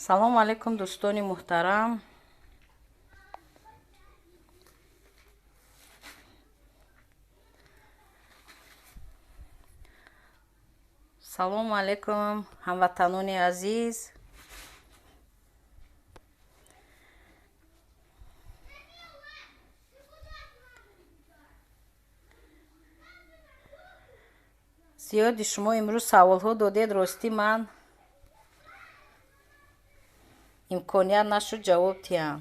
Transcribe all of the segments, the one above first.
Салому алайкум, дӯстони муҳтарам. Салому алайкум, ҳамватанони азиз. Зиёди шумо имрӯз саволҳо додед, ростӣ ман имконият нашуд ҷавоб диҳам.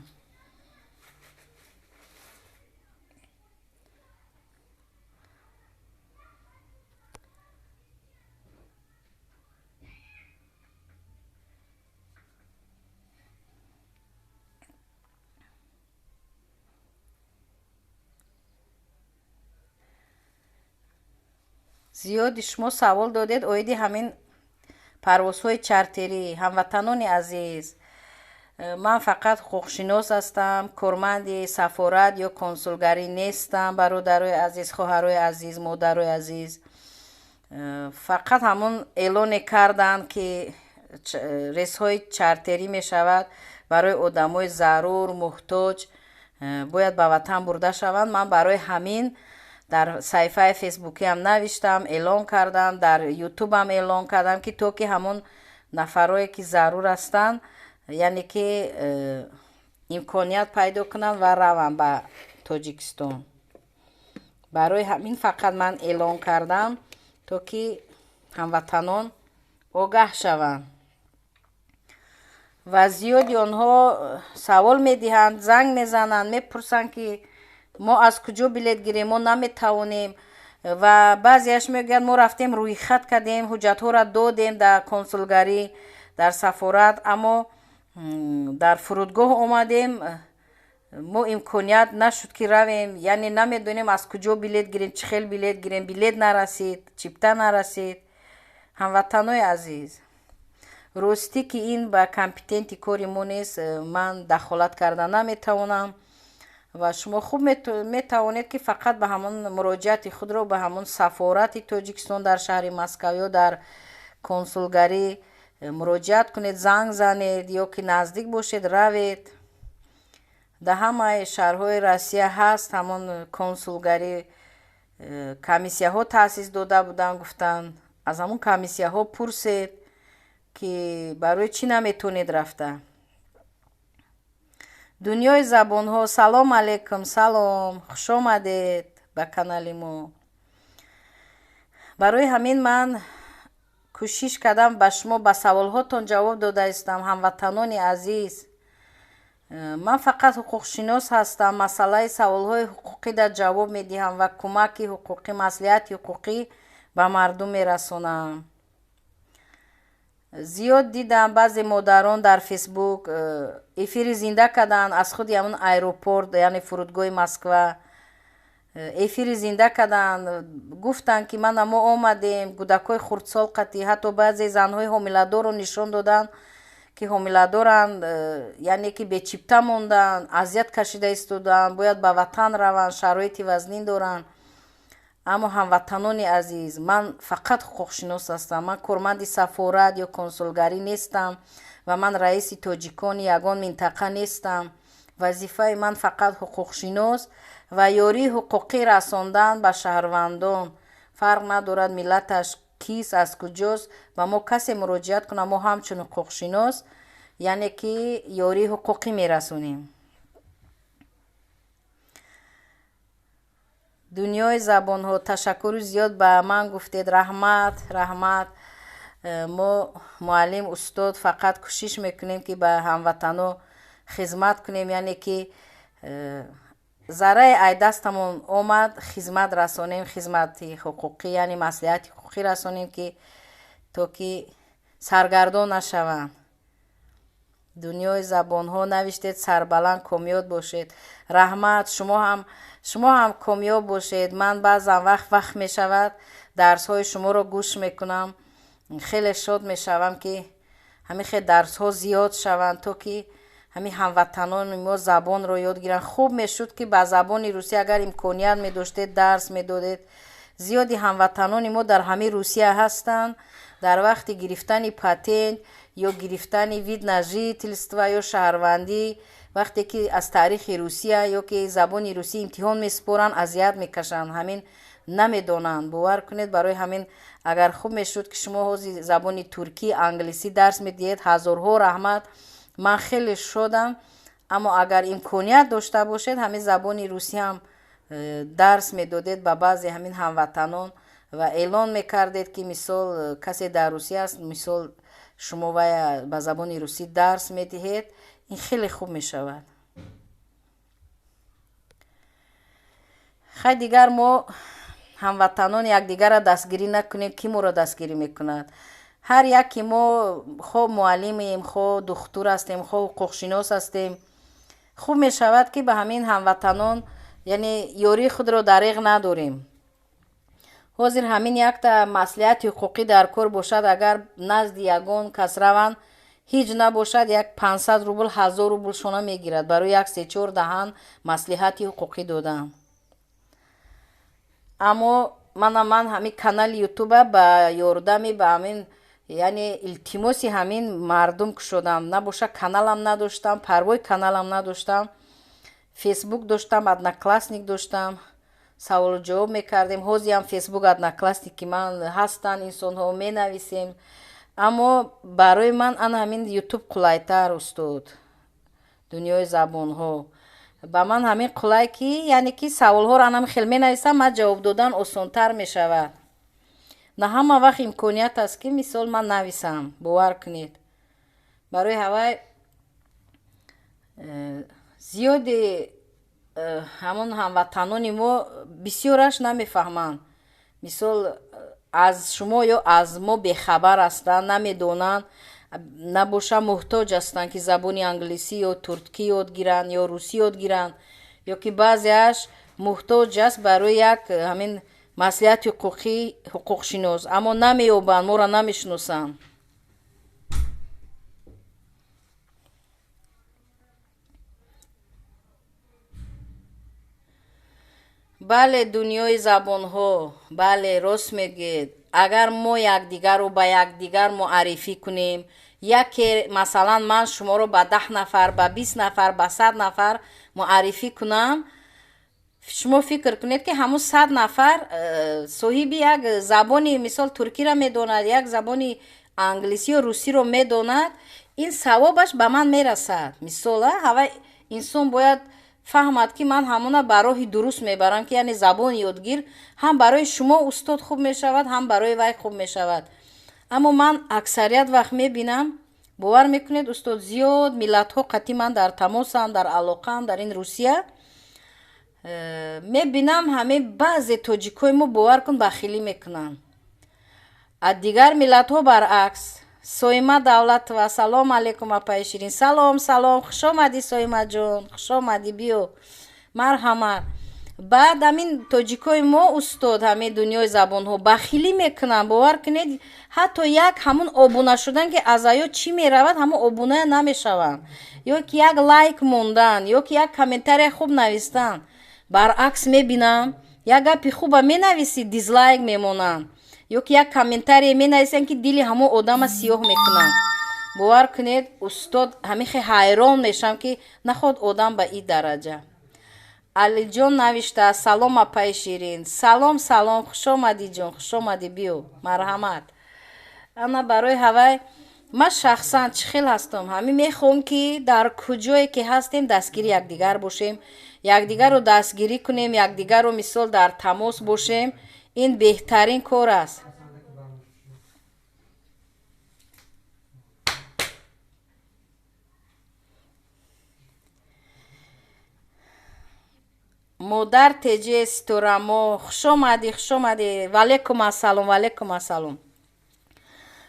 Зиёди шумо савол додед оиди ҳамин парвозҳои чартерӣ. Ҳамватанони азиз, ман фақат ҳуқуқшинос ҳастам, корманди сафорат ё консулгарӣ нестам. Бародарои азиз, хоҳарои азиз, модарои азиз, фақат ҳамон эълоне карданд, ки рейсҳои чартерӣ мешавад барои одамои зарур, муҳтоҷ, бояд ба ватан бурда шаванд. Ман барои ҳамин дар саҳифаи фейсбукиам навиштам, эълон кардам, дар ютубам эълон кардам, ки то ки ҳамон нафарое ки зарур ҳастанд, яъне ки имконият пайдо кунанд ва раванд ба Тоҷикистон. Барои ҳамин фақат ман эълон кардам, то ки ҳамватанон огаҳ шаванд. Ва зиёди онҳо савол медиҳанд, занг мезананд, мепурсанд, ки мо аз куҷо билет гирем, мо наметавонем. Ва баъзеаш мегӯянд, мо рафтем, рӯйхат кардем, ҳуҷҷатҳоро додем дар консулгарӣ, дар сафорат, аммо дар фурудгоҳ омадем, мо имконият нашуд, ки равем, яъне намедонем аз куҷо билет гирем, чӣ хел билет гирем, билет нарасид, чипта нарасид. Ҳамватанои азиз, ростӣ ки ин ба компетенти кори мо нест, ман дахолат карда наметавонам ва шумо хуб метавонед, ки фақат ба ҳамон муроҷиати худро ба ҳамон сафорати Тоҷикистон дар шаҳри Москав ё дар консулгарӣ муроҷиат кунед, занг занед ё ки наздик бошед, равед. Дар ҳамаи шаҳрҳои Россия ҳаст ҳамон консулгарӣ, комиссияҳо таъсис дода буданд, гуфтанд, аз ҳамон комиссияҳо пурсед, ки барои чӣ наметонед рафта. Дунёи забонҳо, салом алейкум, салом, хушомадед ба канали мо. Барои ҳамин ман кӯшиш кардам ба шумо ба саволҳотон ҷавоб дода истам. Ҳамватанони азиз, ман фақат ҳуқуқшинос ҳастам, масъалаи саволҳои ҳуқуқӣ дар ҷавоб медиҳам ва кӯмаки ҳуқуқӣ, маслиҳати ҳуқуқӣ ба мардум мерасонам. Зиёд дидам, баъзе модарон дар Фейсбук эфири зинда карданд аз худи ҳамон аэропорт, яъне фурудгоҳи Москва эфири зинда карданд, гуфтанд, ки мана мо омадем, кӯдакҳои хурдсол қатӣ, ҳатто баъзе занҳои ҳомиладорро нишон доданд, ки ҳомиладоранд, яъне ки бечипта монданд, азият кашида истоданд, бояд ба ватан раванд, шароити вазнин доранд. Аммо, ҳамватанони азиз, ман фақат ҳуқуқшинос ҳастам, ман корманди сафорат ё консулгарӣ нестам ва ман раиси тоҷикони ягон минтақа нестам. Вазифаи ман фақат ҳуқуқшинос ва ёрии ҳуқуқӣ расондан ба шаҳрвандон. Фарқ надорад миллаташ кист, аз куҷост, ба мо касе муроҷиат кунад, мо ҳамчун ҳуқуқшинос, яъне ки ёрии ҳуқуқӣ мерасонем. Дунёи забонҳо, ташаккури зиёд ба ман гуфтед, раҳмат, раҳмат. Мо муаллим, устод фақат кӯшиш мекунем, ки ба ҳамватано хизмат кунем, яъне ки зарраи ай дастамон омад, хизмат расонем, хизмати ҳуқуқӣ, яъне маслиҳати ҳуқуқӣ расонем, ки то ки саргардон нашаванд. Дунёи забонҳо навиштед, сарбаланд, комёб бошед. Раҳмат, шумо ҳам комёб бошед. Ман баъзан вақт мешавад, дарсҳои шуморо гӯш мекунам, хеле шод мешавам, ки ҳамин хел дарсҳо зиёд шаванд, то ки ҳамин ҳамватанони мо забонро ёд гиранд. Хуб мешуд, ки ба забони русӣ агар имконият медоштед, дарс медодед. Зиёди ҳамватанони мо дар ҳамин Русия ҳастанд, дар вақти гирифтани патент ё гирифтани вид на жительство ё шаҳрвандӣ, вақте ки аз таърихи Русия ё ки забони русӣ имтиҳон месупоранд, азият мекашанд, ҳамин намедонанд. Бовар кунед, барои ҳамин агар хуб мешуд, ки шумо ҳозир забони туркӣ, англисӣ дарс медиҳед, ҳазорҳо раҳмат, ман хеле шодам. Аммо агар имконият дошта бошед, ҳамин забони русӣ ҳам дарс медодед ба баъзе ҳамин ҳамватанон ва эълон мекардед, ки мисол касе дар Русия аст, мисол шумо вая ба забони русӣ дарс медиҳед, ин хеле хуб мешавад. Хай, дигар мо ҳамватанон якдигарро дастгирӣ накунем, кӣ моро дастгирӣ мекунад? Ҳар яке мо хо муаллимем, хо духтур ҳастем, хо ҳуқуқшинос ҳастем. Хуб мешавад, ки ба ҳамин ҳамватанон, яъне ёрии худро дареғ надорем. Ҳозир ҳамин якта маслиҳати ҳуқуқӣ дар кор бошад, агар назди ягон кас раванд, ҳеҷ набошад, як 500 рубл, 1000 рубл шона мегирад барои як се-чор даҳан маслиҳати ҳуқуқӣ додан. Аммо мана ман ҳамин канали ютуба ба ёрдами ба ҳамин, яъне илтимоси ҳамин мардум кушодам. Набоша каналам надоштам, парвои каналам надоштам, фейсбук доштам, одноклассник доштам, саволу ҷавоб мекардем. Ҳозиам фейсбук, одноклассники ман ҳастанд, инсонҳо менависем. Аммо барои ман ана ҳамин ютуб қулайтар, устод, дунёи забонҳо ба ман ҳамин қулай, ки яъне ки саволҳоро анам хел менависам, ман ҷавоб додан осонтар мешавад. На ҳама вақт имконият аст, ки мисол ман нависам, бовар кунед. Барои ҳавай зиёди ҳамон ҳамватанони мо бисёраш намефаҳманд, мисол аз шумо ё аз мо бехабар ҳастанд, намедонанд, набоша муҳтоҷ ҳастанд, ки забони англисӣ ё туркӣ ёд гиранд ё русӣ ёд гиранд, ё ки баъзеаш муҳтоҷ аст барои як ҳамин маслиҳати ҳуқуқӣ, ҳуқуқшинос, аммо намеёбанд, моро намешиносанд. Бале, дунёи забонҳо, бале, рост мегӯед. Агар мо якдигарро ба якдигар муаррифӣ кунем, яке масалан ман шуморо ба 10 нафар, ба 20 нафар, ба 100 нафар муаррифӣ кунам, шумо фикр кунед, ки ҳамун 100 нафар соҳиби як забони мисол туркиро медонад, як забони англисӣ ё русиро медонад, ин савобаш ба ман мерасад. Мисол, ҳавай инсон бояд фаҳмад, ки ман ҳамона ба роҳи дуруст мебарам, ки яъне забон ёдгир ҳам барои шумо, устод, хуб мешавад, ҳам барои вай хуб мешавад. Аммо ман аксарият вақт мебинам, бовар мекунед, устод, зиёд миллатҳо қатъи ман дар тамосам, дар алоқаам дар ин Русия, мебинам ҳамаи баъзе тоҷикҳои мо, бовар кун, бахилӣ мекунанд, а дигар миллатҳо баръакс. Соима Давлатова, салом алейкум, апаи Ширин. Салом, салом, хушомадӣ, Соимаҷон, хушомадӣ, биё, марҳамат. Баъд ҳамин тоҷикои мо, устод, ҳамин дунёи забонҳо бахилӣ мекунанд, бовар кунед, ҳатто як ҳамун обуна шудан, ки аз аё чӣ меравад, ҳамун обуная намешаванд, ё ки як лайк мондан, ё ки як комментария хуб навистан. Баръакс мебинам, як гапи хуба менависӣ, дизлайк мемонанд, ё ки як комментарие менависанд, ки дили ҳамон одама сиёҳ мекунанд. Бовар кунед, устод, ҳамин хел ҳайрон мешавам, ки наход одам ба ин дараҷа. Алиҷон навиштааст: салом, апаи Ширин. Салом, салом, хушомадӣ, ҷон, хушомадӣ, биё, марҳамат. Ана барои ҳавай ман шахсан чӣ хел ҳастам, ҳамин мехоҳам, ки дар куҷое ки ҳастем, дастгири якдигар бошем, якдигарро дастгирӣ кунем, якдигарро мисол дар тамос бошем, ин беҳтарин кор аст. Модар теҷе ситорамо, хушомадӣ, хушомадӣ. Ваалейкум ассалом, ваалейкум ассалом.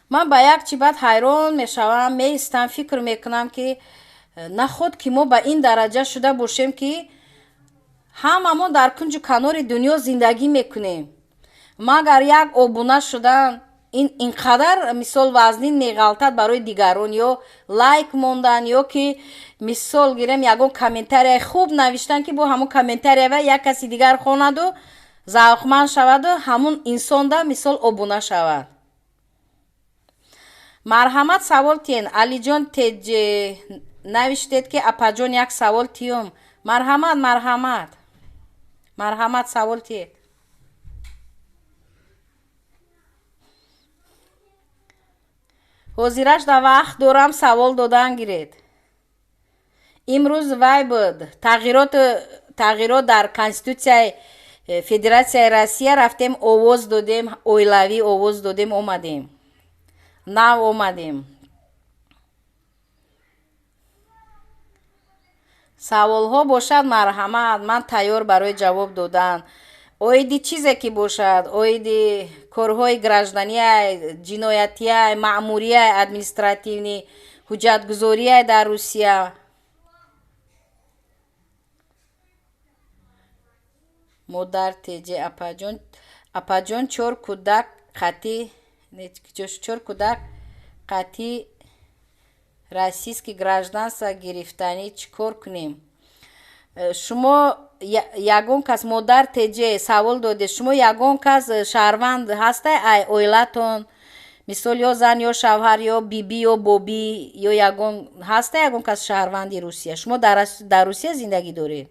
Ман ба як чи баъд ҳайрон мешавам, меистам, фикр мекунам, ки наход ки мо ба ин дараҷа шуда бошем, ки ҳамамон дар кунҷу канори дунё зиндагӣ мекунем, магар як обуна шудан ин инқадар мисол вазнин меғалтад барои дигарон, ё лайк мондан, ё ки мисол гирем ягон комментарияи хуб навиштан, ки бо ҳамон комментария як каси дигар хонаду завқманд шаваду ҳамун инсонда мисол обуна шавад. Марҳамат, савол тиен. Алиҷон Теҷе навиштед, ки апаҷон, як савол тиём. Марҳамат, марҳамат, марҳамат, савол тиед. Ҳозираш да вақт дорам, савол додан гиред. Имрӯз вай буд, тағйирот дар Конститутсияи Федератсияи Россия. Рафтем, овоз додем, оилавӣ овоз додем, омадем, нав омадем. Саволҳо бошад, марҳамат, ман тайёр барои ҷавоб додан, оиди чизе ки бошад, оиди корҳои гражданияй, ҷиноятияй, маъмурияй, административный, ҳуҷҷатгузорияй дар Русия. Модар Теҷе: апаҷон, апаҷон, чор кӯдак қатӣ, чор кӯдак қатӣ российский гражданство гирифтанӣ, чӣ кор кунем? Шумо ягон кас, модар Теҷе, савол додед, шумо ягон кас шаҳрванд ҳастай ай оилатон? Мисол, ё зан, ё шавҳар, ё бибӣ, ё бобӣ, ё ягон ҳаста, ягон кас шаҳрванди Русия? Шумо дар Русия зиндагӣ доред?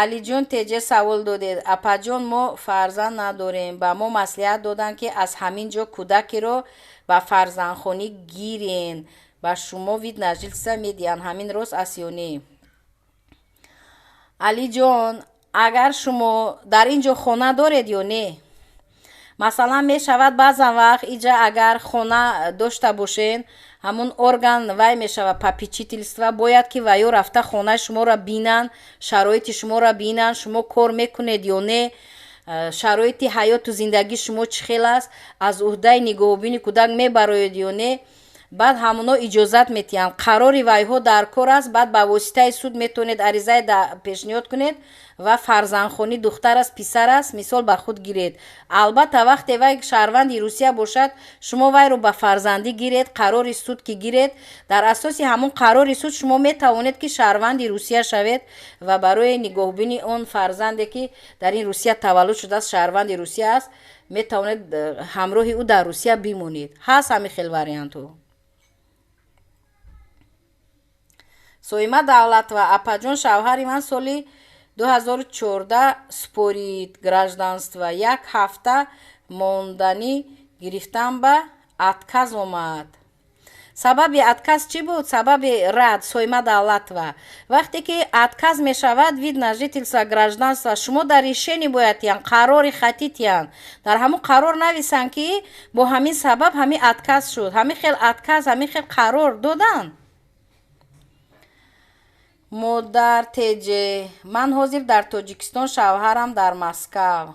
Алиҷон Теҷе савол додед: апаҷон, мо фарзанд надорем, ба мо маслиҳат доданд, ки аз ҳамин ҷо кӯдакеро ба фарзандхонӣ гирен, ба шумо вид на жительство медиҳанд, ҳамин рост аст ё не? Алиҷон, агар шумо дар ин ҷо хона доред ё не? Масалан, мешавад, баъзан вақт иҷа агар хона дошта бошен, ҳамун орган вай мешавад, попечительство, бояд ки ваё рафта хонаи шуморо бинанд, шароити шуморо бинанд, шумо кор мекунед ё не, шароити ҳаёту зиндагии шумо чӣ хел аст, аз уҳдаи нигоҳубини кӯдак мебароед ё не. Баъд ҳамуно иҷозат метиҳанд. Қарори вайҳо дар кор аст. Баъд ба воситаи суд метавонед аризаи пешниҳод кунед ва фарзандхонӣ, духтар аст, писар аст, мисол, ба худ гиред. Албатта, вақте вай шаҳрванди Русия бошад, шумо вайро ба фарзандӣ гиред, қарори суд ки гиред, дар асоси ҳамон қарори суд шумо метавонед, ки шаҳрванди Русия шавед ва барои нигоҳубини он фарзанде, ки дар ин Русия таваллуд шудааст, шаҳрванди Русия аст, метавонед ҳамроҳи ӯ дар Русия бимонед. Ҳаст ҳамин хел вариантҳо. Соима Давлатова: апаҷон, шавҳари ман соли 2014 спорид гражданство, як ҳафта монданӣ гирифтан ба отказ омад. Сабаби отказ чӣ буд, сабаби рад? Соима Давлатова, вақте ки отказ мешавад вид на жительство, гражданство, шумо дар решение бояд тиян, қарори хатӣ тиян. Дар ҳамун қарор нависанд, ки бо ҳамин сабаб ҳамин отказ шуд. Ҳамин хел отказ, ҳамин хел қарор доданд? Модар Теҷе: ман ҳозир дар Тоҷикистон, шавҳарам дар Москав.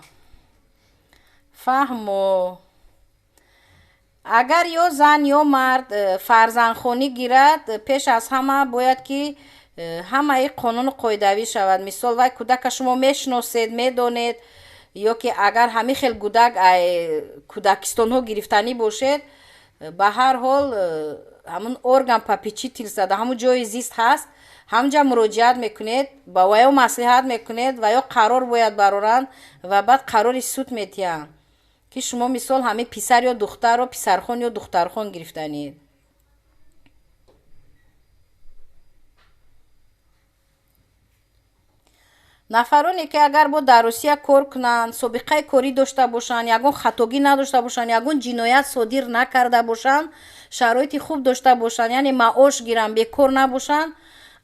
Фаҳмо. Агар ё зан, ё мард фарзандхонӣ гирад, пеш аз ҳама бояд ки ҳамаи қонуну қоидавӣ шавад. Мисол, вай кӯдака шумо мешиносед, медонед, ё ки агар ҳамин хел кӯдак кӯдакистонҳо гирифтанӣ бошед, ба ҳар ҳол ҳамун орган попечительства дар ҳамун ҷои зист ҳаст, ҳамҷа муроҷиат мекунед, ба ваё маслиҳат мекунед, ва ё қарор бояд бароранд ва баъд қарори суд метиҳанд, ки шумо, мисол, ҳамин писар ё духтарро писархон ё духтархон гирифтанед. Нафароне ки агар бо дар Русия кор кунанд, собиқаи корӣ дошта бошанд, ягон хатогӣ надошта бошанд, ягон ҷиноят содир накарда бошанд, шароити хуб дошта бошанд, яъне маош гиранд, бекор набошанд,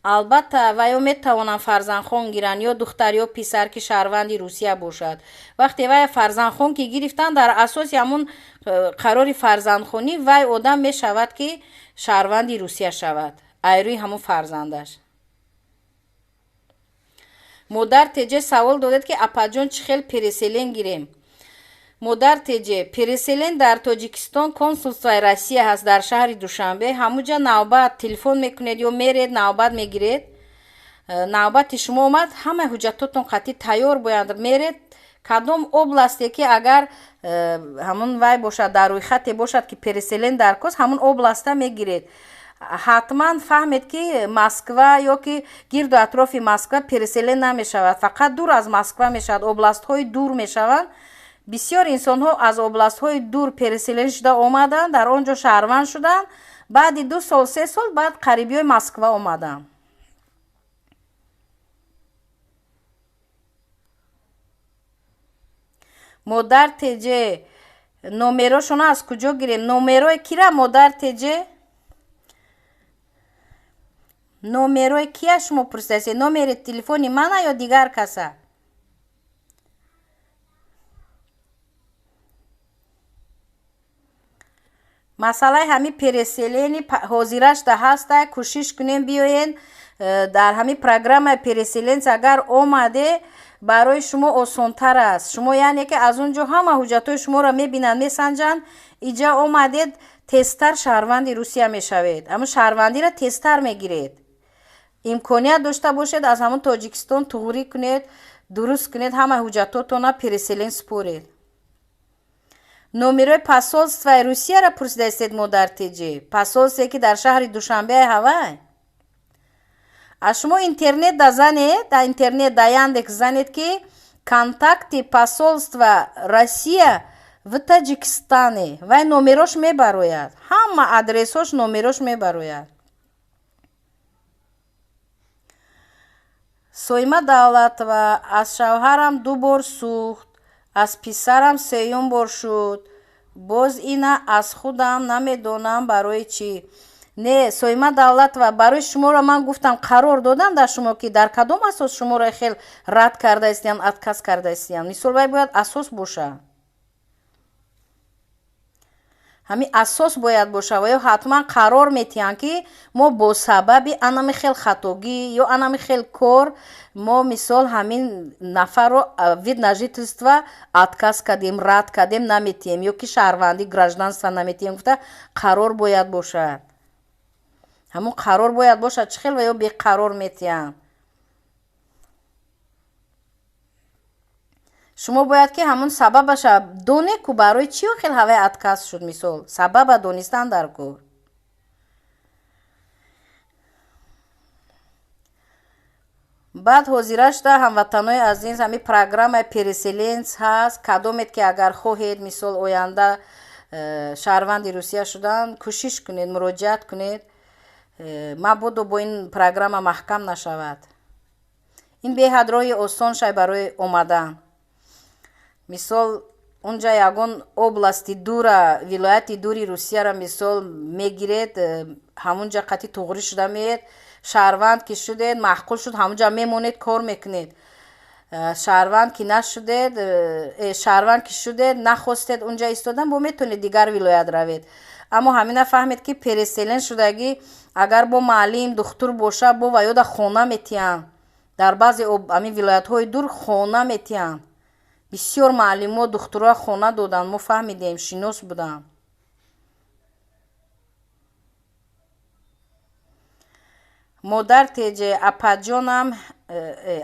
албатта ваё метавонанд фарзандхон гиранд, ё духтар, ё писар, ки шаҳрванди Русия бошад. Вақте вай фарзандхон ки гирифтанд, дар асоси ҳамун қарори фарзандхонӣ вай одам мешавад, ки шаҳрванди Русия шавад айрӯи ҳамун фарзандаш. Модар Теҷе савол додед, ки апаҷон, чӣ хел переселен гирем? Модар Теҷе, переселен дар Тоҷикистон консулствои Россия ҳаст дар шаҳри Душанбе. Ҳамуҷа навбат телефон мекунед ё меред, навбат мегиред. Навбати шумо омад, ҳамаи ҳуҷҷатотон қатъӣ тайёр бояд, меред кадом областе ки агар ҳамун вай бошад, дар рӯйхате бошад, ки переселен дар кост, ҳамун областа мегиред. Ҳатман фаҳмед, ки Москва ё ки гирду атрофи Москва переселен намешавад, фақат дур аз Москва мешавад, областҳои дур мешаванд. Бисёр инсонҳо аз областҳои дур переселен шуда омаданд, дар он ҷо шаҳрванд шуданд, баъди 2 сол, 3 сол баъд қарибиёи Москва омаданд. Модар теҷе, номерошона аз куҷо гирем? Номерои кира, модар теҷе? Номерои кия шумо пурсидаед? Номери телефони мана ё дигар каса? Масъалаи ҳамин переселени ҳозирашда ҳаста, кӯшиш кунем биёен дар ҳамин программаи переселенц агар омаде, барои шумо осонтар аст. Шумо яъне ки аз он ҷо ҳама ҳуҷҷатҳои шуморо мебинанд, месанҷанд, иҷа омадед, тезтар шаҳрванди Русия мешавед. Ҳамун шаҳрвандиро тезтар мегиред. Имконият дошта бошед, аз ҳамун Тоҷикистон туғрӣ кунед, дуруст кунед, ҳама ҳуҷҷатотона переселен супоред. Номерои посольстваи Русияро пурсидаистед, модар теҷе? Посольстве ки дар шаҳри Душанбеи ҳавай? Аз шумо интернет да занед, дар интернет да Яндекс занед, ки контакти посольства Россия в Таджикистане. Вай номерош мебарояд. Ҳама адресҳош, номерош мебарояд. Соима Давлатова: аз шавҳарам 2 бор сӯхт, аз писарам сеюм бор шуд. Боз ина аз худам намедонам барои чӣ. Не, Соима Давлатова, барои шуморо ман гуфтам, қарор додам дар шумо, ки дар кадом асос шуморо хел рад карда истиян, отказ карда истиян. Мисол, вай бояд асос боша. Ҳамин асос бояд боша ва ё ҳатман қарор метиҳанд, ки мо бо сабаби анами хел хатогӣ ё анами хел кор мо мисол ҳамин нафарро вид на жительство отказ кардем, рад кардем, наметиҳем ё ки шаҳрвандӣ, гражданство наметиҳем гуфта қарор бояд бошад. Ҳамун қарор бояд бошад, чӣ хел ва ё беқарор метиҳанд. Шумо бояд ки ҳамун сабабаша донед, ку барои чӣ хел ҳавай отказ шуд, мисол сабаба донистан дар кор. Баъд ҳозирашда, ҳамватанои азиз, ҳамин программаи переселенц ҳаст. Кадомед ки агар хоҳед мисол оянда шаҳрванди Русия шудан, кӯшиш кунед, муроҷиат кунед. Мабодо бо ин программа маҳкам нашавад. Ин беҳад роҳи осон шай барои омадан. Мисол, унҷа ягон области дура, вилояти дури Русияро мисол мегиред, ҳамунҷа қатъи туғрӣ шуда меед, шаҳрванд ки шудед, маъқул шуд, ҳамунҷа мемонед, кор мекунед. Шаҳрванд ки нашудед, шаҳрванд ки шудед, нахостед унҷа истодан, бо метавонед дигар вилоят равед. Аммо ҳамина фаҳмед, ки переселен шудагӣ агар бо маълим, духтур боша, бо ва ёда хона метиҳанд. Дар баъзе ҳамин вилоятҳои дур хона метиҳанд. Бисёр маълимо, духтурҳо хона доданд, мо фаҳмидем, шинос буданд. Модар теҷе, апаҷонам,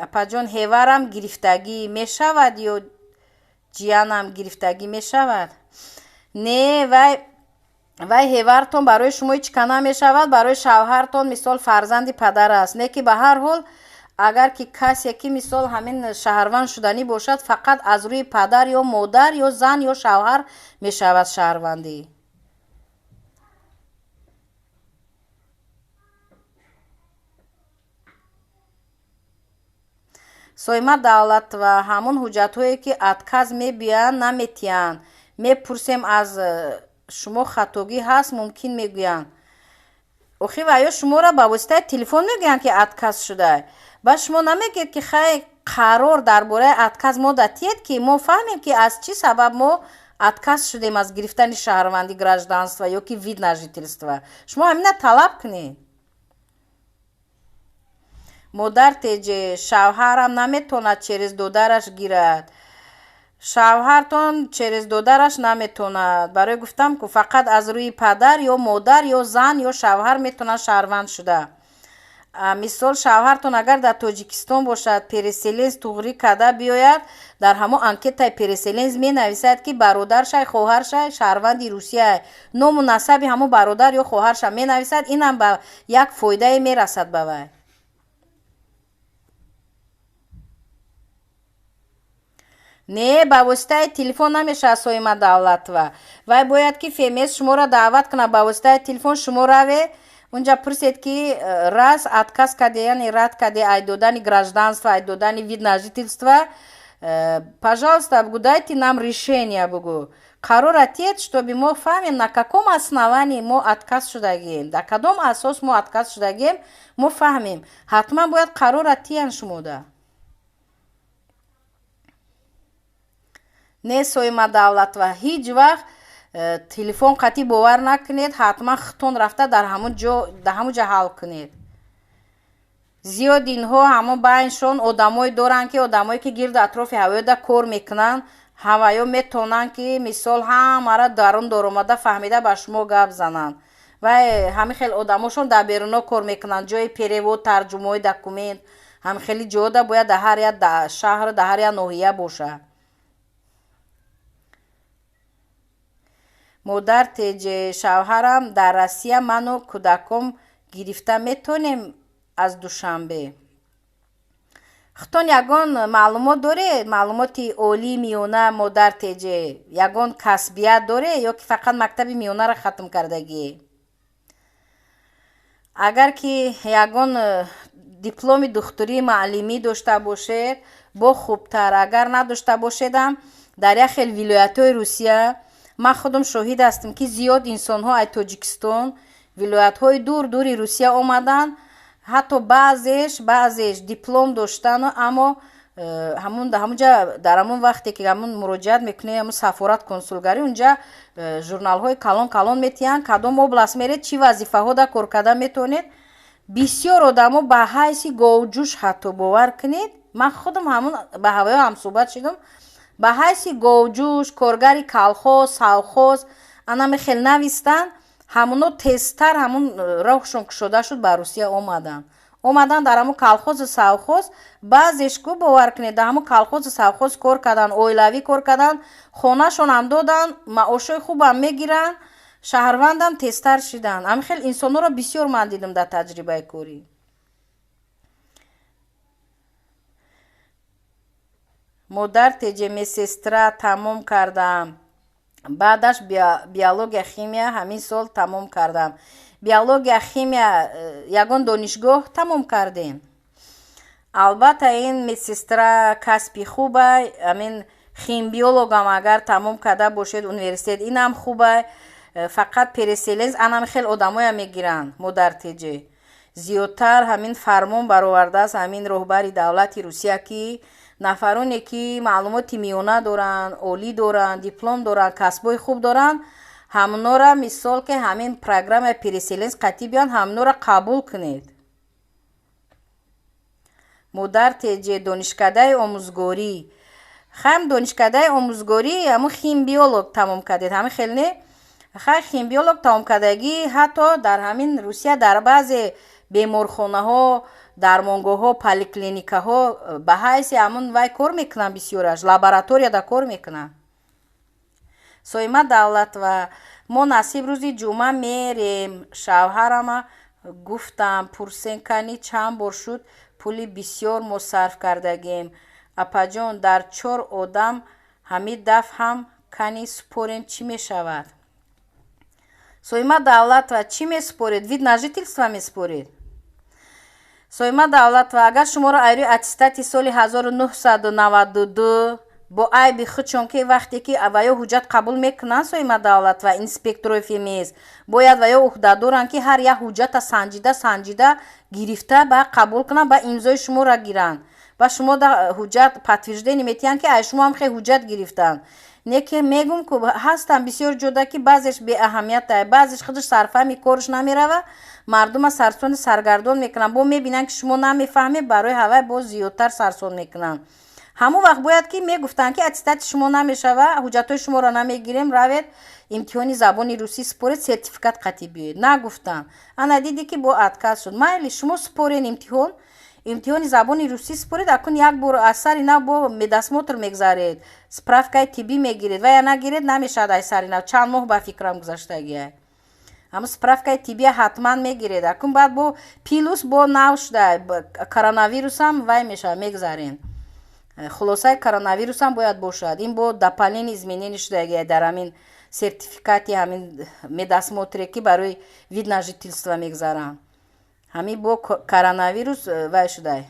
апаҷон ҳеварам гирифтагӣ мешавад ё ҷиянам гирифтагӣ мешавад? Не, вай ҳевартон барои шумо ҳеҷ ка намешавад, барои шавҳартон мисол фарзанди падар аст. Не ки ба ҳар ҳол агар ки касе ки мисол ҳамин шаҳрванд шуданӣ бошад, фақат аз рӯи падар ё модар ё зан ё шавҳар мешавад шаҳрвандӣ. Соима Давлатова: ҳамон ҳуҷҷатҳое ки отказ мебиёянд, наметиҳанд. Мепурсем, аз шумо хатогӣ ҳаст, мумкин мегӯянд. Охи ва ё шуморо ба воситаи телефон мегӯянд, ки отказ шуда. Баъд шумо намегӯед, ки хай қарор дар бораи отказ мо датиед, ки мо фаҳмем, ки аз чӣ сабаб мо отказ шудем аз гирифтани шаҳрвандӣ, гражданство ё ки вид на жительство. Шумо ҳамина талаб кунед. Модар теҷе, шавҳарам наметавонад через додараш гирад. Шавҳартон через додараш наметавонад. Барои гуфтам, ку фақат аз рӯи падар ё модар ё зан ё шавҳар метавонад шаҳрванд шуда. Мисол, шавҳартон агар дар Тоҷикистон бошад, переселенц туғрӣ карда биёяд, дар ҳамон анкетаи переселенц менависад, ки бародаршай, хоҳаршай шаҳрванди Русияй. Ному насаби ҳамон бародар ё хоҳарша менависад, инам ба як фоидае мерасад ба вай. Не, ба воситаи телефон намешавад, Соима Давлатова. Вай бояд ки ФМС шуморо даъват кунад, ба воситаи телефон шумо раве, унҷа пурсед, ки раз отказ каде, яъне рад каде ай додани гражданство, ай додани вид на жительство, пожалуйста, бугу, дайте нам решение, бугу, қарор атиед, чтобы мо фаҳмем, на каком основании мо отказ шудагием, дар кадом асос мо отказ шудагием, мо фаҳмем. Ҳатман бояд қарор атиян шумода. Не, Соима Давлатова, ҳеҷ вақт телефон қатъӣ бовар накунед, ҳатман худтон рафта дар ҳамун ҷо, дар ҳамун ҷа ҳал кунед. Зиёд инҳо ҳамон байншон одамое доранд, ки одамое ки гирду атрофи ҳавоёда кор мекунанд, ҳаваё метавонанд, ки мисол ҳамаро дарун доромада фаҳмида ба шумо гап зананд. Вай ҳамин хел одамошон дар беруно кор мекунанд, ҷои перевод, тарҷумаҳои документ, ҳамин хели ҷода бояд дар ҳар як шаҳр, дар ҳар як ноҳия бошад. Модар Теҷе, шавҳарам дар Россия, ману кӯдаком гирифта метонем аз Душанбе? Худтон ягон маълумот доред, маълумоти олии миёна, Модар Теҷе, ягон касбият доре ё ки фақат мактаби миёнаро хатм кардагӣ? Агар ки ягон дипломи духтурии маълимӣ дошта бошед, бо хубтар. Агар надошта бошедам, дар як хел вилоятҳои Русия ман худам шоҳид ҳастам, ки зиёд инсонҳо аз Тоҷикистон вилоятҳои дур дури Русия омаданд, ҳатто баъзеш диплом доштану, аммо ҳамун ҳамунҷа дар ҳамун вақте ки ҳамун муроҷиат мекунед, ҳамун сафорат, консулгарӣ, унҷа журналҳои калон калон метиҳанд, кадом област меред, чӣ вазифаҳо да кор карда метавонед. Бисёр одамо ба ҳайси говҷӯш, ҳатто бовар кунед, ман худам ҳамун ба ҳавоё ҳамсӯҳбат шудам, ба ҳайси говҷӯш, коргари колхоз, совхоз, анами хел навистанд, ҳамуно тезтар ҳамун роҳшон кушода шуд, ба Русия омаданд. Омаданд, дар ҳамун колхозу совхоз, баъзеш ку, бовар кунед, дар ҳамун колхозу совхоз кор карданд, оилавӣ кор карданд, хонашонам доданд, маошҳои хубам мегиранд, шаҳрвандам тезтар шиданд. Ҳамин хел инсонҳоро бисёр ман дидам дар таҷрибаи корӣ. Модар Теҷе, медсестра тамом кардам, баъдаш биология, химия ҳамин сол тамом кардам. Биология, химия ягон донишгоҳ тамом кардем? Албатта, ин медсестра касби хубай, ҳамин химбиологам агар тамом карда бошед университет, инам хубай. Фақат переселенец анам хел одамоя мегиранд, Модар Теҷе. Зиёдтар ҳамин фармон баровардааст ҳамин роҳбари давлати Русия, ки нафароне ки маълумоти миёна доранд, олӣ доранд, диплом доранд, касбҳои хуб доранд, ҳамнора, мисол, ки ҳамин программаи переселенец қатъӣ биёнд, ҳамнора қабул кунед. Модар Теҷе, донишкадаи омӯзгорӣ. Хайм, донишкадаи омӯзгорӣ, ҳамун химбиолог тамом кардед, ҳамин хел не? Хай, химбиолог тамом кардагӣ, ҳатто дар ҳамин Русия дар баъзе беморхонаҳо, дармонгоҳҳо, поликлиникаҳо ба ҳайси ҳамун вай кор мекунанд, бисёраш лабораторияда кор мекунанд. Соима Давлатова, мо насиб рӯзи ҷумъа мерем, шавҳарама гуфтам, пурсен кани чанд бор шуд, пули бисёр мо сарф кардагем. Апаҷон, дар чор одам ҳамин дафъ ҳам кани супорем, чӣ мешавад? Соима Давлатова, чӣ месупоред? Вид на жительство месупоред? Соима Давлатова, агар шуморо айрӯи аттестати соли 1992 бо айби худшон, ки вақте ки ваё ҳуҷҷат қабул мекунанд, Соима Давлатова, инспекторои ФМС бояд ваё уҳда доранд, ки ҳар як ҳуҷҷата санҷида санҷида гирифта ба қабул кунанд, ба имзои шуморо гиранд, ба шумо да ҳуҷҷат подтверждение метиҳанд, ки ай шумо ҳам хел ҳуҷҷат гирифтанд. Не ки мегум ку, ҳастам бисёр ҷода, ки баъзеш беаҳамията, баъзеш худаш сарфаҳми корш намерава, мардума сарсони саргардон мекунанд, бо мебинанд, ки шумо намефаҳмед, барои ҳавай боз зиёдтар сарсон мекунанд. Ҳамон вақт бояд ки мегуфтанд, ки аттестати шумо намешава, ҳуҷҷатҳои шуморо намегирем, равед имтиҳони забони русӣ супоред, сертификат қатъӣ биёед. Нагуфтанд. Ана дидӣ, ки бо отказ шуд. Майли, шумо супорен имтиҳон, имтиҳони забони русӣ супоред, акун як бор аз сари нав бо медосмотр мегзаред, справкаи тиббӣ мегиред. Вая нагиред, намешавад. Ай сари нав чанд моҳ ба фикрам гузаштагиай, ҳамн справкаи тиббия ҳатман мегиред. Акун баъд бо плюс бо нав шуда коронавирусам вай мешавад, мегзарен. Хулосаи коронавирусам бояд бошад. Ин бо дополнение изменение шудагия дар ҳамин сертификати ҳамин медосмотре, ки барои вид на жительство мегзаранд. Ҳамин бо коронавирус вай шудай,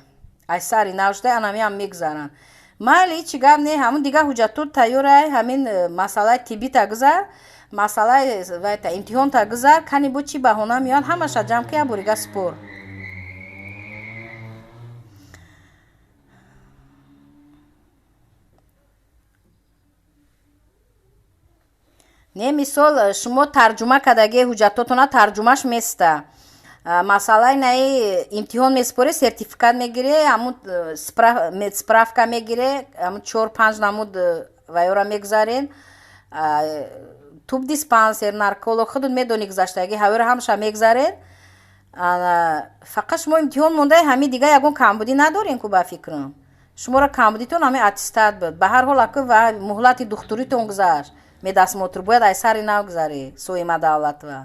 ай сари нав шудай, анамиам мегзаранд. Майли, ҳичи гап не, ҳамун дигар ҳуҷҷатҳо тайёрай, ҳамин масъалаи тиббита гузар, масъалаи вайта имтиҳонта гузар, кани бо чӣ баҳона меоянд, ҳамаша ҷамъ ки як борига спор. Не, мисол, шумо тарҷума кардагии ҳуҷҷатотона, тарҷумаш места. Масъалаи наи имтиҳон месупорӣ, сертификат мегирӣ, ҳамун медсправка мегирӣ, ҳамун чор панҷ намуд вайёра мегузарен, тубдиспансер, нарколог, худут медонӣ, гузаштагӣ ҳавёра ҳамаша мегузарен. Фақат шумо имтиҳон мондаи, ҳамин дига ягон камбудӣ надорем ку. Ба фикрам, шуморо камбудитон ҳамин аттестат буд. Ба ҳар ҳол, аку ва муҳлати духтуритон гузашт, медосмотр бояд ай сари нав гузарӣ. Соима Давлатова,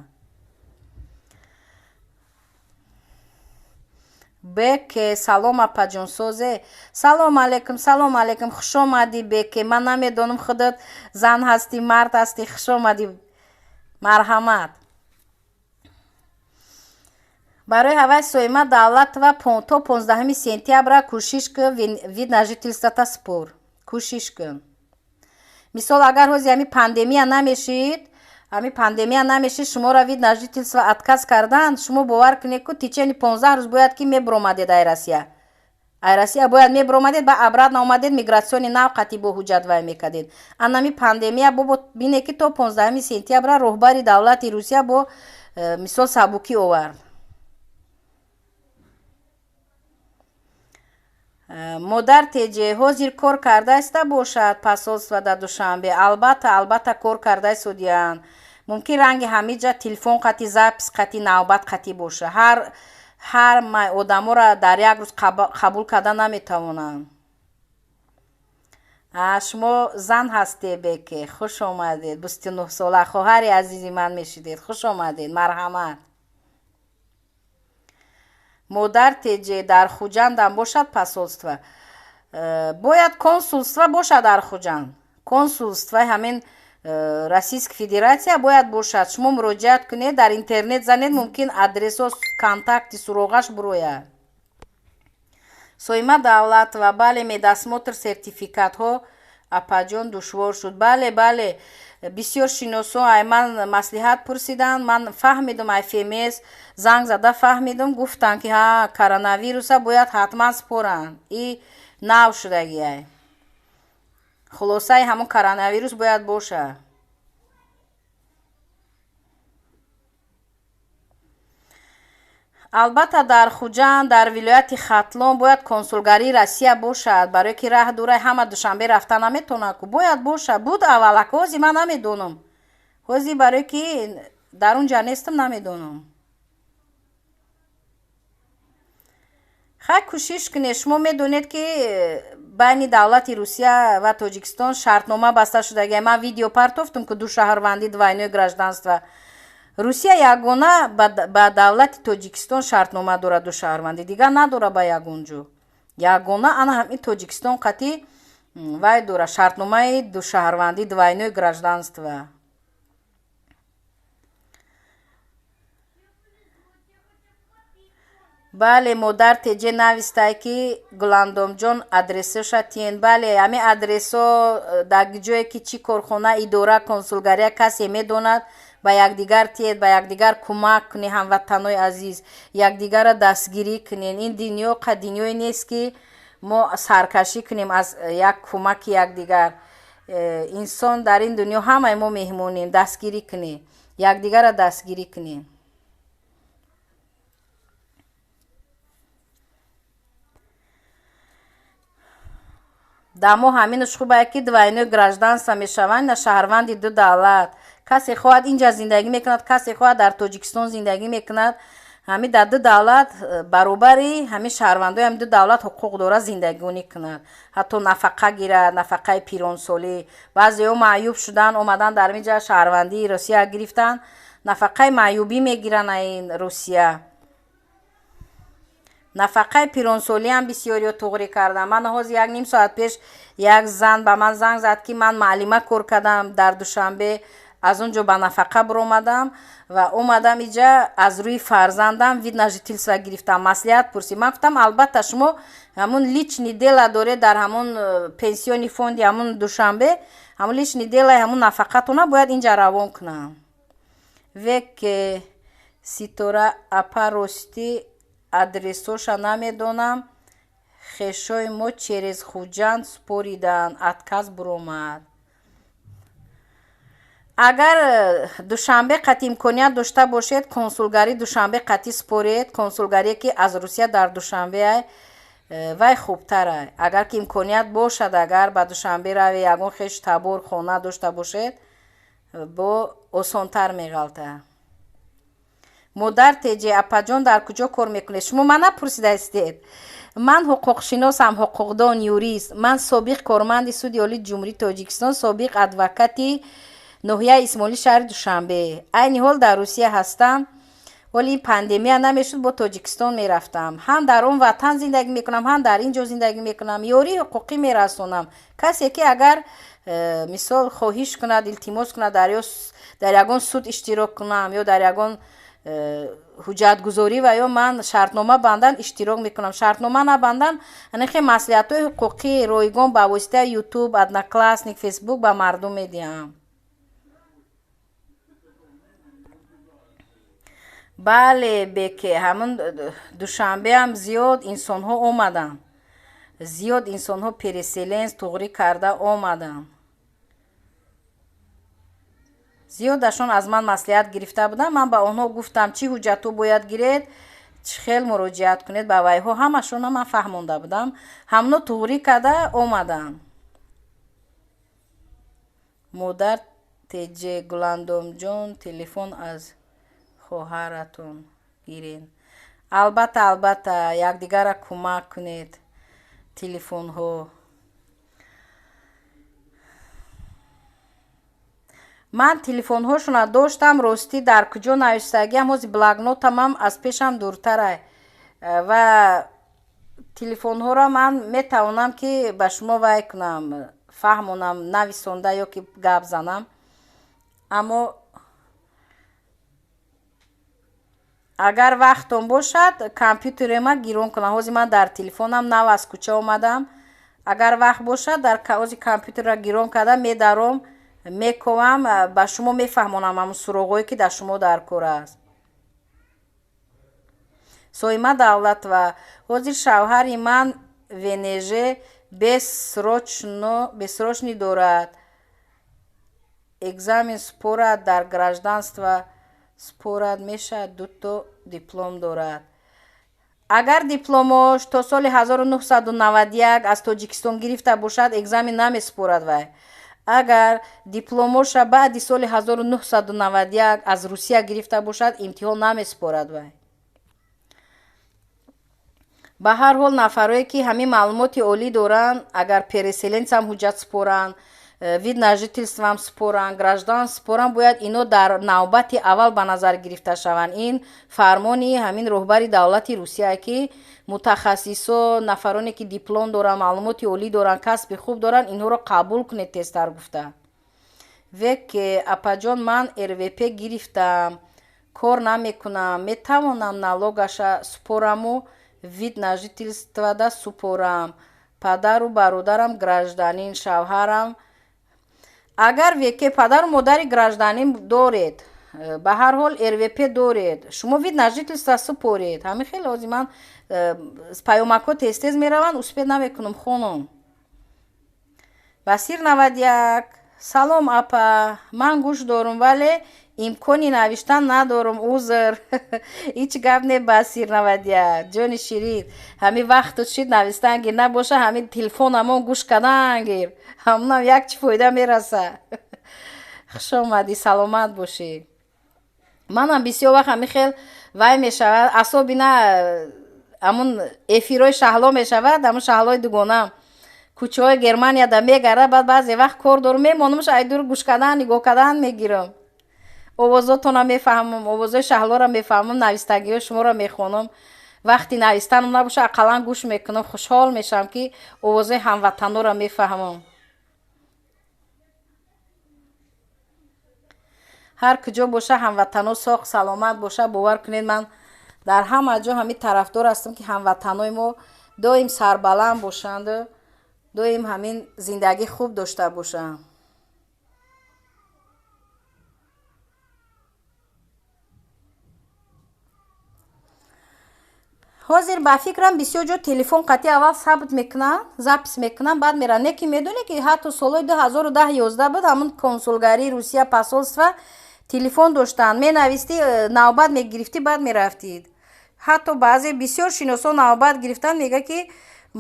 Беке, салом, апаҷонсозе. Салом алейкум, салом алейкум, хушомадӣ, Беке. Ман намедонам, худат зан ҳастӣ, мард ҳастӣ. Хушомадӣ, марҳамат. Барои ҳавай, Соима Давлатова, то 15 сентябра кӯшиш кун, вид на жительствота спор, кӯшиш кун. Мисол, агар ҳози ҳами пандемия намешид, ҳами пандемия намешид, шуморо вид на жительство отказ кардан, шумо бовар кунед, ку течение 15 рӯз бояд ки мебуромадед ай Россия, ай Россия бояд мебуромадед, ба обратно омадед, миграционный нав қатӣ бо ҳуҷҷат вай мекардед. Анами пандемия бобо, бине ки то 15 сентябра роҳбари давлати Русия бо мисол сабукӣ овард. Модар Теҷе, ҳозир кор кардаиста бошад посольство дар Душанбе? Албатта, албатта, кор кардаистодиянд. Мумкин ранги ҳамиҷа телефон қати, запись қати, навбат қати боша. Ҳар май одаморо дар як рӯз қабул карда наметавонанд. Шумо зан ҳастед, Беке, хуш омадед. 29 сола хоҳари азизи ман мешидед, хуш омадед, марҳамат. Модар Теҷе, дар Хуҷандам бошад посольство? Бояд консулство бошад дар Хуҷанд. Консулствои ҳамин Российской Федерация бояд бошад. Шумо муроҷиат кунед, дар интернет занед, мумкин адресо, контакти, суроғаш бурояд. Соима Давлатова, бале, медосмотр, сертификатҳо, апаҷон, душвор шуд. Бале, бале, бисёр шиносон ай ман маслиҳат пурсиданд. Ман фаҳмидум, ай ФМС занг зада фаҳмидум, гуфтанд, ки ҳа, коронавируса бояд ҳатман споранд, и нав шудагиай, хулосаи ҳамон коронавирус бояд бошад. Албатта, дар Хуҷанд, дар вилояти Хатлон бояд консулгарии Россия бошад, барое ки раҳ дурай, ҳама Душанбе рафта наметавонад ку. Бояд бошад, буд аввалак, ҳозир ман намедонам, ҳозир барое ки дар он ҷа нестам, намедонам. Хай, кӯшиш кунед. Шумо медонед, ки байни давлати Русия ва Тоҷикистон шартнома баста шудагия. Ман видео партофтум, ки ду шаҳрвандӣ, двойное гражданство. Русия ягона ба давлати Тоҷикистон шартнома дорад ду шаҳрвандӣ, дигар надорад ба ягон ҷо. Ягона ана ҳамин Тоҷикистон қатӣ вай дорад шартномаи душаҳрвандӣ, двойное гражданство. Бале, модар Теҷе, навистай, ки Гуландомҷон, адресоша тиен. Бале, ҳамин адресо дар ҷое ки чӣ корхона, идора, консулгария, касе медонад, ба якдигар тиед, ба якдигар кӯмак кунед. Ҳамватанои азиз, якдигарро дастгирӣ кунед. Ин дунё қа дунёе нест, ки мо саркашӣ кунем аз як кӯмаки якдигар. Инсон дар ин дунё ҳамаи мо меҳмонем. Дастгирӣ кунед, якдигарро дастгирӣ кунед. Дар мо ҳаминаш хубае, ки двойное гражданство мешаванд, на шаҳрванди ду давлат. Касе хоҳад, инҷа зиндагӣ мекунад, касе хоҳад, дар Тоҷикистон зиндагӣ мекунад. Ҳамин дар ду давлат баробари ҳамин шаҳрвандои ҳамин ду давлат ҳуқуқ дорад зиндагонӣ кунад, ҳатто нафақа гирад, нафақаи пиронсолӣ. Баъзеҳо маъюб шуданд, омаданд дар инҷа шаҳрвандии Русия гирифтанд, нафақаи маъюбӣ мегиранд ин Русия. Нафақаи пиронсолиам бисёриё туғрӣ кардам. Ман ҳозир як ним соат пеш як зан ба ман занг зад, ки ман маълима кор кардам дар Душанбе, аз он ҷо ба нафақа биромадам ва омадам иҷа, аз рӯи фарзандам вид на жительство гирифтам, маслиҳат пурсид. Ман гуфтам, албатта, шумо ҳамун личный дело доред дар ҳамун пенсионный фонди ҳамун Душанбе, ҳамун личный делаи ҳамун нафақатона бояд инҷа равон кунам. Веке Ситора апа, ростӣ, адресоша намедонам. Хешои мо через Хуҷанд спориданд, отказ буромад. Агар Душанбе қати имконият дошта бошед, консулгарии Душанбе қатӣ според. Консулгарие, ки аз Русия дар Душанбе, вай хубтара. Агар ки имконият бошад, агар ба Душанбе раве, ягон хеш табор, хона дошта бошед, бо осонтар меғалта. Модар Теҷе, апаҷон, дар куҷо кор мекунед? Шумо ман напурсидаистед. Ман ҳуқуқшиносам, ҳуқуқдон, юрист. Ман собиқ корманди Суди Олии Ҷумҳурии Тоҷикистон, собиқ адвокати ноҳияи Исмоили шаҳри Душанбе. Айни ҳол дар Русия ҳастам. Ҳоли ин пандемия намешуд, бо Тоҷикистон мерафтам. Ҳам дар он ватан зиндагӣ мекунам, ҳам дар ин ҷо зиндагӣ мекунам, ёрии ҳуқуқӣ мерасонам. Касе ки агар мисол хоҳиш кунад, илтимос кунад, дар ягон суд иштирок кунам ё дар ягон ҳуҷҷатгузорӣ ва ё ман шартнома бандан, иштирок мекунам. Шартнома набандан, анехе маслиҳатҳои ҳуқуқӣ ройгон ба воситаи Ютуб, Одноклассник, Фейсбук ба мардум медиҳам. Бале, беке, ҳамун Душанбеам зиёд инсонҳо омаданд, зиёд инсонҳо переселенец туғрӣ карда омаданд. Зиёдашон аз ман маслиҳат гирифта буданд. Ман ба онҳо гуфтам, чӣ ҳуҷҷатҳо бояд гиред, чӣ хел муроҷиат кунед ба вайҳо. Ҳамашона ман фаҳмонда будам, ҳамно туғрӣ карда омаданд. Модар Теҷе, Гуландомҷон, телефон аз хоҳаратон гирен. Албатта, албатта, якдигарра кӯмак кунед. Телефонҳо ман телефонҳошона доштам. Ростӣ, дар куҷо навиштагиам, ҳози блокнотамам аз пешам дуртарай ва телефонҳоро ман метавонам, ки ба шумо вай кунам, фаҳмонам, нависонда ё ки гап занам. Аммо агар вақтон бошад, компютери ма гирон кунам. Ҳозир ман дар телефонам, нав аз кӯча омадам. Агар вақт бошад, дар ҳозир компютерро гирон карда медаром, мековам, ба шумо мефаҳмонам ҳамун суроғҳое, ки дар шумо дар кор аст. Соима Давлатова, ҳозир шавҳари ман ВНЖ бессрочный дорад, экзамен спорад, дар гражданство спорад мешавад? Дуто диплом дорад. Агар дипломош то соли 1991 аз Тоҷикистон гирифта бошад, экзамен намеспорад вай. Агар дипломоша баъди соли 1991 аз Русия гирифта бошад, имтиҳон намеспорад вай. Ба ҳар ҳол, нафарое, ки ҳамин маълумоти олӣ доранд, агар переселенцам ҳуҷҷат споранд, вид на жительствам споранд, граждан споранд, бояд ино дар навбати аввал ба назар гирифта шаванд. Ин фармони ҳамин роҳбари давлати Русия, ки мутахассисо, нафароне, ки диплом доранд, маълумоти олӣ доранд, касби хуб доранд, инҳоро қабул кунед тезтар гуфта. Веке апаҷон, ман РВП гирифтам, кор намекунам, метавонам налогаша спораму вид на жительствода супорам? Падару бародарам гражданин, шавҳарам. Агар, веке, падару модари гражданин доред, ба ҳар ҳол РВП доред, шумо вид на жительство супоред. Ҳамин хеле ҳозир ман паёмакҳо тез тез мераванд, успеть намекунам хонум. Басир 91, салом, апа, ман гӯш дорум, вале имкони навиштан надорум, узр. Ҳеҷ гап не, Басир 91, ҷони ширин. Ҳамин вақту шид, навистан гир, набоша, ҳамин телефонамон гӯш кардан гир, ҳамунам як чӣ фоида мераса. Хуш омадӣ, саломат бошӣ. Манам бисёр вақт ҳамин хел вай мешавад, асобина ҳамун эфирҳои Шаҳло мешавад, ҳамун Шаҳлои дугонам кӯчаҳои Германияда мегарад, баъд баъзе вақт кор дорум, мемонамш, айдур гӯш кардан, нигоҳ кардан мегирам. Овозотонро мефаҳмам, овозҳои Шаҳлоро мефаҳмам, навистагиҳои шуморо мехонам. Вақти навистанам набоша, ақаллан гӯш мекунам, хушҳол мешавам, ки овозаи ҳамватанҳоро мефаҳмам. Ҳар куҷо боша ҳамватанҳо соқ саломат боша. Бовар кунед, ман дар ҳама ҷо ҳамин тарафдор ҳастам, ки ҳамватанҳои мо доим сарбаланд бошанду доим ҳамин зиндагӣ хуб дошта бошанд. Ҳозир ба фикрам бисёр ҷо телефон қатъи аввал сабт мекунанд, запис мекунанд, баъд мераванд. Не ки медонӣ, ки ҳатто солҳои 2010-11 буд, ҳамун консулгарии Русия, посольства телефон доштанд, менавистӣ, навбат мегирифтӣ, баъд мерафтид. Ҳатто баъзе бисёр шиносо навбат гирифтанд, мега ки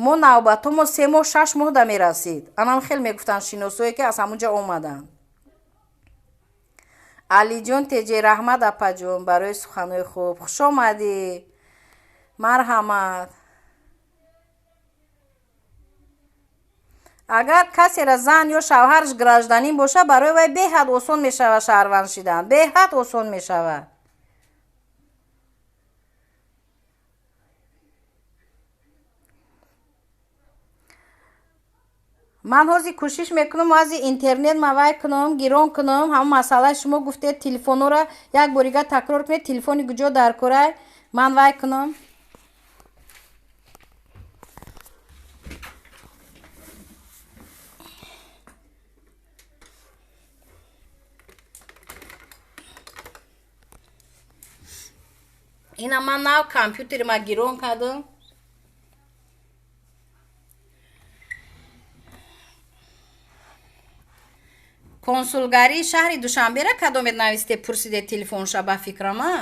мо навбатҳо мо 3 моҳ, 6 моҳ да мерасид. Анам хел мегуфтанд шиносое, ки аз ҳамун ҷо омаданд. Алиҷон Теҷе, раҳмат, апаҷон, барои суханҳои хуб. Хуш омадӣ, марҳамат. Агар касера зан ё шавҳараш гражданин боша, барои вай беҳад осон мешавад шаҳрванд шидан, беҳад осон мешавад. Ман ҳозир кӯшиш мекунам, ази интернет мавай кунам, гирон кунам ҳамон масъалаи шумо гуфтед. Телефонҳоро як борига такрор кунед, телефони куҷо дар корай, ман вай кунам. Ина ман нав компютери ма гирон кардам. Консулгарии шаҳри Душанбера кадомед нависте, пурсиде телефонша, ба фикрама?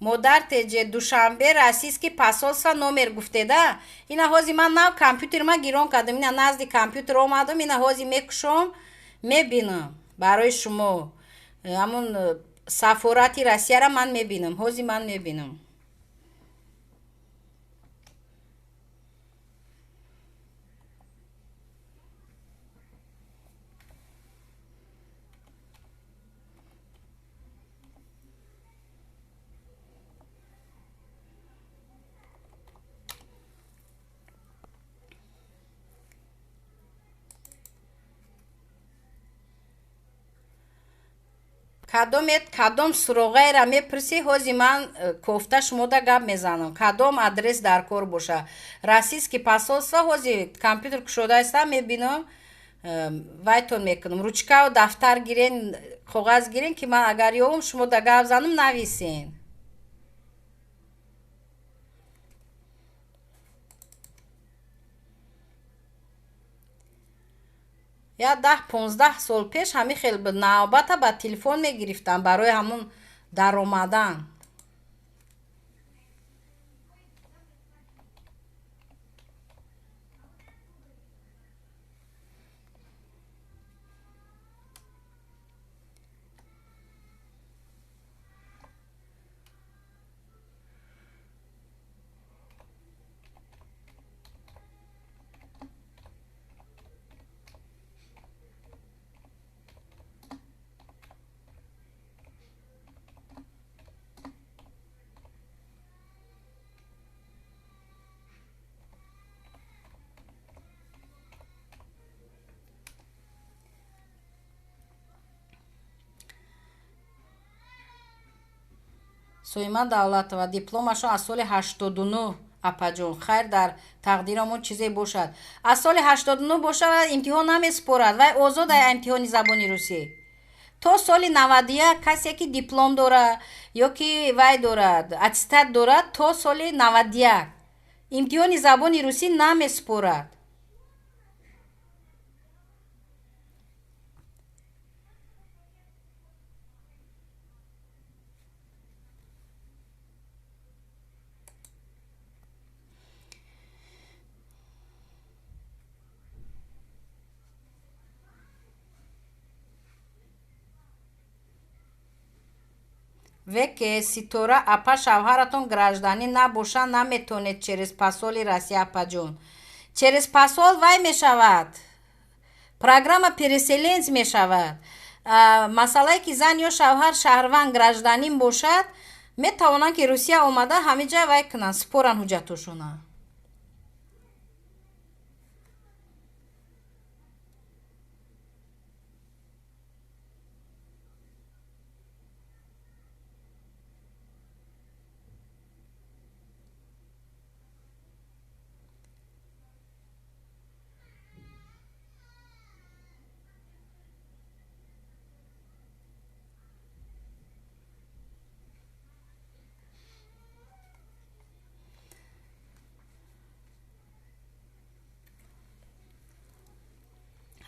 Модар Теҷе, Душанбе, российский посольство номер гуфтеда. Ина ҳозир ман нав компютер ма гирон кардам, ина назди компютер омадам, ина ҳозир мекушом, мебинам барои шумо. Ҳамун сафорати Россияра ман мебинам, ҳозир ман мебинам. Кадомет, кадом суроғаеро мепурсӣ, ҳозир ман кофта шумода гап мезанам, кадом адрес дар кор боша. Российский посольство, ҳозир компютер кушодаистам, мебинам, вайтон мекунам. Ручкаву дафтар гирен, коғаз гирен, ки ман агар ёвам, шумода гап занам, нависен. Я 10-15 сол пеш ҳамин хел буд, навбата ба телефон мегирифтам барои ҳамун даромадан. Соима Давлатова, дипломашон аз соли 89, апаҷон. Хайр, дар тақдирамон чизе бошад. Аз соли 89 бошад, имтиҳон намеспорад, вай озод ай имтиҳони забони русӣ то соли 91. Касе ки диплом дорад ё ки вай дорад, аттестат дорад, то соли 91 имтиҳони забони русӣ намеспорад. Веке Ситора апа, шавҳаратон гражданин набоша, наметонед через посоли Россия, апаҷон. Через посол вай мешавад. Программа переселенец мешавад. Масъалае ки зан ё шавҳар шаҳрванд, гражданин бошад, метавонанд ки Русия омада ҳамиҷа вай кунанд, супоранд ҳуҷҷатошона.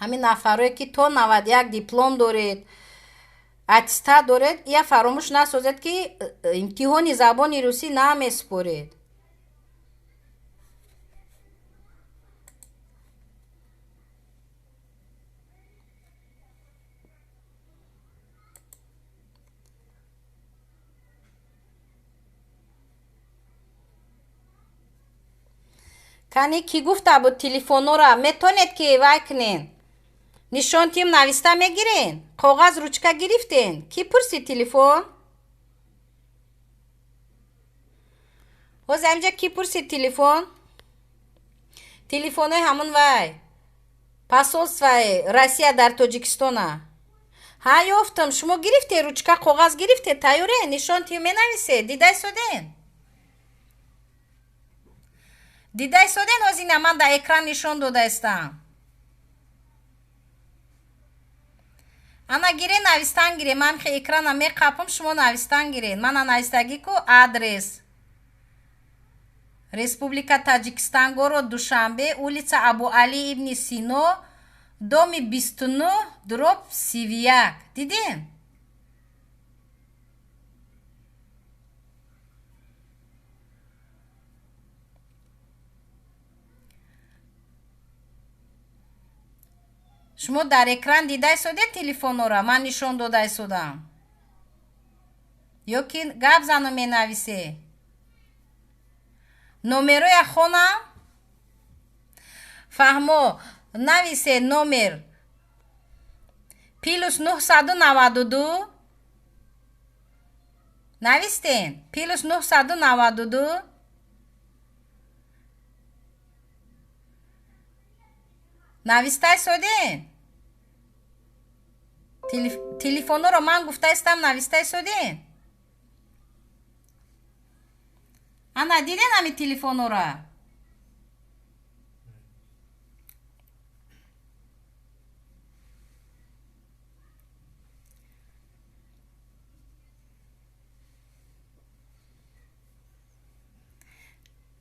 Ҳамин нафарое ки то 91 диплом доред, аттестат доред, я фаромӯш насозед ки имтиҳони забони русӣ намесупоред. Кани кӣ гуфта буд телефонора метонед ки вай кунен? Нишон тим нависта мегирен? Коғаз ручка гирифтен? Кӣ пурсид телефон? Ҳозир ҳаминҷа кӣ пурсид телефон? Телефонои ҳамун вай. Посольствои Россия дар Тоҷикистона. Ҳа, ёфтам. Шумо гирифте ручка, коғаз гирифте, тайёре? Нишон тим менависе? Дидай соден? Дидай соден? Ҳозир ман дар экран нишон додаистам. Ана гире, навистан гире. Ман хе экрана меқапам, шумо навистан гирен. Мана навистагӣ ку адрес. Республика Таджикистан, город Душанбе, улица Абу Али ибни Сино, доми 29/31. Дидем? Шумо дар экран дидай содед телефонора? Ман нишон додай содам. Ё ки гап зану менависе? Номероя хонам? Фаҳмо, нависе номер. Плюс 992. Навистен? Плюс 992. Навистай соден? Телефонро ман гуфтаистам, навистай соден? Ана диден ҳами телефонора?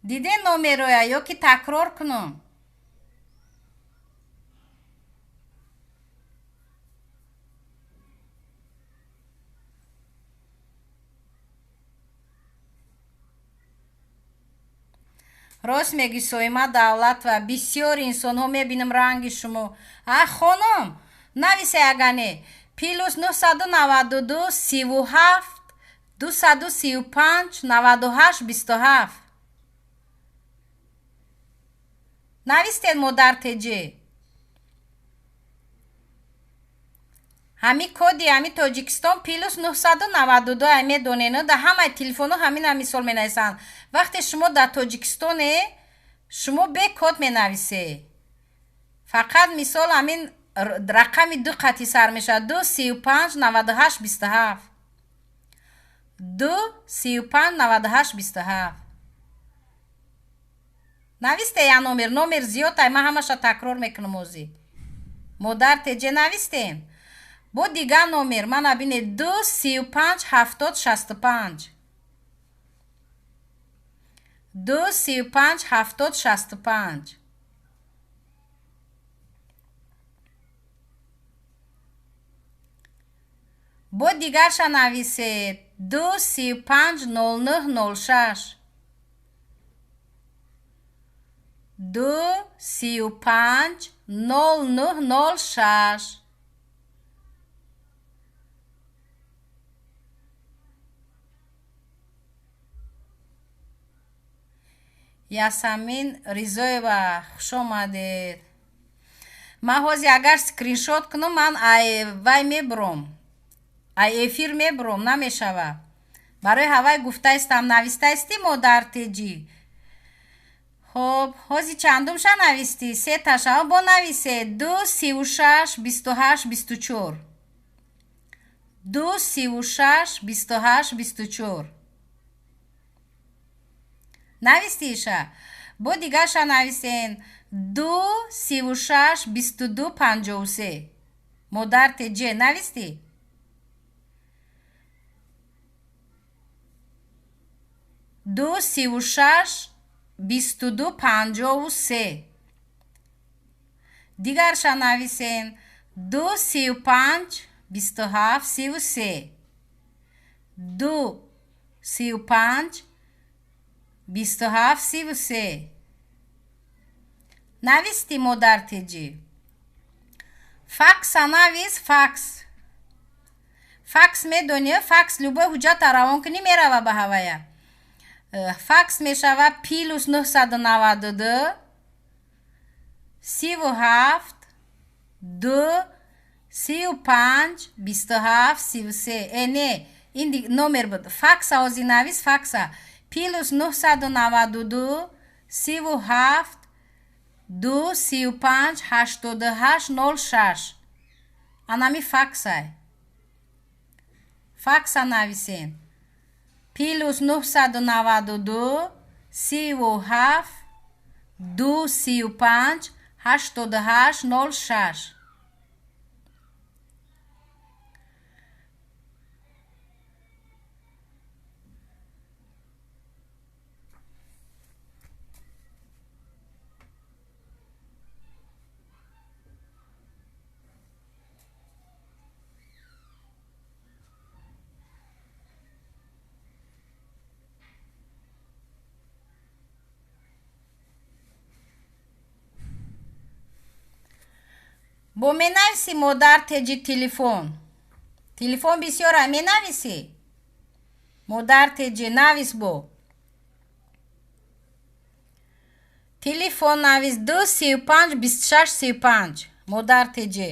Диден номероя ё ки такрор кунам? Рост мегӯӣ, Соима Давлатова, бисёр инсонҳо мебинам ранги шумо. А хонум, нависе агане. Плюс 992 37 235 98 27. Навистед модар теҷе. Ҳами коди ҳами Тоҷикистон плюс 992 ай медонен, дар ҳамаи телефонҳо ҳамина мисол менависанд. Вақте шумо дар Тоҷикистоне, шумо бе код менависе. Фақат мисол ҳамин рақами ду қатъи сар мешавад. 2 35 98 27. 2 35 98 27. Нависте я номер, номер зиёд ай, ман ҳамаша такрор мекунам ҳозир. Модар теҷе навистем? Бо дигар номер, мана бинед, 2 35 70 65. 2 35 70 65. Бо дигарша нависед, 2 35 09 06. 2 35 09 06. Ясамин Ризоева, хуш омадед. Ман ҳозир агар скриншот кунам, ман ай вай мебуром, ай эфир мебуром, намешава. Барои ҳавай гуфтаистам, навистаистӣ модар теҷӣ. Хоб, ҳозир чандумша навистӣ? Сеташа бо нависе. 2 36 28 24. 2 36 28 24. Навистиша? Бо дигарша нависен. 2 36 22 53. Модар теҷе навистӣ? 2 36 22 53. Дигарша нависен. 2 35 27 33. 2 35 27 33. Нависти модар теҷӣ? Факса навис, факс. Факс медонӣ? Факс любой ҳуҷҷата равон кунӣ, мерава ба ҳавая. Факс мешава плюс 992 37 2 35 27 33. Не, ин номер буд. Факса ҳозир навис, факса. Плюс 992 37 2 35 88 06. Анами факсай. Факса нависен. Плюс 992 37 2 35 88 06. Бо менависи модар теҷи телефон. Телефон бисёра менависӣ? Модар теҷи навис бо. Телефон навис 2 35 26 35. Модар теҷи.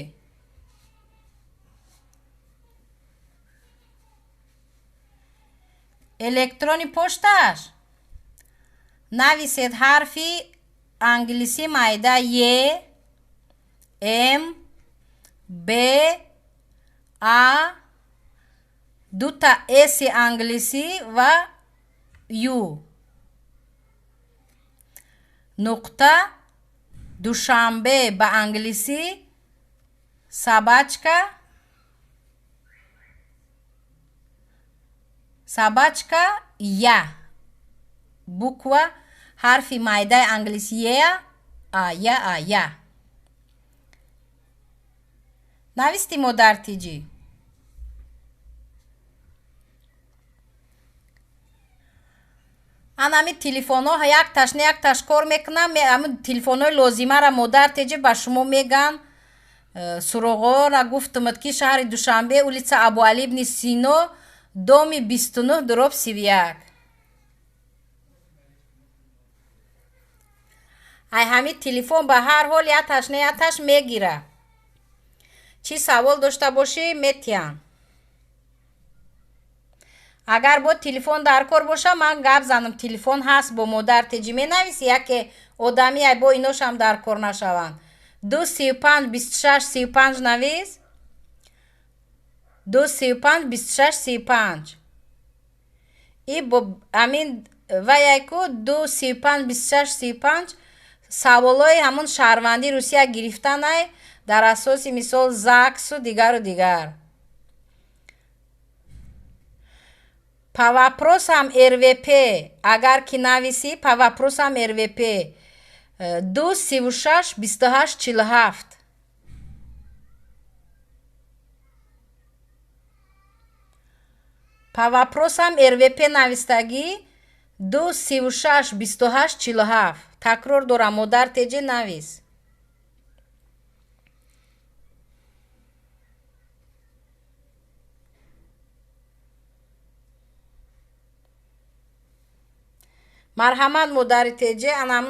Электрони поштааш? Нависед ҳарфи англисӣ майда Е, М, Б, А, дута С англисӣ ва Ю. Нуқта Душанбе ба англисӣ собачка собачка Я. Буква ҳарфи майдаи англисӣ Е, А, Я, А, Я. Нависти модар тиҷӣ? Ан ҳамин телефонҳо якташ не якташ кор мекунам. Ҳамин телефонҳои лозимара модар теҷи ба шумо меган. Суроғора гуфтумад ки шаҳри Душанбе, улица Абуали ибни Сино, доми 29 дроп 31. Ай ҳамин телефон ба ҳар ҳол якташ не якташ мегира. Чӣ савол дошта бошӣ, метиҳам. Агар бо телефон дар кор боша, ман гап занам. Телефон ҳаст, бо модар теҷи менависи, яке одами ай бо иношам дар кор нашаванд. 2 35 26 35 навис. 2 35 26 35. И бо амин ваяйку 2 35 26 35 саволҳои ҳамон шаҳрвандии Русия гирифтанай дар асоси мисол ЗАГСу дигару дигар. По вопросам РВП, агар ки нависӣ, по вопросам РВП 2 36 28 47. По вопросам РВП навистагӣ 2 36 28 47. Такрор дорам, модар теҷе навис. Марҳамат модари теҷе, анам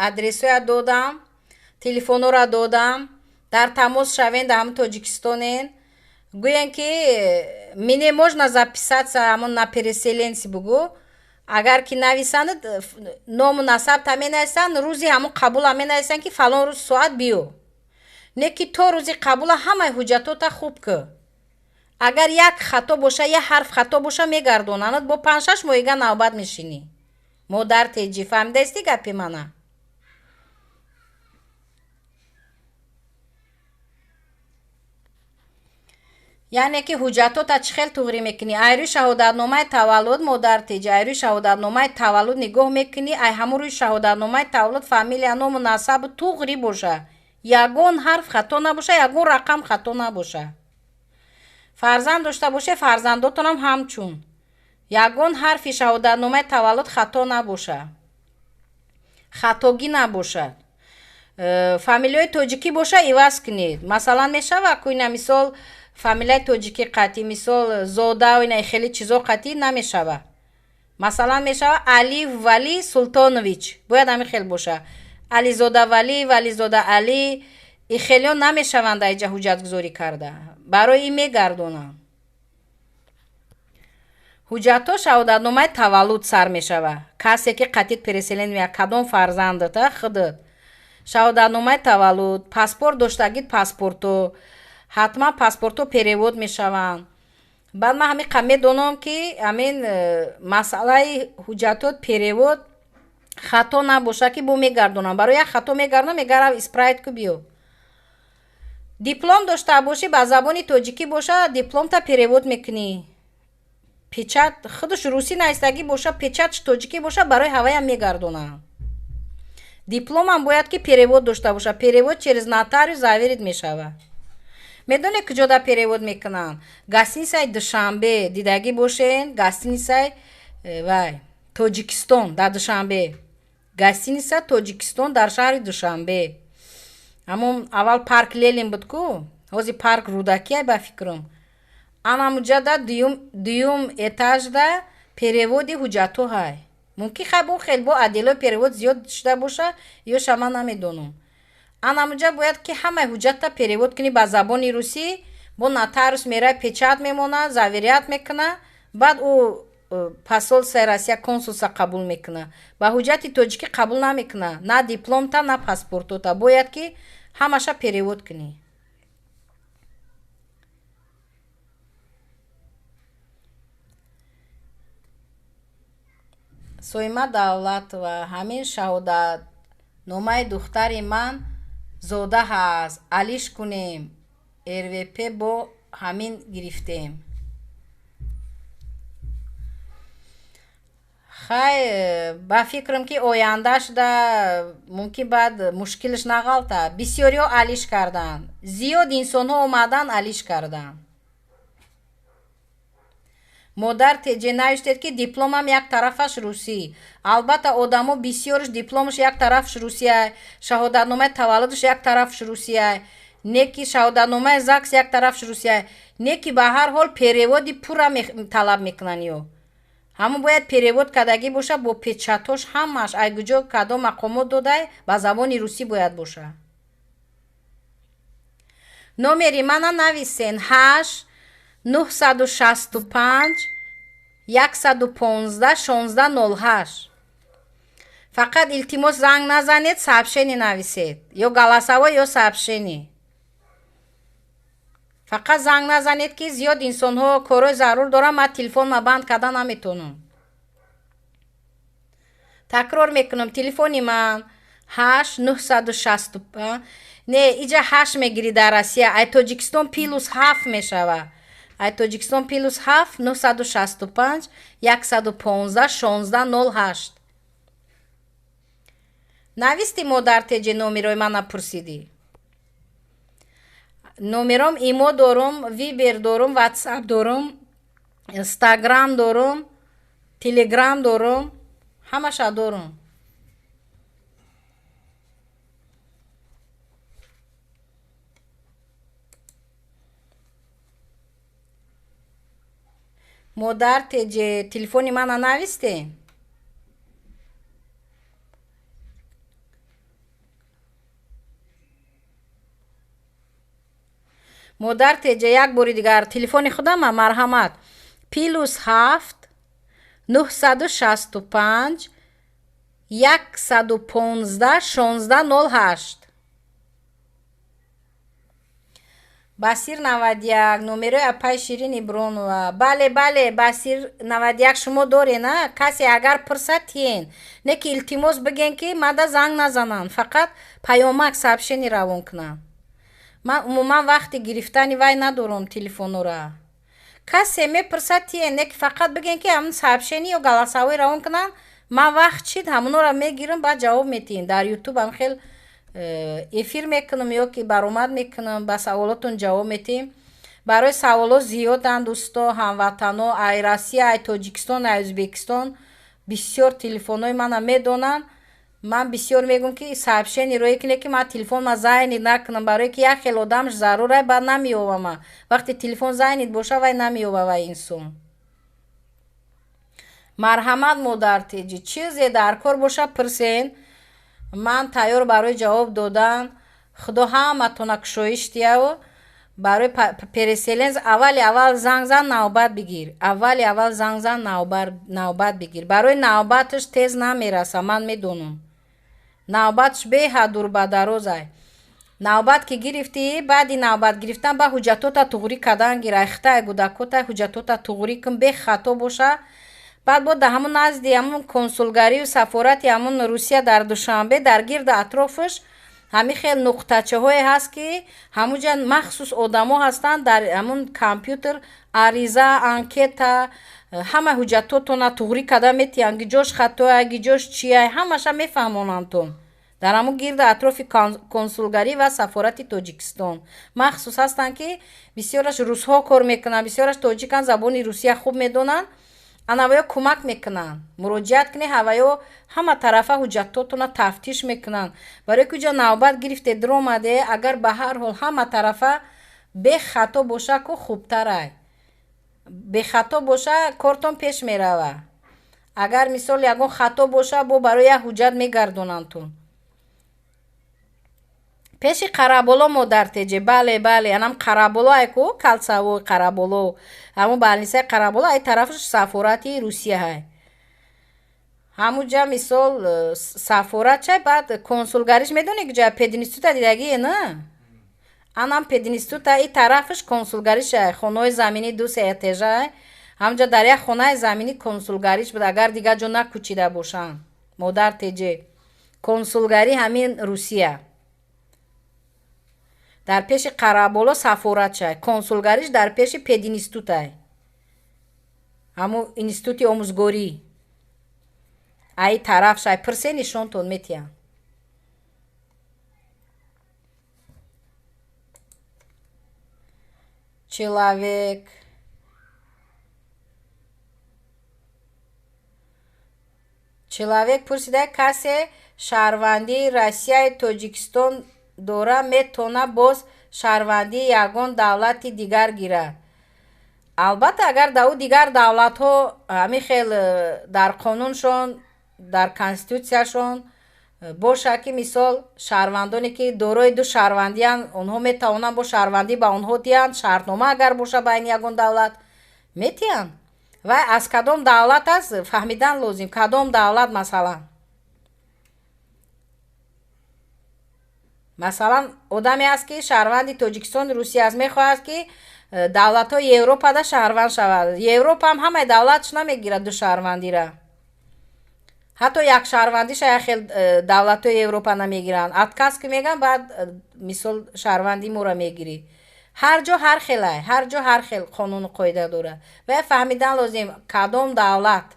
адресоя додам, телефонора додам. Дар тамос шавен, дар ҳамн Тоҷикистонен, гӯян ки мне можно записаться ҳамон на переселенцы бугӯ. Агар ки нависанд, ному насабта менависанд, рӯзи ҳамон қабула менависанд, ки фалон рӯз соат биё. Не ки то рӯзи қабула ҳамаи ҳуҷҷатота хуб кӯ. Агар як хато боша, як ҳарф хато боша, мегардонанд, бо 5-6 моҳига навбат мешинӣ. Модар теҷӣ, фаҳмидаисти гапи мана? Яъне ки ҳуҷҷатота чӣ хел туғрӣ мекунӣ? Ай рӯи шаҳодатномаи таваллуд, модар теҷӣ, ай рӯи шаҳодатномаи таваллуд нигоҳ мекунӣ, ай ҳамун рӯи шаҳодатномаи таваллуд фамилия, ному насабу туғрӣ боша. Ягон ҳарф хато набоша, ягон рақам хато набоша. Фарзанд дошта боше, фарзандотонам ҳамчун. Ягон ҳарфи шаҳодатномаи таваллуд хато набоша. Хатогӣ набошад. Фамилияи тоҷикӣ боша, иваз кунед. Масалан, мешава ку ина мисол фамилияи тоҷикӣ қатъӣ, мисол зода, ина хеле чизо қатъӣ намешава. Масалан, мешава Алиев Вали Султонович. Бояд ҳамин хел боша. Ализода Вали, Вализода Али, и хелиҳо намешаванд айҷа ҳуҷҷатгузорӣ карда. Барои ин мегардонам. Ҳуҷҷатҳо шаҳодатномаи таваллуд сар мешава. Касе ки қатъи переселен меяд, кадом фарзандата худат. Шаҳодатномаи таваллуд, паспорт доштагид, паспорто, ҳатман паспортҳо перевод мешаванд. Баъд ман ҳамин медонам, ки ҳамин масъалаи ҳуҷҷатҳо перевод хато набоша, ки бо мегардонам. Барои як хато мегардонам, мегарав исправить ку биё. Диплом дошта бошӣ, ба забони тоҷикӣ боша, дипломта перевод мекунӣ. Печать худаш русӣ навистагӣ боша, печатш тоҷикӣ боша, барои ҳаваям мегардонам. Дипломам бояд ки перевод дошта боша. Перевод через нотариус заверить мешава. Медонед, куҷода перевод мекунанд? Гостиницаи Душанбе дидагӣ бошен, гостиницаи вай Тоҷикистон дар Душанбе. Гостиница Тоҷикистон дар шаҳри Душанбе. Ҳамон аввал парк Ленин буд ку, ҳозир парк Рӯдакия ба фикрам. Анамуҷада дуюм этажда переводи ҳуҷҷатҳо ҳай. Мумкин хай бо хел бо отделои перевод зиёд шуда боша, ёша ман намедонам. Анамуҷа бояд ки ҳамаи ҳуҷҷатта перевод кунӣ ба забони русӣ, бо нотариус мерай, печать мемона, заверять мекуна, баъд ӯ посольствои Россия, консулство қабул мекуна. Ба ҳуҷҷати тоҷикӣ қабул намекуна, на дипломта, на паспортота. Бояд ки ҳамаша перевод кунӣ. Соима Давлатова, ҳамин шаҳодатномаи духтари ман зода ҳаст, алиш кунем, РВП бо ҳамин гирифтем. Хай, ба фикрам, ки ояндашда мумкин баъд мушкилш нағалта. Бисёриҳо алиш карданд. Зиёд инсонҳо омадан, алиш карданд. Модар теҷе, навиштед, ки дипломам як тарафаш русӣ. Албатта, одамо бисёрш дипломаш як тарафаш русия, шаҳодатномаи таваллудаш як тарафаш русия, не ки шаҳодатномаи ЗАГС як тарафаш русия, не ки ба ҳар ҳол переводи пурра талаб мекунанд ё. Ҳамон бояд перевод кардагӣ боша бо печатош ҳамааш, ай куҷо кадом мақомот додай, ба забони русӣ бояд боша. Номери мана нависен: 8 965 115 16 08. Фақат илтимос, занг назанед, сообщение нависед, ё голосовой, ё сообщение. Фақат занг назанед, ки зиёд инсонҳо корҳои зарур доранд, ман телефонма банд карда наметавонам. Такрор мекунам: телефони ман 8 965, не, иҷа 8 мегирӣ дар Россия, ай Тоҷикистон плюс 7 мешава. Ай Тоҷикистон плюс 7 965 115 16 08. Нависти, модар теҷе, номерои мана пурсидӣ. Номером ИМО дорум, Вибер дорум, Ватсап дорум, Инстаграм дорум, Телеграм дорум, ҳамаша дорум. Модар теҷе, телефони мана нависте? Модар теҷа, як бори дигар телефони худама, марҳамат: +7 965 115 16 08. Басир 91, номерои апаи Ширин Ибронова. Бале, бале, Басир 91, шумо доре, на? Касе агар пурсад, тиен. Не ки, илтимос, биген, ки мада занг назананд, фақат паёмак, сообщение равон кунанд. Ман умуман вақти гирифтани вай надорам телефонора. Касе мепурсад, тиен, не ки фақат биген, ки ҳамун сообщение ё голосовой равон кунанд. Ман вақт чид, ҳамунора мегирам, баъд ҷавоб метиҳем. Дар Ютуб ам хел эфир мекунам ё ки баромад мекунам, ба саволотон ҷавоб метиҳем. Барои саволо зиёданд, дӯсто, ҳамватано, ай Россия, ай Тоҷикистон, ай Ӯзбекистон бисёр телефонҳои мана медонанд. Ман бисёр мегӯм, ки сообщение роӣ кунед, ки ман телефонма занят накунам, барое ки як хел одамш зарурай, баъд намеёвама. Вақте телефон занят боша, вай намеёва вай инсон. Марҳамат, модар теҷи, чизе дар кор боша, пурсен, ман тайёр барои ҷавоб додан. Худо ҳаматона кушоиш дияву. Барои переселенец аввали аввал занг зан, навбат бигир. Аввали аввал занг зан, навбат бигир. Барои навбаташ тез намераса, ман медонам, навбаташ беҳад дурбадарозай. Навбат ки гирифтӣ, баъди навбат гирифтан ба ҳуҷҷатота туғрӣ кардан гир. Айхтай гудакота ҳуҷҷатота туғрӣ кун, бехато боша. Баъд бо да ҳамун назди ҳамун консулгарию сафорати ҳамун Русия дар Душанбе, дар гирди атрофаш ҳамин хел нуқтачаҳое ҳаст, ки ҳамунҷа махсус одамо ҳастанд, дар ҳамун компютер ариза, анкета, ҳама ҳуҷҷатотона туғрӣ карда метиҳанд, ки ҷош хатоя, ки ҷош чия, ҳамаша мефаҳмонандтон. Дар ҳамун гирди атрофи консулгарӣ ва сафорати Тоҷикистон махсус ҳастанд, ки бисёраш русҳо кор мекунанд, бисёраш тоҷиканд, забони русия хуб медонанд. Анаваё кӯмак мекунанд. Муроҷиат кунед, ҳаваё ҳама тарафа ҳуҷҷатотона тафтиш мекунанд. Барои ки ҷо навбат гирифте, дуромаде, агар ба ҳар ҳол ҳама тарафа бехато боша, ку хубтарай. Бехато боша, кортон пеш мерава. Агар, мисол, ягон хато боша, бо барои як ҳуҷҷат мегардонандтон. Пеши Қараболо, модар теҷе, бале, бале, анам Қараболо ай ку, кольцевой Қараболо, ҳамун больницаи Қараболо, ай тарафаш сафорати Русия ҳай. Ҳамунҷа, мисол, сафорат чай, баъд консулгариш медонӣ ки ҷоя пединститута дидагие, на? Анам пединститута и тарафаш консулгариш ай, хонаҳои заминӣ ду се этажа ай. Ҳамунҷа дар як хонаи заминӣ консулгариш буд, агар дигар ҷо накӯчида бошанд. Модар теҷе, консулгарӣ ҳамин Русия дар пеши Қараболо сафоратшай, консулгариш дар пеши пединститутай, ҳамун институти омӯзгорӣ, ай тарафшай. Пирсе, нишонтон метиҳам. Человек пурсида: касе шаҳрвандии Россияи Тоҷикистон дора, метавона боз шаҳрвандии ягон давлати дигар гирад? Албатта, агар дар ӯ дигар давлатҳо ҳамин хел дар қонуншон, дар конститутсияшон бошад, ки, мисол, шаҳрвандоне ки дорои ду шаҳрвандианд, онҳо метавонанд бо шаҳрвандӣ ба онҳо диҳанд, шартнома агар боша байни ягон давлат, метиҳанд. Вай аз кадом давлат аст, фаҳмидан лозим, кадом давлат. Масалан, одаме аст, ки шаҳрванди Тоҷикистону Русия аст, мехоҳад, ки давлатҳои Европада шаҳрванд шавад. Европаам ҳамаи давлатш намегирад ду шаҳрвандира, ҳатто як шаҳрвандиша як хел давлатҳои Европа намегиранд. Отказ ки мегӯянд, баъд, мисол, шаҳрвандии моро мегирӣ. Ҳар ҷо ҳар хелай, ҳар ҷо ҳар хел қонуну қоида дорад. Вай фаҳмидан лозим, кадом давлат.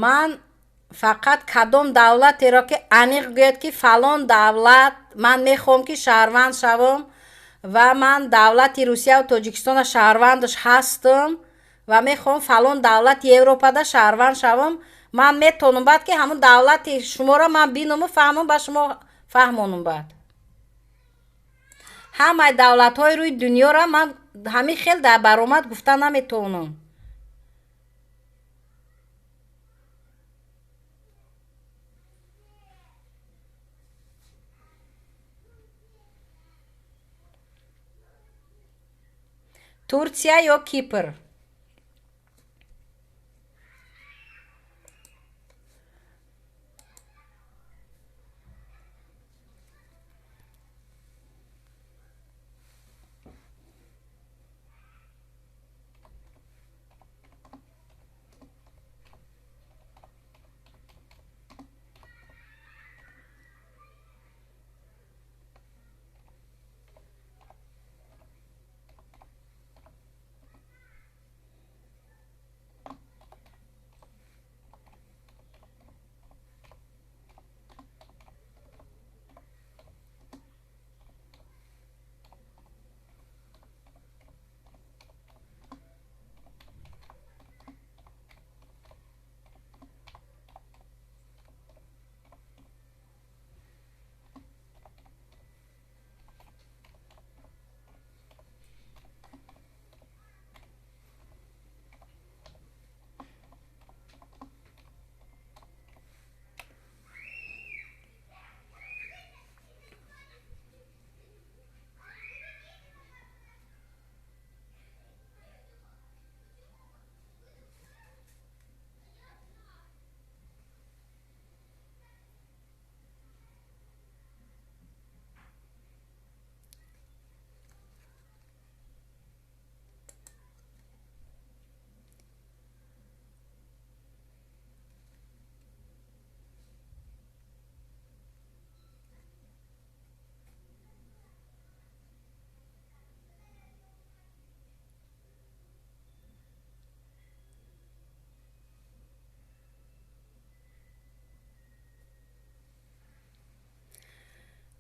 Ман Фақат кадом давлатеро ки аниқ гӯяд, ки фалон давлат ман мехоҳам, ки шаҳрванд шавам ва ман давлати Русияву Тоҷикистона шаҳрвандаш ҳастам ва мехоҳам фалон давлати Европада шаҳрванд шавам, ман метавонам баъд ки ҳамун давлати шуморо ман бинуму фаҳмам, ба шумо фаҳмонам. Баъд ҳамаи давлатҳои рӯи дунёро ман ҳамин хел дар баромад гуфта наметавонам. Турция ё Кипр?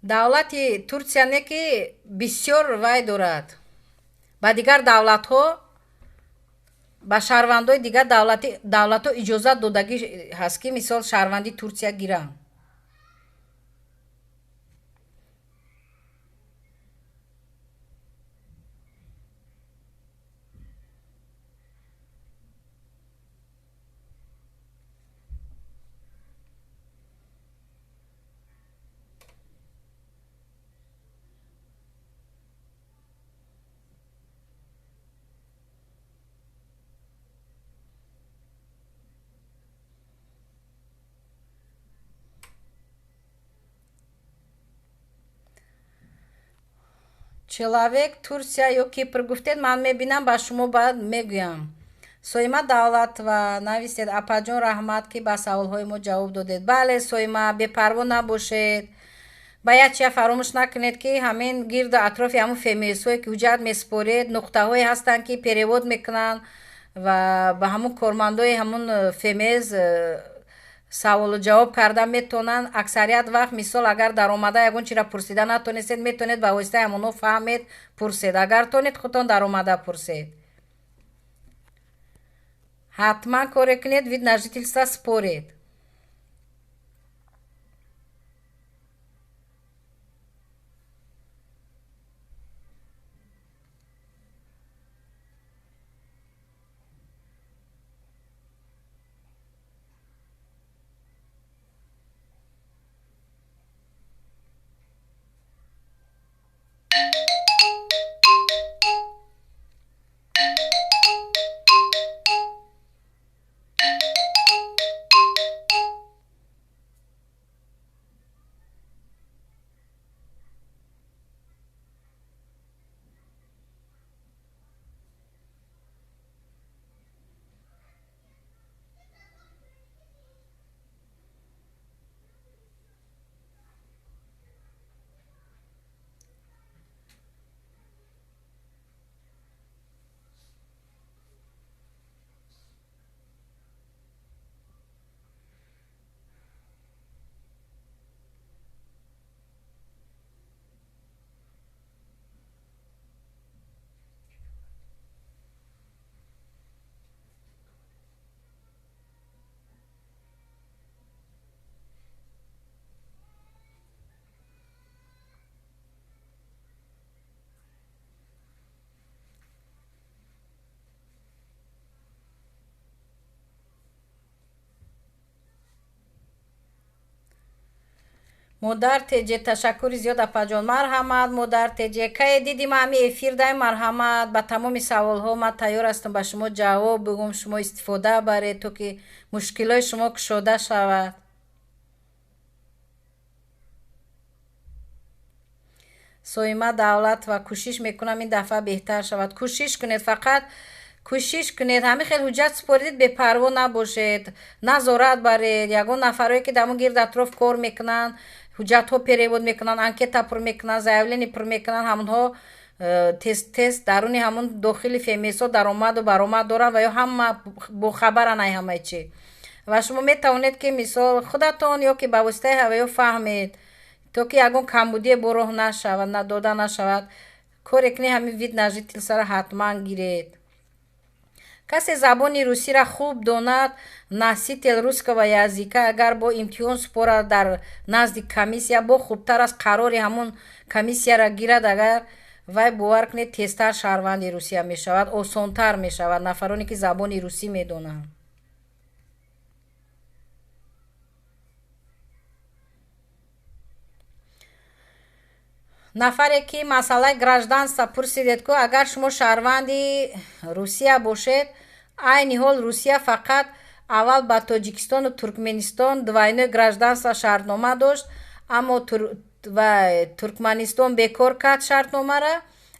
Давлати Турсия не ки бисёр вай дорад. Ба дигар давлатҳо, ба шаҳрвандои дигар давлатҳо иҷозат додагӣ ҳаст, ки мисол шаҳрванди Турсия гиранд. Человек Турсия ё Кипр гуфтед, ман мебинам, ба шумо баъд мегӯям. Соима Давлатова нависед: апаҷон, раҳмат, ки ба саволҳои мо ҷавоб додед. Бале, Соима, бепарво набошед. Ба як чия фаромӯш накунед, ки ҳамин гирду атрофи ҳамун ФМСҳое ки ҳуҷҷат месупоред, нуқтаҳое ҳастанд, ки перевод мекунанд ва ба ҳамун кормандои ҳамун ФМС саволу ҷавоб карда метавонанд. Аксарият вақт, мисол, агар даромада ягон чиро пурсида натонистед, метавонед ба воситаи ҳамонҳо фаҳмед, пурсед. Агар тонед, худтон даромада пурсед. Ҳатман коре кунед, вид на жительство според. Модар Теҷе, ташаккури зиёд, апаҷон. Марҳамат, модар Теҷе, кае диди ма ҳами эфир даем, марҳамат, ба тамоми саволҳо ман тайёр ҳастам ба шумо ҷавоб бигӯм, шумо истифода баред, то ки мушкилои шумо кушода шавад. Соима Давлатова, кӯшиш мекунам ин дафъа беҳтар шавад. Кӯшиш кунед, фақат кӯшиш кунед. Ҳамин хел ҳуҷҷат супоридед, бепарво набошед, назорат баред. Ягон нафарое ки дар он гирд атроф кор мекунанд, ҳуҷҷатҳо перевод мекунанд, анкета пур мекунанд, заявление пур мекунанд, ҳамонҳо тез тез даруни ҳамон дохили ФМСҳо даромаду баромад доранд ва ё ҳама бохабаранд ай ҳамаи чӣ. Ва шумо метавонед, ки мисол худатон ё ки ба воситаи ҳаваё фаҳмед, то ки ягон камбудие бо роҳ нашавад, надода нашавад. Коре кунед, ҳамин вид на жительство ҳатман гиред. Касе забони русиро хуб донад, носитель русского языка, агар бо имтиҳон супорад дар назди комиссия, бо хубтар аст, қарори ҳамон комиссияро гирад, агар вай, бовар кунед, тезтар шаҳрванди Русия мешавад, осонтар мешавад нафароне ки забони русӣ медонанд. Нафаре ки масъалаи гражданство пурсидед ку, агар шумо шаҳрванди Русия бошед, айни ҳол Русия фақат аввал ба Тоҷикистону Туркменистон двойное гражданство шартнома дошт, аммо Туркманистон бекор кард шартномара.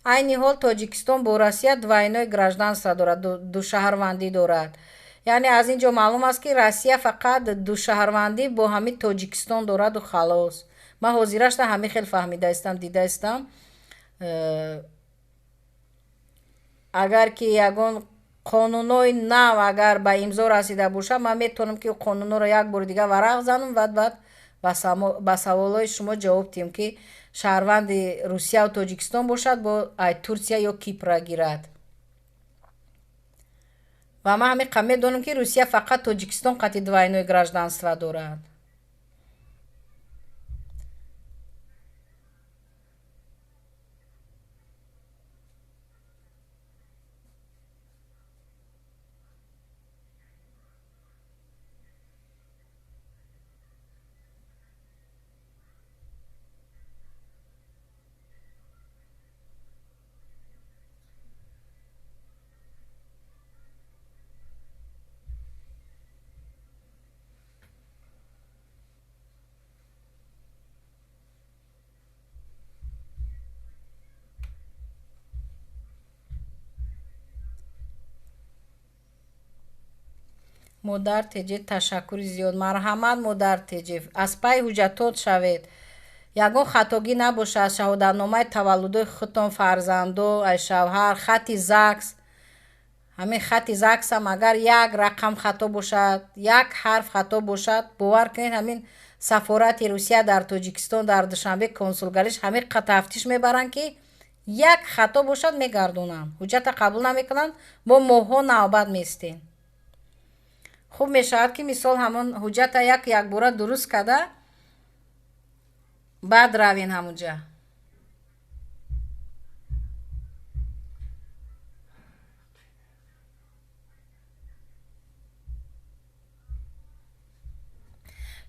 Айни ҳол Тоҷикистон бо Россия двойное гражданство дорад, душаҳрвандӣ дорад. Яъне аз ин ҷо маълум аст, ки Россия фақат душаҳрвандӣ бо ҳамин Тоҷикистон дораду халос. Ман ҳозирашта ҳамин хел фаҳмидаистам, дидаистам. Агар ки ягон қонунҳои нав агар ба имзо расида бошад, ман метавонам, ки қонунҳоро як бори дигар варақ занам, баъд ба саволҳои шумо ҷавоб диҳем, ки шаҳрванди Русияву Тоҷикистон бошад, бо ай Турсия ё Кипра гирад. Ва ман ҳамин қа медонам, ки Русия фақат Тоҷикистон қати двойное гражданство дорад. Модар Теҷе, ташаккури зиёд. Марҳамат, модар Теҷе, аз пайи ҳуҷҷатот шавед, ягон хатогӣ набошад. Шаҳодатномаи таваллудои худтон, фарзандо, ай шавҳар, хати ЗАГС. Ҳамин хати ЗАГСам агар як рақам хато бошад, як ҳарф хато бошад, бовар кунед, ҳамин сафорати Русия дар Тоҷикистон, дар Душанбе, консулгариш ҳамин қа тафтиш мебаранд, ки як хато бошад, мегардонанд, ҳуҷҷата қабул намекунанд, бо моҳҳо навбат меистем. Хуб мешавад, ки мисол ҳамон ҳуҷҷата як якбора дуруст карда, баъд равен ҳамунҷа.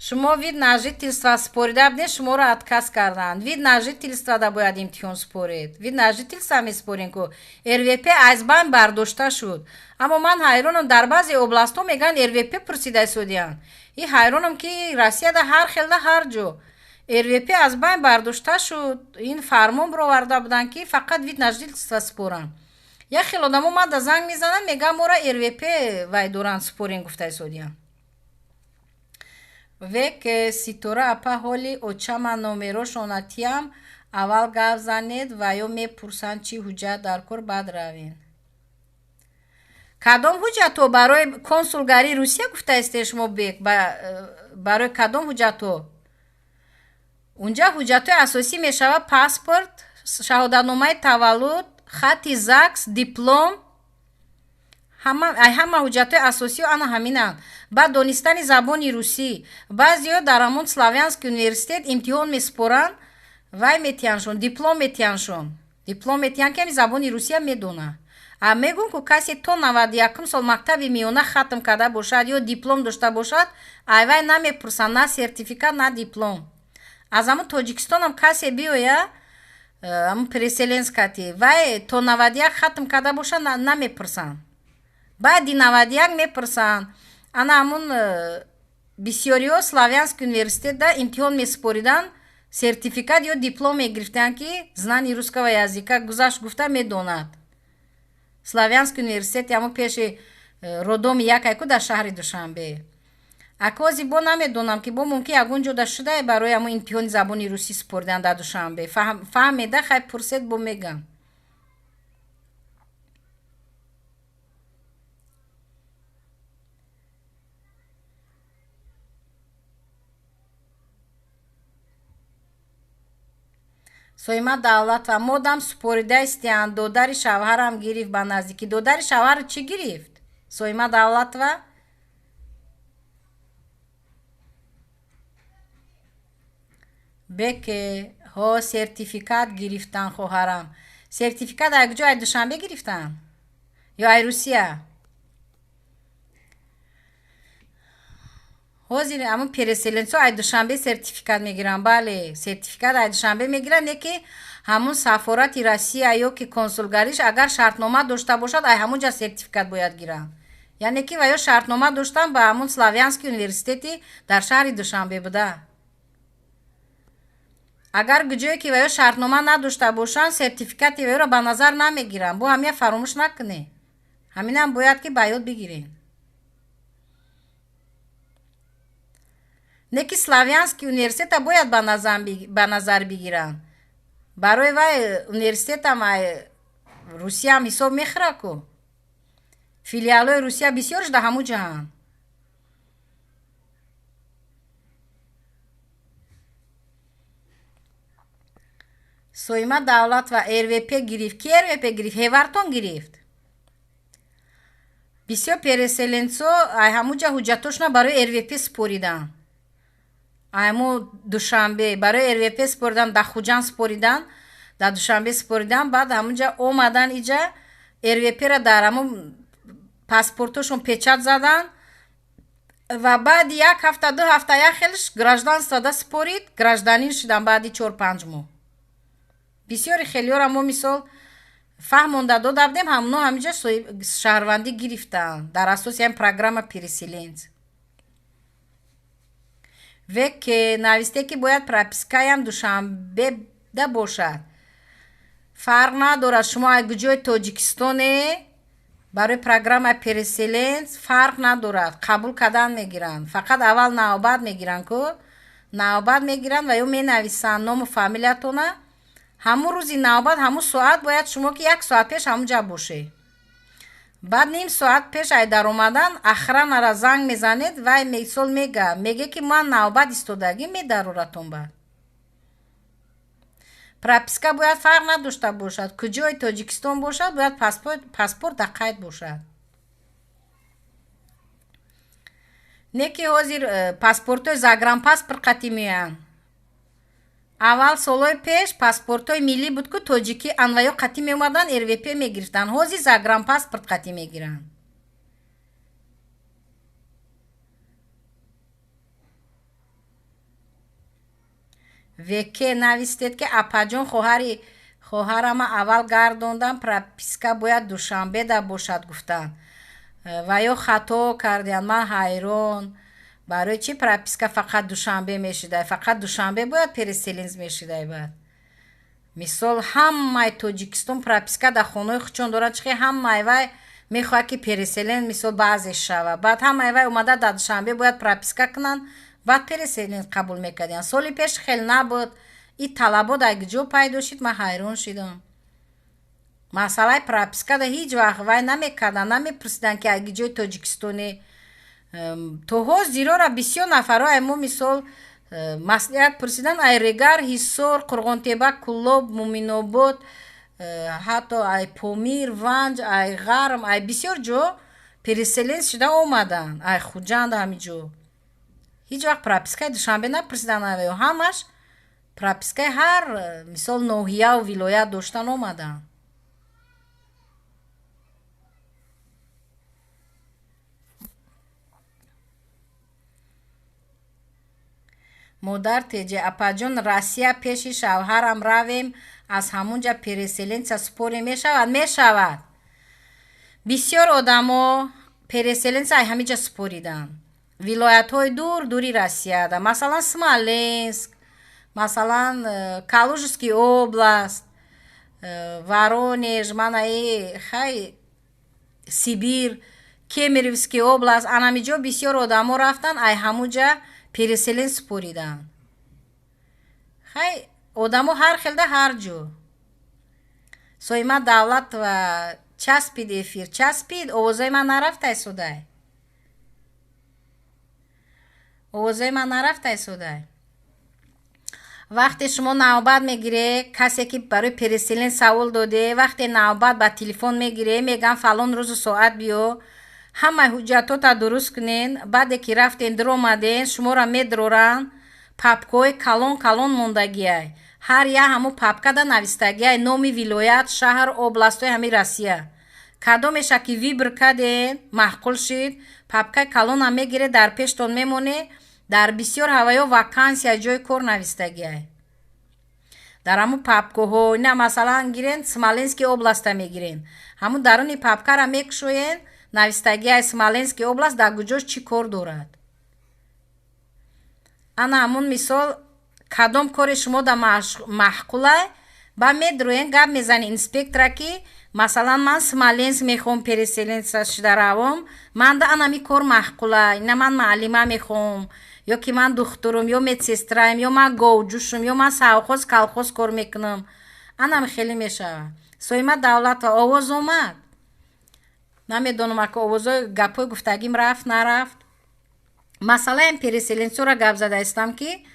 Шумо вид на жительство спорида будед, шуморо отказ карданд. Вид на жительство да бояд имтиҳон според. Вид на жительство меспорем ку, РВП аз байн бардошта шуд. Аммо ман ҳайронам, дар баъзе областҳо мегӯянд, РВП пурсида истодиянд. И ҳайронам, ки Россияда ҳар хелда ҳар ҷо РВП аз байн бардошта шуд. Ин фармон бироварда буданд, ки фақат вид на жительство споранд. Як хел одамо мада занг мезананд, мегӯянд, моро РВП вай доранд, спорем гуфта истодиянд. Век Ситора апа, ҳоли очама номерошона тиям, аввал гап занед ва ё мепурсанд, чӣ ҳуҷҷат дар кор, баъд равен. Кадом ҳуҷҷатҳо барои консулгарии Русия гуфтаистед шумо, бек? Барои кадом ҳуҷҷатҳо? Унҷа ҳуҷҷатҳои асосӣ мешавад паспорт, шаҳодатномаи таваллуд, хати ЗАГС, диплом. Ҳама ҳуҷҷатҳои асосиё ана ҳаминанд. Баъд донистани забони русӣ. Баъзеҳо дар ҳамон Славянский университет имтиҳон месупоранд, вай метиҳандшон, диплом метиҳандшон, диплом метиҳанд, ки ҳами забони русия медонад. А мегӯм ку, касе то 91-ум сол мактаби миёна хатм карда бошад ё диплом дошта бошад, айвай намепурсанд на сертификат, на диплом. Аз ҳамун Тоҷикистонам касе биёя, ҳамун переселенец кати, вай то 91 хатм карда боша, намепурсанд. Баъди 91 мепурсанд. Ана ҳамун бисёриҳо Славянский университетда имтиҳон месупориданд, сертификат ё диплом мегирифтанд, ки знание русского языка гузашт гуфта медонад. Славянский университет ҳамун пеши роддоми якайку дар шаҳри Душанбе. Акози бо намедонам, ки бо мумкин ягон ҷода шудае барои ҳамун имтиҳони забони русӣ супоридан дар Душанбе. Фаҳмеда, хай, пурсед, бо мегам. Соима Давлатова: модам супоридаистиянд, додари шавҳарам гирифт ба наздикӣ. Додари шавҳар чӣ гирифт, Соима Давлатова? Беке ҳо, сертификат гирифтан, хоҳарам. Сертификат ай куҷо, ай Душанбе гирифтан ё ай Русия? Ҳозир ҳамун переселенцо ай Душанбе сертификат мегиранд. Бале, сертификат ай Душанбе мегиранд, не ки ҳамун сафорати Россия ё ки консулгариш агар шартнома дошта бошад, ай ҳамун ҷа сертификат бояд гиранд. Яъне ки ва ё шартнома доштан ба ҳамун Славянский университети дар шаҳри Душанбе буда. Агар ҷое ки ва ё шартнома надошта бошанд, сертификати ваёро ба назар намегиранд. Бо ҳамия фаромӯш накунед, ҳаминам бояд ки ба ёд бигиред. Не ки Славянский университета бояд ба назар бигиранд. Барои вай университетам ай Русияам ҳисоб мехӯра ку, филиалҳои Русия бисёрш дар ҳамун ҷаҳанд. Соима Давлатова: РВП гирифт. Ки РВП гирифт? Ҳевартон гирифт? Бисёр переселенцо ай ҳамун ҷа ҳуҷҷатошона барои РВП супориданд. Айму Душанбе барои РВП супоридан, дар Хуҷанд супоридан, дар Душанбе супоридан, баъд ҳамунҷа омадан, иҷа РВПра дар ҳамун паспортошон печать задан ва баъди як ҳафта, 2 ҳафта як хелш гражданство да супорид, гражданин шудан баъди 4-5 моҳ. Бисёри хелиёра мо мисол фаҳмонда дода будем, ҳамуно ҳаминҷа шаҳрвандӣ гирифтанд дар асоси ҳамин программа переселенц. Веке нависте, ки бояд пропискаям Душанбеда бошад. Фарқ надорад, шумо ай куҷои Тоҷикистоне, барои программаи переселенц фарқ надорад, қабул кардан мегиранд. Фақат аввал навбат мегиранд ку, навбат мегиранд ва ё менависанд ному фамилиятона. Ҳамун рӯзи навбат, ҳамун соат бояд шумо ки як соат пеш ҳамун ҷа бошед. Баъд ним соат пеш ай даромадан охранара занг мезанед, вай мисол мега, меге ки ман навбат истодагӣ, медароратон. Баъд прописка бояд фарқ надошта бошад, куҷои Тоҷикистон бошад, бояд паспорт дар қайд бошад. Не ки ҳозир паспортҳои загранпаспорт қатӣ меоянд. Аввал солҳои пеш паспортҳои миллӣ буд ку, тоҷикӣ, анваё қатӣ меомаданд, РВП мегирифтанд. Ҳозир загранпаспорт қатӣ мегиранд. Веке навистед, ки апаҷон, хоҳари хоҳарама аввал гардондам, прописка бояд Душанбеда бошад гуфтанд ва ё хато кардиянд. Ман ҳайрон, барои чӣ прописка фақат Душанбе мешидай? Фақат Душанбе бояд переселенец мешидай? Баъд мисол ҳамаи Тоҷикистон прописка дар хонаҳои худшон доранд, чихе ҳамаи вай мехоҳад, ки переселенец мисол баъзе шава, баъд ҳамаи вай омада дар Душанбе бояд прописка кунанд, баъд переселенец қабул мекардиянд. Соли пеш хел набуд. И талабот аз куҷо пайдо шуд, ман ҳайрон шудам. Масъалаи пропискада ҳеҷ вақт вай намекарданд, намепурсиданд, ки аз куҷои Тоҷикистоне. То ҳозирора бисёр нафарҳо ай мо мисол маслиҳат пурсидан ай Регар, Ҳисор, Қурғонтеба, Куллоб, Муминобод, ҳатто ай Помир, Ванҷ, ай Ғарм, ай бисёр ҷо переселенец шуда омаданд, ай Хуҷанд, ҳамин ҷо. Ҳеҷ вақт пропискаи Душанбе напурсиданд, ҳамаш пропискаи ҳар мисол ноҳияву вилоят доштан омаданд. Модар теҷе, апаҷон, Россия пеши шавҳарам равем, аз ҳамунҷа переселенца супорӣ мешавад? Мешавад. Бисёр одамо переселенца ай ҳамиҷа супориданд. Вилоятҳои дур дури Россияда, масалан Смоленск, масалан Калужский област, Воронеж, манаи хай Сибир, Кемеровский област, анамиҷо бисёр одамо рафтанд, ай ҳамуҷа переселен супориданд. Хай одамо ҳар хелда ҳар ҷо. Соима Давлатова, часпид эфир, часпид, овозои ман нарафтай судай. Овозои ман нарафтай судай. Вақте шумо навбат мегире, касе ки барои переселен савол доде, вақте навбат ба телефон мегире, мегӯянд фалон рӯзу соат биё, ҳамаи ҳуҷҷатота дуруст кунен, баъде ки рафтен дуромаден, шуморо медроранд, папкаҳои калон калон мондагиай. Ҳар як ҳамун папкада навистагиай номи вилоят, шаҳр, областҳои ҳамин Россия. Кадомеша ки выбор карден, маъқул шид, папкаи калонам мегире, дар пештон мемоне, дар бисёр ҳаваё вакансия ҷои кор навистагиай. Дар ҳамун папкаҳо, ина масалан гирен, Смоленский областа мегирен. Ҳамун даруни папкара мекушоен, навистагиай Смоленский област дар куҷош чӣ кор дорад. Ана ҳамун мисол кадом кори шумо да маъқулай, ба медроен, гап мезани инспектора ки масалан ман Смоленск мехоҳам переселенца шуда равом, манда анами кор маъқулай, ина ман маълима мехоҳам, ё ки ман духтурум, ё медсестраем, ё ман говҷӯшум, ё ман совхоз, колхоз кор мекунам. Анам хеле мешавад. Соима Давлатова, овоз омад. Намедонам ака овозои гапҳои гуфтагим рафт нарафт. Масъалаем переселенцора гап зада истам ки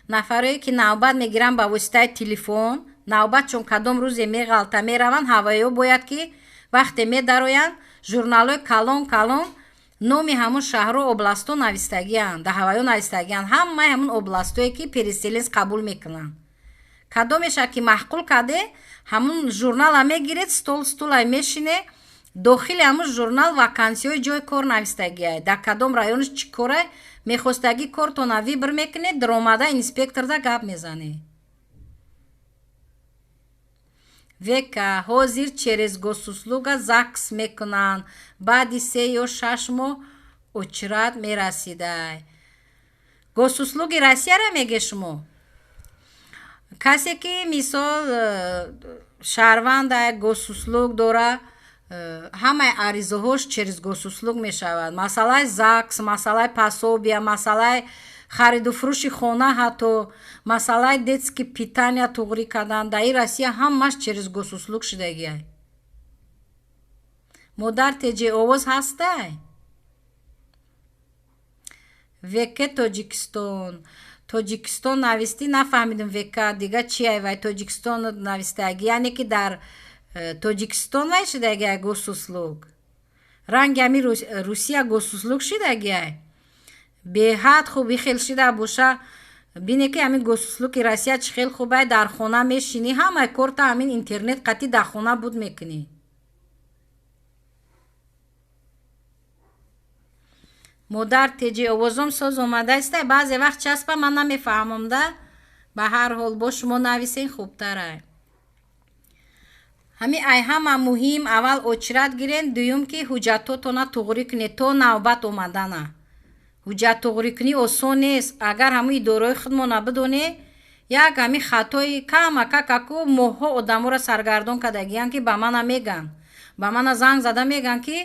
нафарое ки навбат мегиранд ба воситаи телефон, навбат чун кадом рӯзе меғалта мераванд, ҳавоё бояд ки вақте медароянд, журналҳои калон калон номи ҳамун шаҳру областҳо навистагианд, дар ҳавоё навистагианд ҳамаи ҳамун областҳое ки переселенц қабул мекунанд. Кадомеша ки маъқул карде, ҳамун журнала мегиред, стол стулай мешине, дохили ҳамун журнал вакансиҳои ҷои кор навистагиай, дар кадом районаш чӣ корай, мехостагӣ кортона выбор мекунед, даромада инспекторда гап мезанед. Века ҳозир через госуслуга ЗАГС мекунанд, баъди 3 ё 6 моҳ очередь мерасидай. Госуслуги Россияра меге шумо? Касе ки мисол шаҳрванда госуслуг дора, ҳамаи аризаҳош через госуслуг мешавад. Масъалаи ЗАГС, масъалаи пособия, масъалаи хариду фурӯши хона, ҳатто масъалаи детский питания туғрӣ кардан дар ин Россия ҳамаш через госуслуг шудагиай. Модар теҷе, овоз ҳастай? Веке Тоҷикистон. Тоҷикистон навистӣ, нафаҳмидам века дига чиай вай Тоҷикистон навистаги, яъне ки дар Тоҷикистон вай шудагиай госуслуг. Ранги ҳами Русия госуслуг шудагиай. Беҳад хуб ихел шида боша, бине ки ҳамин госуслуги Россия чӣ хел хубай, дар хона мешинӣ, ҳамаи корта ҳамин интернет қатӣ дар хона буд мекунӣ. Модар теҷи, овозом соз омадаистай, баъзе вақт часпа ман намефаҳмам да, ба ҳар ҳол бо шумо нависен хубтарай. Ҳами ай ҳама муҳим аввал очередь гирен, дуюм ки ҳуҷҷатотона туғрӣ кунед то навбат омадана. Ҳуҷҷат туғрӣ кунӣ осон нест, агар ҳамун идораҳои худмона бидоне, як ҳами хатои камака каку моҳҳо одаморо саргардон кардагиянд ки ба мана мегӯянд, ба мана занг зада мегӯянд ки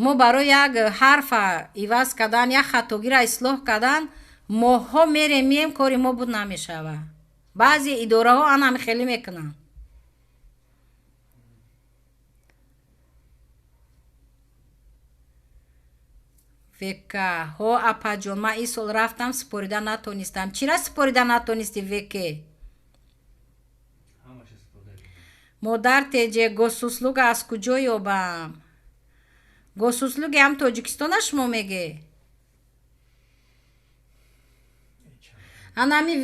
мо барои як ҳарфа иваз кардан, як хатогиро ислоҳ кардан моҳҳо мерем мием, кори мо буд намешавад. Баъзе идораҳо анами хеле мекунанд. Века ҳо апаҷон, ман ин сол рафтам, супорида натонистам. Чира супорида натонистӣ, веке? Модар теҷе, госуслуга аз куҷо ёбам? Госуслуги ҳам Тоҷикистона шумо меге? Анами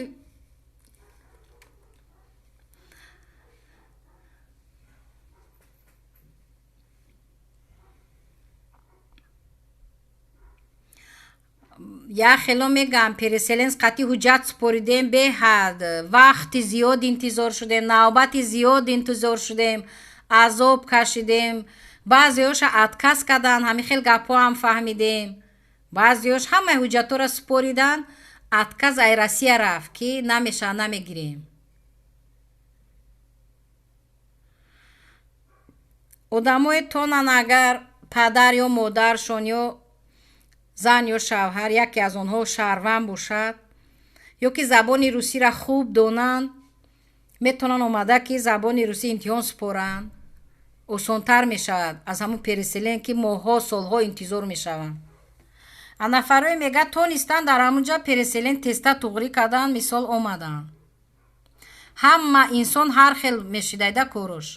Як хело мегӯям, переселенец қатъи ҳуҷҷат супоридем, беҳад вақти зиёд интизор шудем, навбати зиёд интизор шудем, азоб кашидем. Баъзеҳоша отказ карданд, ҳамин хел гапҳоам фаҳмидем. Баъзеҳош ҳамаи ҳуҷҷатҳоро супориданд, отказ ай Россия рафт, ки намешавад, намегирем. Одамое тонанд, агар падар ё модаршон ё зан ё шавҳар яке аз онҳо шаҳрванд бошад ё ки забони русиро хуб донанд, метавонанд омада ки забони русӣ имтиҳон супоранд. Осонтар мешавад аз ҳамун переселен, ки моҳҳо, солҳо интизор мешаванд. А нафарое мегӯяд, тонистанд дар ҳамун ҷа переселен теста туғрӣ карданд, мисол омаданд. Ҳама инсон ҳар хел мешидайда корош.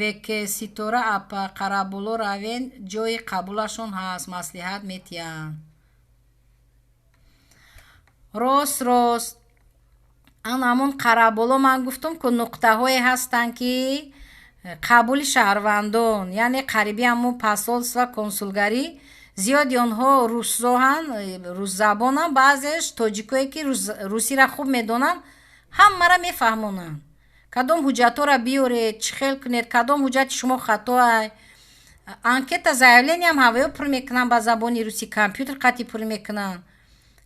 Веке Ситора апа, Қарабуло равен, ҷои қабулашон ҳаст, маслиҳат метиҳанд. Рост, рост. Ан ҳамун Қараболо ман гуфтум, ку нуқтаҳое ҳастанд, ки қабули шаҳрвандон, яъне қариби ҳамун посольство, консулгарӣ, зиёди онҳо русзоҳанд, русзабонанд, баъзеаш тоҷикое, ки русиро хуб медонанд, ҳамаро мефаҳмонанд. Кадом ҳуҷҷатҳоро биёред, чӣ хел кунед, кадом ҳуҷҷати шумо хатоай. Анкета, заявлениям ҳаваё пур мекунанд ба забони русӣ, компютер қатъи пур мекунанд.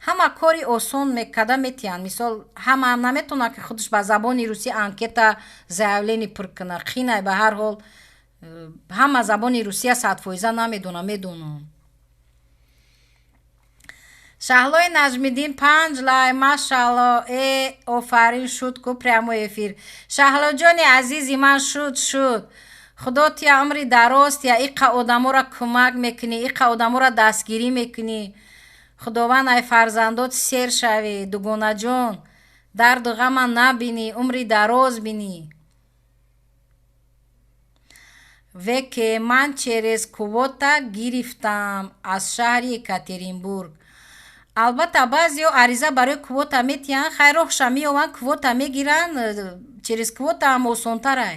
Ҳама кори осон карда метиҳанд. Мисол, ҳамаам наметавонад, ки худаш ба забони русӣ анкета, заявление пур кунад. Қинай, ба ҳар ҳол ҳама забони русия 100% намедонам, медонам. Шаҳлои Наҷмиддин 5 лай, машаалло, э офарин, шуд ку прямой эфир. Шаҳлоҷони азизи ман, шуд, шуд. Худо тия умри дароз тия, иқа одаморо кӯмак мекунӣ, иқа одаморо дастгирӣ мекунӣ. Худованд ай фарзандот сер шавӣ, дугонаҷон, дарду ғама набинӣ, умри дароз бинӣ. Веке ман через квота гирифтам аз шаҳри Екатеринбург. Албатта, баъзеҳо ариза барои квота метиҳанд, хайр, роҳша меёванд, квота мегиранд, через квота ҳам осонтарай.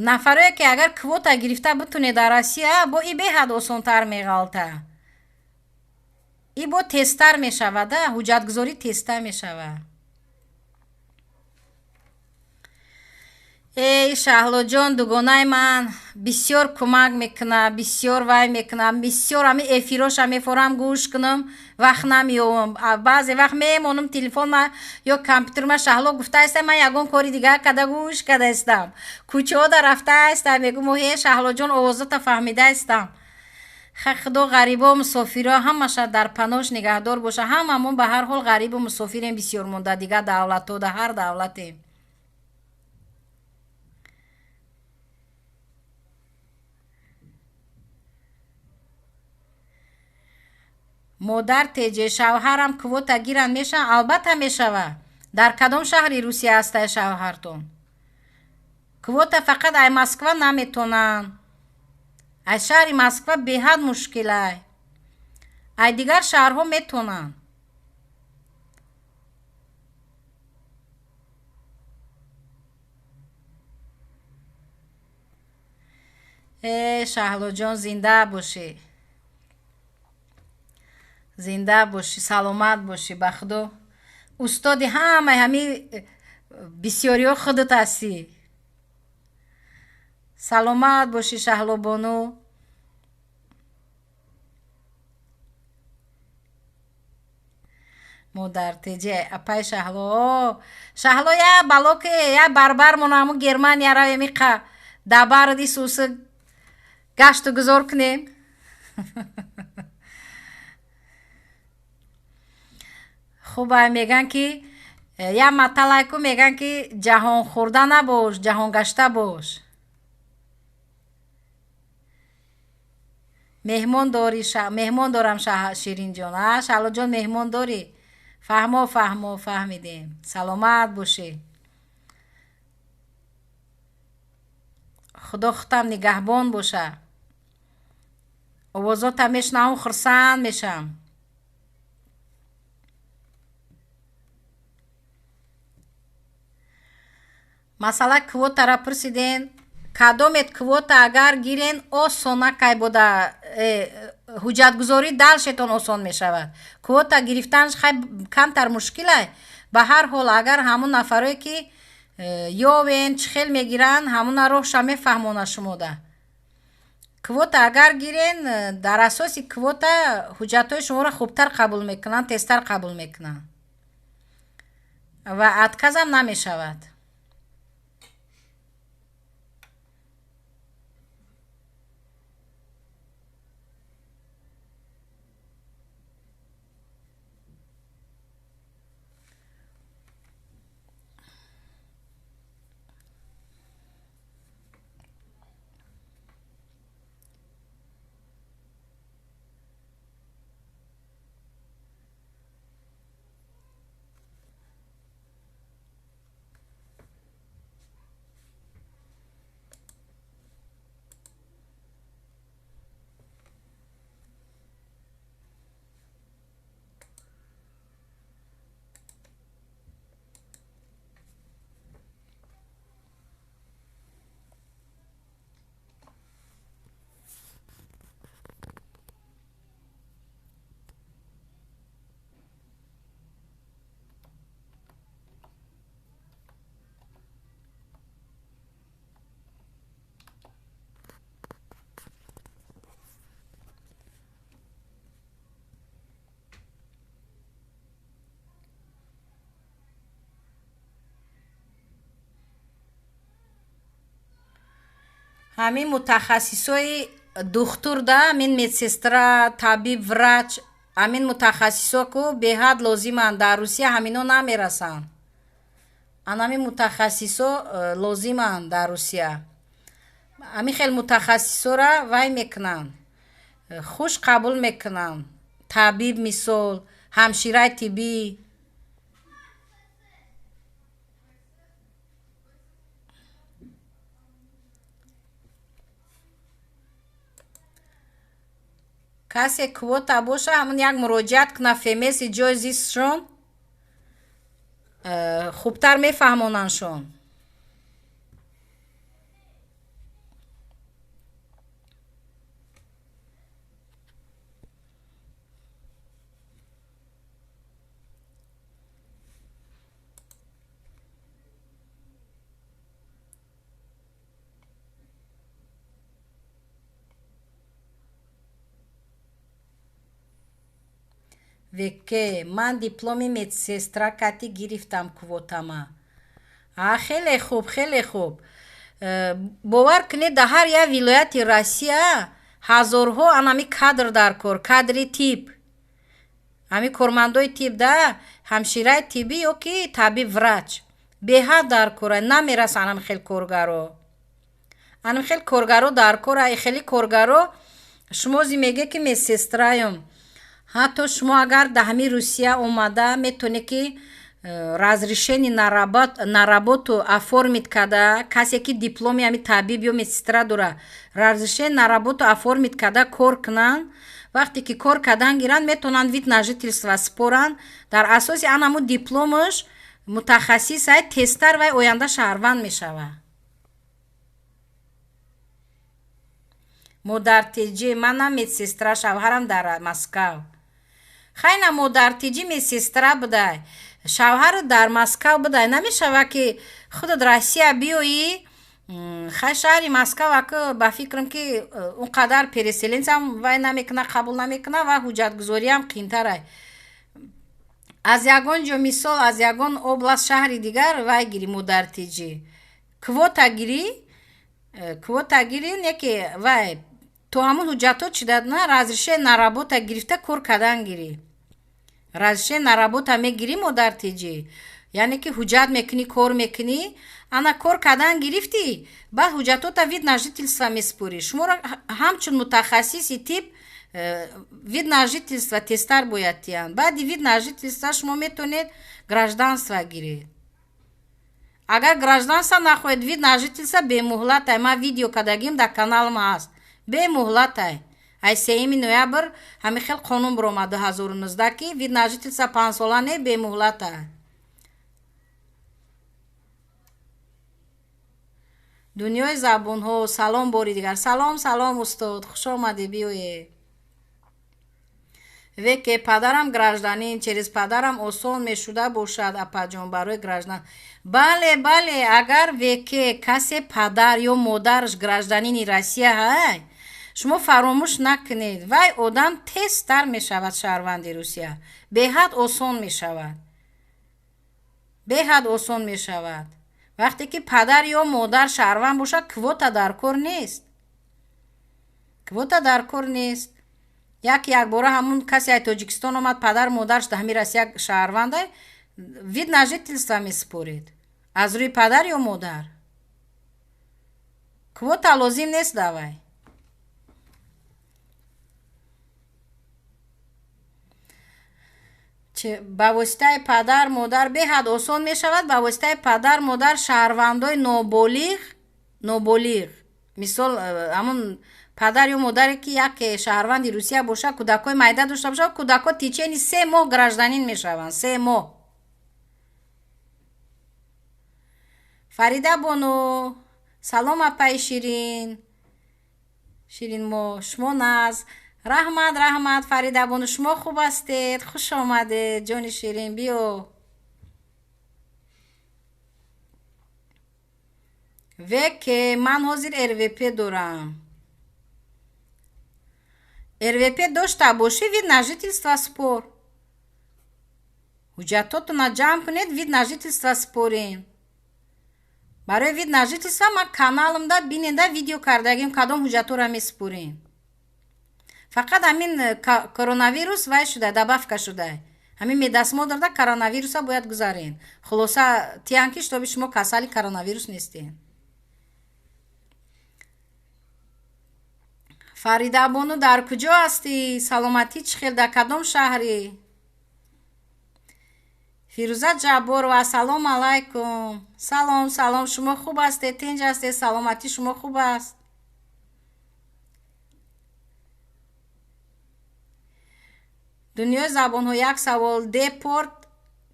Нафарое, ки агар квота гирифта битунед дар Россия, бо и беҳад осонтар меғалта. И бо тезтар мешавада, ҳуҷҷатгузорӣ тезтар мешавад. Эй Шаҳлоҷон, дугонаи ман бисёр кӯмак мекунад, бисёр вай мекунад, бисёр ҳамин эфироша мефорам гӯш кунам, вақт намеёбам. Баъзе вақт мемонам, телефонма ё компютерма Шаҳло гуфтаистам, ман ягон кори дигар карда гӯш кардаистам. Кӯчаҳода рафтаистам, мегӯм, ҳе Шаҳлоҷон, овозота фаҳмидаистам. Худо ғарибо, мусофиро ҳамаша дар паноҳш нигаҳдор боша. Ҳамамон ба ҳар ҳол ғарибу мусофирем, бисёр монда дигар давлатҳо, дар ҳар давлате. Модар теҷе, шавҳарам квота гиранд мешавад? Албатта мешавад. Дар кадом шаҳри Русия ҳастай шавҳартон? Квота фақат ай Москва наметонанд. Ай шаҳри Москва беҳад мушкилай. Ай дигар шаҳрҳо метонанд. Э Шаҳлоҷон, зинда бошӣ. Зинда бошӣ, саломат бошӣ, ба Худо. Устоди ҳамаи ҳамин бисёриҳо худат ҳастӣ. Саломат бошӣ, Шаҳлобону. Модар теҷе, апай Шаҳло. Шаҳло, я балоке, я барбар мона ҳамун Германия равем, иқа дабар дисусы гашту гузор кунем. Хуб, ай мегӯянд, ки як маталайку мегӯянд, ки ҷаҳонхӯрда набош, ҷаҳонгашта бош. Меҳмон дорӣ, меҳмон дорам, Ширинҷон. А Шаҳлоҷон, меҳмон дорӣ? Фаҳмо, фаҳмо, фаҳмидем. Саломат бошӣ. Худо худам нигаҳбон боша. Овозота мешунавам, хурсанд мешавам. Масъала квотара пурсиден. Кадомет квота агар гирен, осона кай бода ҳуҷҷатгузорӣ далшетон осон мешавад. Квота гирифтанаш хай камтар мушкилай. Ба ҳар ҳол, агар ҳамун нафарое ки ёвен, чӣ хел мегиранд, ҳамуна роҳша мефаҳмона шумода. Квота агар гирен, дар асоси квота ҳуҷҷатҳои шуморо хубтар қабул мекунанд, тезтар қабул мекунанд ва отказам намешавад. Ҳамин мутахассисои духтурда, ҳамин медсестра, табиб, врач, ҳамин мутахассисо ку беҳад лозиманд дар Русия, ҳамино намерасанд. Анами мутахассисо лозиманд дар Русия. Ҳамин хел мутахассисора вай мекунанд, хуш қабул мекунанд. Табиб, мисол, ҳамшираи тиббӣ. Касе квота боша, ҳамун як муроҷиат куна ФМСи ҷои зистшон, хубтар мефаҳмонандшон. Веке, ман дипломи медсестра кати гирифтам квотама. А, хеле хуб, хеле хуб. Бовар кунед, дар ҳар як вилояти Россия ҳазорҳо анами кадр дар кор, кадри тиб. Ҳами кормандои тиб да, ҳамшираи тиббӣ ё ки табиб, врач. Беҳад дар кора, намерасанд анами хел коргаро. Анами хел коргаро дар кора, хеле коргаро шумо зи меге ки медсестраём. Ҳатто шумо агар дар ҳамин Русия омада, метавонед ки разрешение на работу оформить карда, касе ки дипломи ҳами табиб ё медсестра дора, разрешение на работу оформить карда кор кунанд. Вақте ки кор кардан гиранд, метавонанд вид на жительство споранд. Дар асоси ан ҳамун дипломаш мутахассис ай, тезтар вай оянда шаҳрванд мешавад. Модартиҷӣ, манам медсестра, шавҳарам дар Москав. Хайна, модартиҷӣ медсестра будай, шавҳару дар Москав будай, намешава ки худат Россия биёӣ? Хай, шаҳри Москав аку, ба фикрам ки он қадар переселенцам вай намекуна, қабул намекуна ва ҳуҷҷатгузориам қиинтарай. Аз ягон ҷо, мисол, аз ягон област, шаҳри дигар вай гирӣ, модартиҷӣ квота гирӣ, квота гирӣ, не ки вай то ҳамун ҳуҷҷатҳо чӣ дадна, разрешение на работа гирифта кор кардан гирӣ. Разрешение на работа мегирӣ, модартиҷӣ, яъне ки ҳуҷҷат мекунӣ, кор мекунӣ, ана кор кардан гирифтӣ, баъд ҳуҷҷатҳота вид на жительство месупорӣ. Шуморо ҳамчун мутахассиси тиб вид на жительство тезтар бояд диҳанд. Баъди вид на жительство шумо метавонед гражданство гиред. Агар гражданство нахоҳед, вид на жительство бемуҳлатай. Ман видео кардагим, дар каналам ҳаст. Бемуҳлатай. Ай 3 ноябр ҳамин хел қонун биромад 2019, ки вид на жительство 5-сола не, бемуҳлатай. Дунёи забонҳо, салом бори дигар. Салом, салом, устод, хуш омадӣ, биёед. Веке падарам гражданин, через падарам осон мешуда бошад, апаҷон, барои граждан. Бале, бале, агар веке касе падар ё модараш гражданини Россия ҳай, шумо фаромӯш накунед, вай одам тезтар мешавад шаҳрванди Русия. Беҳад осон мешавад. Беҳад осон мешавад. Вақте ки падар ё модар шаҳрванд бошад, квота дар кор нест. Квота дар кор нест. Як якбора ҳамун касе ай Тоҷикистон омад, падар модараш дар ҳамин Россия шаҳрванда, вид на жительство месупоред. Аз рӯи падар ё модар. Квота лозим нест давай. Ба воситаи падар модар беҳад осон мешавад, ба воситаи падар модар шаҳрвандои ноболиғ, ноболиғ. Мисол, ҳамун падар ё модаре ки як шаҳрванди Русия бошад, кӯдакҳои майда дошта бошад, кӯдакҳо течени 3 моҳ гражданин мешаванд. 3 моҳ. Фарида бону, салом апаи Ширин. Ширин мо, шумо наз. Раҳмат, раҳмат, Фарида бону, шумо хуб ҳастед? Хуш омадед, ҷони Ширин, биё. Веке ман ҳозир РВП дорам. РВП дошта бошӣ, вид на жительство спор. Ҳуҷҷатотона ҷамъ кунед, вид на жительство спорен. Барои вид на жительство ман каналымда биненда видео кардагим, кадом ҳуҷҷатҳоро месупорем. Фақат ҳамин коронавирус вай шуда, добавка шуда. Ҳамин медосмотрда коронавируса бояд гузарен. Хулоса тиян ки шутоби шумо касали коронавирус нестен. Фарида бону, дар куҷо ҳастӣ? Саломатӣ чӣ хел, дар кадом шаҳрӣ? Фирӯза Ҷабборова, салом алайкум. Салом, салом, шумо хуб ҳастед, тинҷ ҳастед, саломатӣ шумо хуб аст? Дунёи забонҳо, як савол: депорт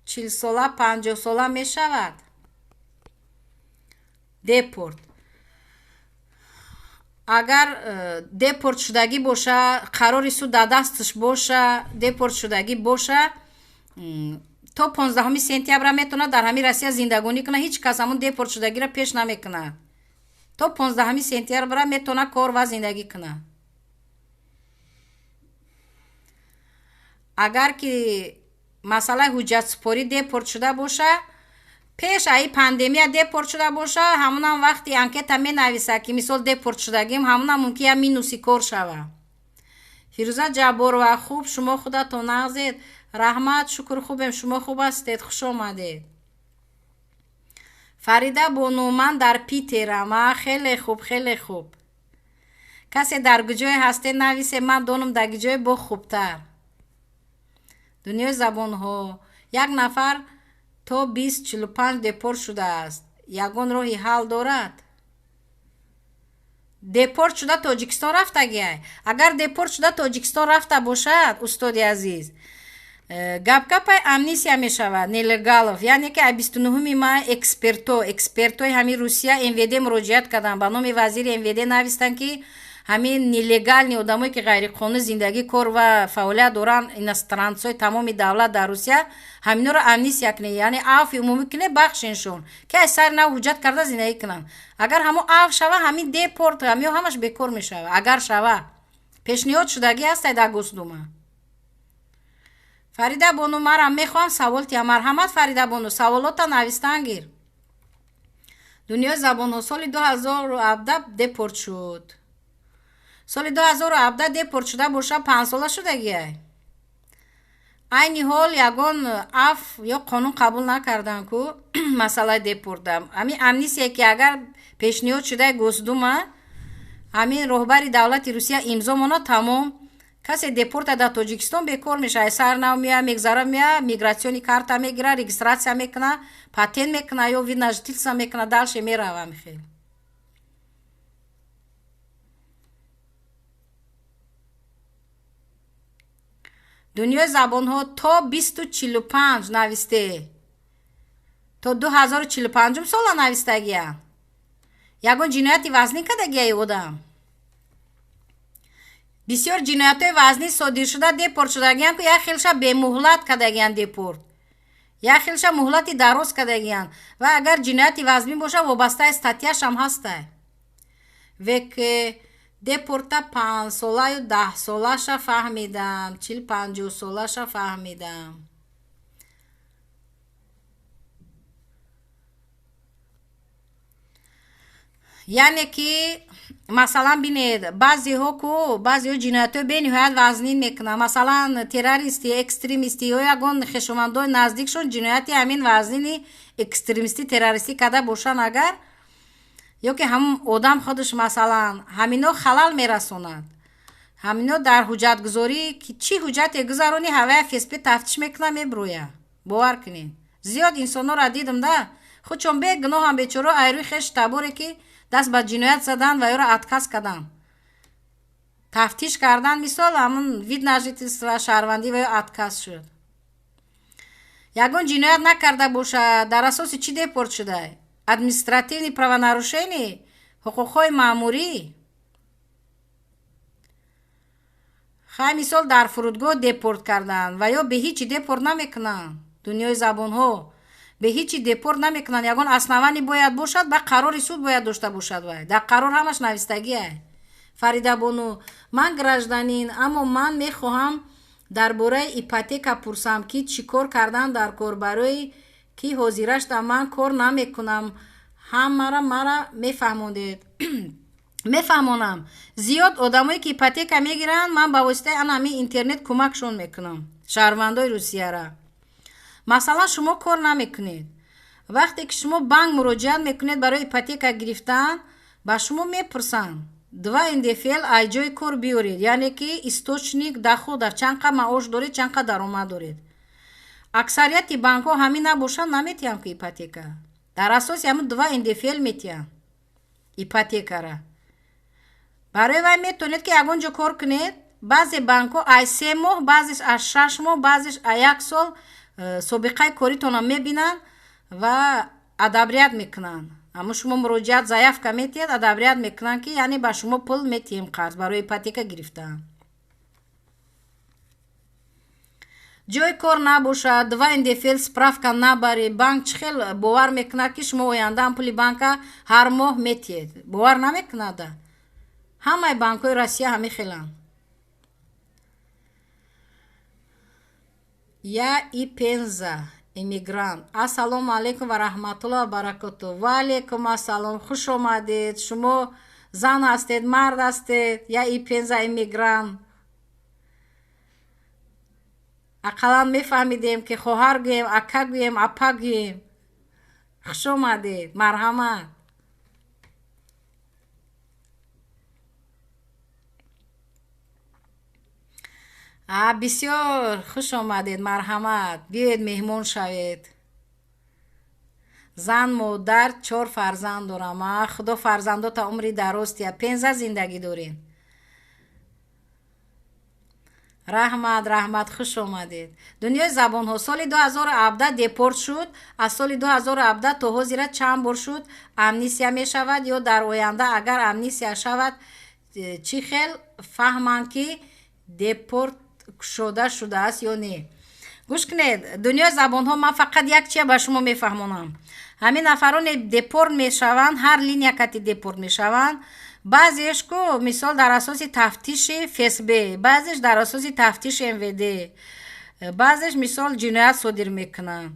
40-сола, 50-сола мешавад? Депорт. Агар депорт шудагӣ боша, қарори суд дар дасташ боша, депорт шудагӣ боша, то 15 сентябра метавонад дар ҳамин Россия зиндагонӣ кунад, ҳеҷ кас ҳамун депорт шудагиро пеш намекунад. То 15 сентябра метавонад кор ва зиндагӣ кунад. Агар ки масъалаи ҳуҷҷатсупорӣ депорт шуда боша, пеш аи пандемия депорт шуда боша, ҳамунам вақти анкета менависа ки мисол депорт шудагим, ҳамунам мумкин як минуси кор шава. Фирӯза Ҷабборова, хуб, шумо худатон нағзед? Раҳмат, шукр, хубем, шумо хуб ҳастед? Хуш омадед. Фарида бону, ман дар Питерам. Хеле хуб, хеле хуб. Касе дар куҷое ҳастед, нависе, ман донам дар куҷое бо хубтар. Дунёи забонҳо, як нафар то 2045 депорт шудааст. Ягон роҳи ҳал дорад? Депорт шуда Тоҷикистон рафтагиай. Агар депорт шуда Тоҷикистон рафта бошад, устоди азиз, гап-гапай амнисия мешавад, нелегалов. Яъне ки 29 май экспертои ҳамин Русия МВД муроҷиат карданд, ба номи вазири МВД навистанд ки ҳамин нелегални одамое ки ғайриқонунӣ зиндагӣ, кор ва фаъолият доранд, иностранцои тамоми давлат дар Русия, ҳаминҳоро амнисия кунед, яъне афви умумӣ кунед, бахшеншон, ки аз сари нав ҳуҷҷат карда зиндагӣ кунанд. Агар ҳамон афв шава, ҳамин депорт ҳамиё ҳамаш бекор мешава. Агар шава, пешниҳод шудагӣ ҳастай дар Госдума. Фарида бону, марам мехоҳам савол тиҳам. Марҳамат, Фарида бону, саволота навистан гир. Дунёи забонҳо, соли 2017 депорт шуд. Соли 2017 депорт шуда боша, 5 сола шудагиай. Айни ҳол ягон афв ё қонун қабул накардан ку масъалаи депорта. Ҳамин амнисия ки агар пешниҳод шудаи Госдума, ҳамин роҳбари давлати Русия имзо монад, тамом. Касе депорта дар Тоҷикистон бекор мешавад, сар нав меояд, мегзара меояд, мигратсиони карта мегирад, регистратсия мекунад, патент мекунад ё вид на жительство мекунад, дальше мерава михел. Дунёи забонҳо то 2045 нависте. То 2045 сола навистагиянд. Ягон ҷинояти вазнин кардагиай одам? Бисёр ҷиноятҳои вазнин содиршуда депорт шудагиянд, ку як хелша бемуҳлат кардагиянд депорт, як хелша муҳлати дароз кардагиянд. Ва агар ҷинояти вазнин бошад, вобастаи статьяшам ҳастай. Век депорта 5-солаю 10-солаша фаҳмидам, 40-50-солаша фаҳмидам. Яъне ки масалан бинед, баъзеҳо ку баъзеҳо ҷиноятҳои бениҳоят вазнин мекунанд, масалан террористи, экстремистӣ ё ягон хешовандои наздикшон ҷинояти ҳамин вазнини экстремистӣ, террористӣ карда бошанд агар, ё ки ҳамон одам худаш масалан ҳамино халал мерасонад. Ҳамино дар ҳуҷҷатгузорӣ ки чӣ ҳуҷҷате гузаронӣ, ҳавая ФСБ тафтиш мекунад, мебурӯяд. Бовар кунед, зиёд инсонҳоро дидам да, худшон бегуноҳам бечоро айрӯи хеш таборе ки даст ба ҷиноят задан ва ёро отказ кардан, тафтиш кардан, мисол ҳамун вид на жительство, шаҳрвандӣ ва ё отказ шуд. Ягон ҷиноят накарда бошад, дар асоси чӣ депорт шуда? Административный правонарушение, ҳуқуқҳои маъмурӣ. Хай мисол дар фурудгоҳ депорт кардан ва ё бе ҳичи депорт намекунанд. Дунёи забонҳо бе ҳичи депорт намекунанд. Ягон основание бояд бошад, ба қарори суд бояд дошта бошад. Вай дар қарор ҳамаш навистагиай. Фаридабону, ман гражданин, аммо ман мехоҳам дар бораи ипотека пурсам, ки чӣ кор кардан дар кор, барои ки ҳозирашда ман кор намекунам. Ҳамара мара мефаҳмондед. Мефаҳмонам. Зиёд одамое ки ипотека мегиранд, ман ба воситаи ана ҳамин интернет кӯмакшон мекунам, шаҳрвандои Русияра. Масалан, шумо кор намекунед. Вақте ки шумо банк муроҷиат мекунед барои ипотека гирифтан, ба шумо мепурсанд: два НДФЛ ай ҷои кор биёред, яъне ки источник дохода, чанд қа маош доред, чанд қа даромад доред. Аксарияти банкҳо ҳамин набошанд, наметиҳанд ку ипотека. Дар асоси ҳамин два НДФЛ метиҳанд ипотекара. Барои вай метавонед ки ягон ҷо кор кунед. Баъзе банкҳо ай 3 моҳ, баъзеш аз 6 моҳ, баъзеш ай як сол собиқаи коритонро мебинанд ва одобрять мекунанд. Аммо шумо муроҷиат, заявка метиҳед, одобрять мекунанд, ки яъне ба шумо пул метиҳем қарз барои ипотека гирифтан. Ҷои кор набошад, два НДФЛ справка набарӣ, банк чӣ хел бовар мекунад, ки шумо ояндаам пули банка ҳар моҳ метиҳед? Бовар намекунада. Ҳамаи банкҳои Россия ҳамин хеланд. Я из Пенза, иммигрант. Ассалому алайкум ва раҳматуллоҳ ва баракоту. Ва алайкум ассалом, хуш омадед. Шумо зан ҳастед, мард ҳастед? Я из Пенза, иммигрант. Ақаллан мефаҳмидем, ки хоҳар гӯем, ака гӯем, апа гӯем. Хуш омадед, марҳамат. А, бисёр хуш омадед, марҳамат, биёед, меҳмон шавед. Зан, модар, чор фарзанд дорам. А, Худо фарзандота умри дароз диҳад. Пенза зиндагӣ дорем? Раҳмат, раҳмат, хуш омадед. Дунёи забонҳо, соли 2017 депорт шуд. Аз соли 2017 то ҳозира чанд бор шуд? Амнистия мешавад ё дар оянда агар амнистия шавад, чӣ хел фаҳманд, ки депорт кушода шудааст ё не? Гӯш кунед, дунёи забонҳо, ман фақат як чия ба шумо мефаҳмонам. Ҳамин нафароне депорт мешаванд, ҳар линия кати депорт мешаванд. Баъзеаш ку мисол дар асоси тафтиши ФСБ, баъзеш дар асоси тафтиши МВД, баъзеш мисол ҷиноят содир мекунанд.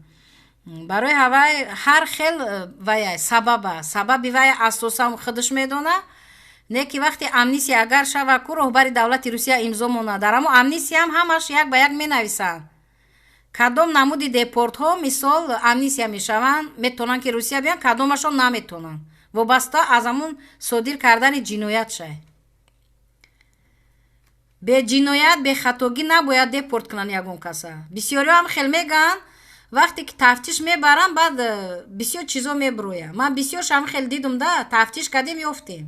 Барои ҳавай ҳар хел вая сабаба, сабаби вая асосан худаш медонад. Не ки вақте амнистия агар шава ку, роҳбари давлати Русия имзо монад, дар ҳамо амнистиям ҳамаш як ба як менависанд, кадом намуди депортҳо мисол амнистия мешаванд, метавонанд ки Русия биёянд, кадомашон наметавонанд, вобаста аз ҳамун содир кардани ҷиноят шай. Беҷиноят, бехатогӣ набояд депорт кунанд ягон каса. Бисёриҳо ҳам хел мегӯянд, вақте ки тафтиш мебаранд, баъд бисёр чизо мебирояд. Ман бисёрш ҳам хел дидум да, тафтиш кардем, ёфтем.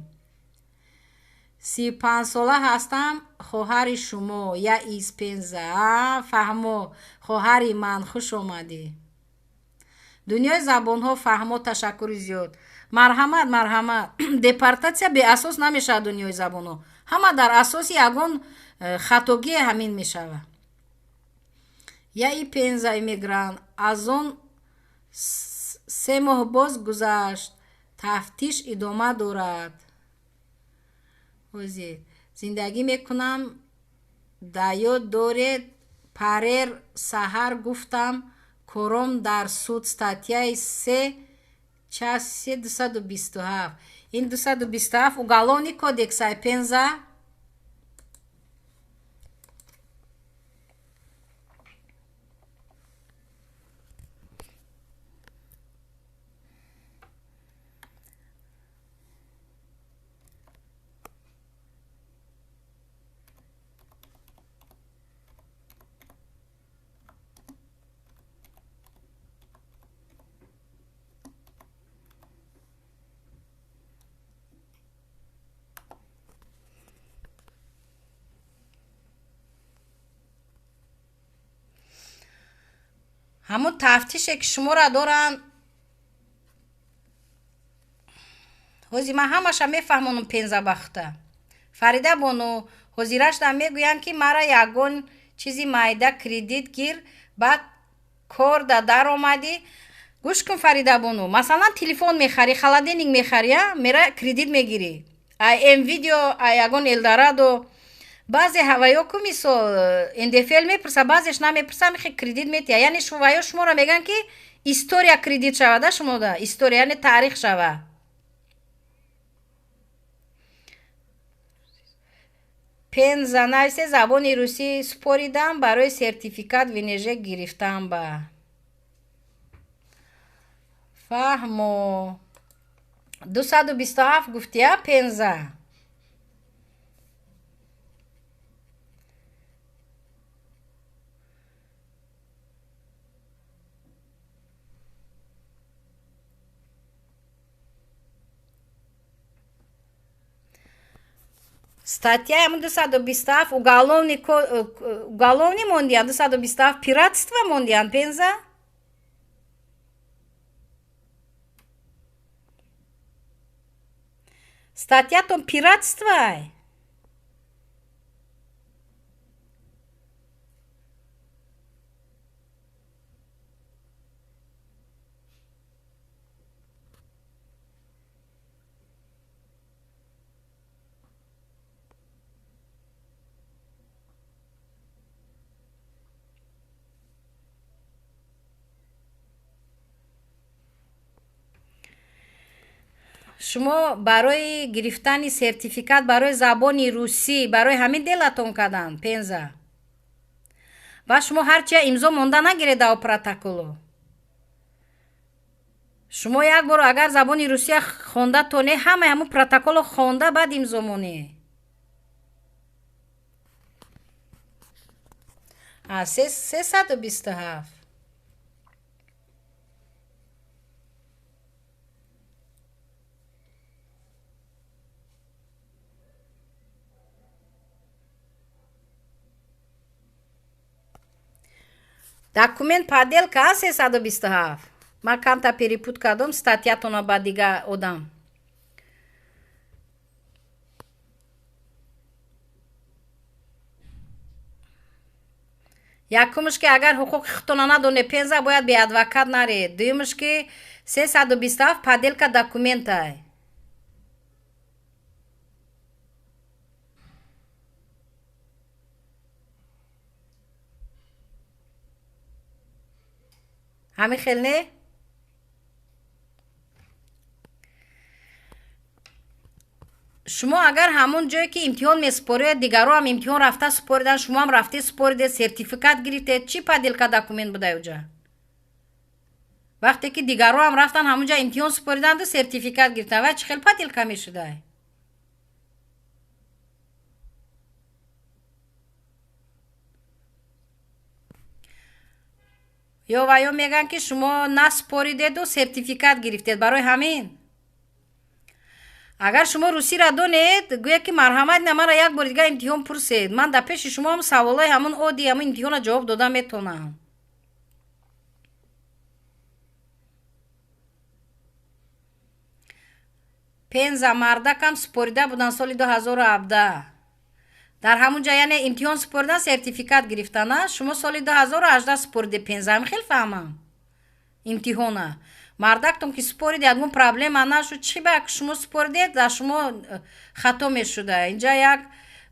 35-сола ҳастам, хоҳари шумо, я из Пенза. Фаҳмо, хоҳари ман, хуш омадӣ. Дунёи забонҳо, фаҳмо, ташаккури зиёд. Марҳамат, марҳамат. Депортатсия беасос намешавад, дунёи забонҳо. Ҳама дар асоси ягон хатогие ҳамин мешавад. Я и Пенза иммигрант. Аз он 3 моҳ боз гузашт. Тафтиш идома дорад. Ҳозир зиндагӣ мекунам. Да ёд доред, парер саҳар гуфтам, кором дар суд, статьяи се части 227. Ин 227 уголовный кодексай, Пенза. Ҳамун тафтише ки шуморо доранд, ҳозир ман ҳамаша мефаҳмонам. Пенза бахта, Фарида бону, ҳозирашда мегӯянд, ки мара ягон чизи майда кредит гир, баъд кор да даромадӣ. Гӯш кун, Фарида бону, масалан, телефон мехарӣ, холодильник мехарӣ, мера кредит мегирӣ ай М-Видео, ай ягон Элдорадо. Баъзе ҳаваё ку, мисол, НДФЛ мепурса, баъзеш намепурса, мехе кредит метиҳа. Яъне ваё шуморо мегӯянд, ки история кредит шавада шумода, история, яъне таърих шава. Пенза нависе: забони русӣ супоридам барои сертификат ВНЖ гирифтам. Ба фаҳмо, 227 гуфтия, Пенза. Статьяи ҳамун 227 уголовный мондиян, 227 пиратство мондиян, Пенза. Статьятон пиратствоай. Шумо барои гирифтани сертификат барои забони русӣ, барои ҳамин делатон карданд, Пенза. Ва шумо ҳарчия имзо монда нагиред дар протоколо. Шумо як бор агар забони русия хонда тоне, ҳамаи ҳамун протоколо хонда, баъд имзо монӣ. 327. Документ подделка, 327. Ман камта перепут кардам статьятона ба дига одам. Якумш, ки агар ҳуқуқи худтона надоне, Пенза, бояд бе адвокат наред. Дуюмш, ки 327 подделка документай. Ҳамин хел не? Шумо агар ҳамон ҷое ки имтиҳон месупоред, дигарро ҳам имтиҳон рафта супоридан, шумоам рафте супоридед, сертификат гирифтед, чӣ подделка документ буда уҷа, вақте ки дигарро ҳам рафтан ҳамонҷа имтиҳон супориданду сертификат гирифтан? Вай чӣ хел подделка мешудай? Ё ваё мегӯянд, ки шумо насупоридеду сертификат гирифтед. Барои ҳамин, агар шумо русиро донед, гӯяд, ки марҳамат, на мара як бори дигар имтиҳон пурсед, ман дар пеши шумо ҳам саволҳои ҳамун оддии ҳамун имтиҳонро ҷавоб дода метавонам. Пенза мардакам супорида будан соли 2017. Дар ҳамун ҷа, яъне имтиҳон супоридан, сертификат гирифтана. Шумо соли 2018 супориде, Пенза, ҳами хел фаҳмам имтиҳона. Мардактон ки супорид, ягон проблема нашуд. Чӣ ба шумо супоридед, дар шумо хато мешуда? Инҷа як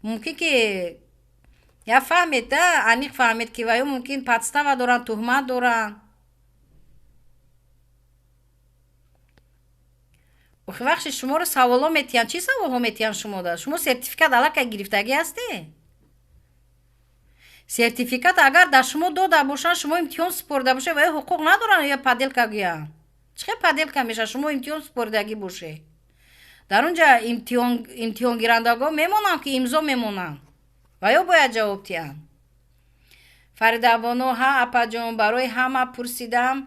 мумкин ки я фаҳмед да, аниқ фаҳмед, ки ваё мумкин подстава доранд, туҳмат доранд. Охи вақти шуморо саволҳо метиҳанд, чӣ саволҳо метиҳанд шумода? Шумо сертификат аллакай гирифтагӣ ҳасте? Сертификат агар дар шумо дода бошанд, шумо имтиҳон супорида бошед, ваё ҳуқуқ надоранд ё подделка гӯянд. Чӣ хел подделка мешавад, шумо имтиҳон супоридагӣ бошед? Дар он ҷа имтиҳонгирандагон мемонанд, ки имзо мемонанд, ва ё бояд ҷавоб диҳанд. Фаридабоно: ҳа, апаҷон, барои ҳама пурсидам.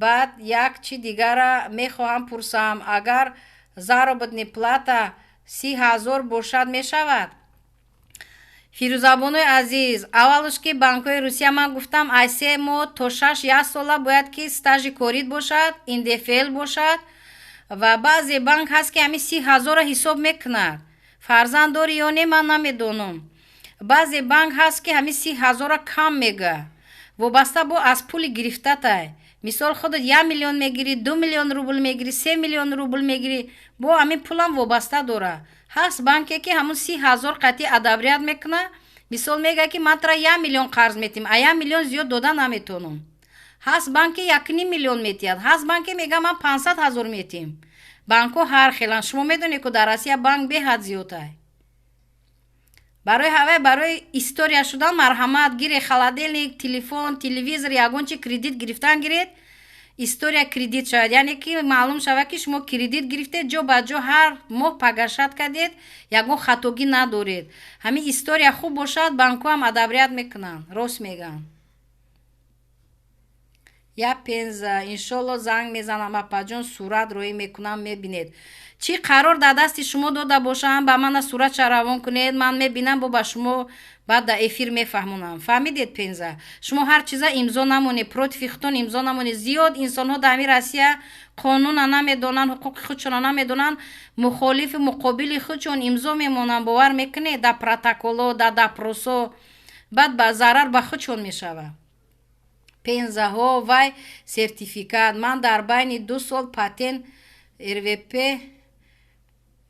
Баъд як чи дигара мехоҳам пурсам: агар заработная плата 30 000 бошад, мешавад? Фирӯзабонои азиз, аввалш ки банкҳои Русия, ман гуфтам, аз 3 моҳ то шаш, як сола бояд ки стажи корит бошад, НДФЛ бошад. Ва баъзе банк ҳаст, ки ҳамин 30 000-ро ҳисоб мекунад. Фарзанд дорӣ ё не, ман намедонам. Баъзе банк ҳаст, ки ҳамин 30 000-ро кам мега, вобаста бо аз пули гирифтатай. Мисол, худат 1 миллион мегирӣ, 2 миллион рубл мегирӣ, 3 миллион рубл мегирӣ, бо ҳамин пулам вобаста дорад. Ҳаст банке, ки ҳамун 30 000 қатъи одобрять мекунад. Мисол, мегӯяд, ки ман тара 1 миллион қарз метиҳам, а 1 миллион зиёд дода наметавонам. Ҳаст банке 1,5 миллион метиҳад, ҳаст банке мегӯяд, ман 500 000 метиҳам. Банкҳо ҳар хеланд. Шумо медонед, ку дар Россия банк беҳад зиёдай. Барои ҳавай, барои история шудан, марҳамат, гире холодильник, телефон, телевизор, ягон чи кредит гирифтан гиред, история кредит шавад, яъне ки маълум шавад, ки шумо кредит гирифтед, ҷо ба ҷо ҳар моҳ погашать кардед, ягон хатогӣ надоред. Ҳамин история хуб бошад, банкҳоам одобрять мекунанд, рост мегӯянд. Я Пенза, иншолло, занг мезанам, апаҷон, сурат роҳӣ мекунам, мебинед. Чӣ қарор дар дасти шумо дода бошам, ба мана суратша равон кунед, ман мебинам, бо ба шумо баъд дар эфир мефаҳмонам. Фаҳмидед, Пенза? Шумо ҳар чиза имзо намонед, против худтон имзо намонед. Зиёд инсонҳо дар ҳамин Россия қонуна намедонанд, ҳуқуқи худшона намедонанд, мухолифи муқобили худшон имзо мемонанд. Бовар мекунед, дар протоколо, дар допросо, баъд ба зарар ба худшон мешавад. Пензаҳо, вай сертификат ман дар байни 2 сол патент, РВП,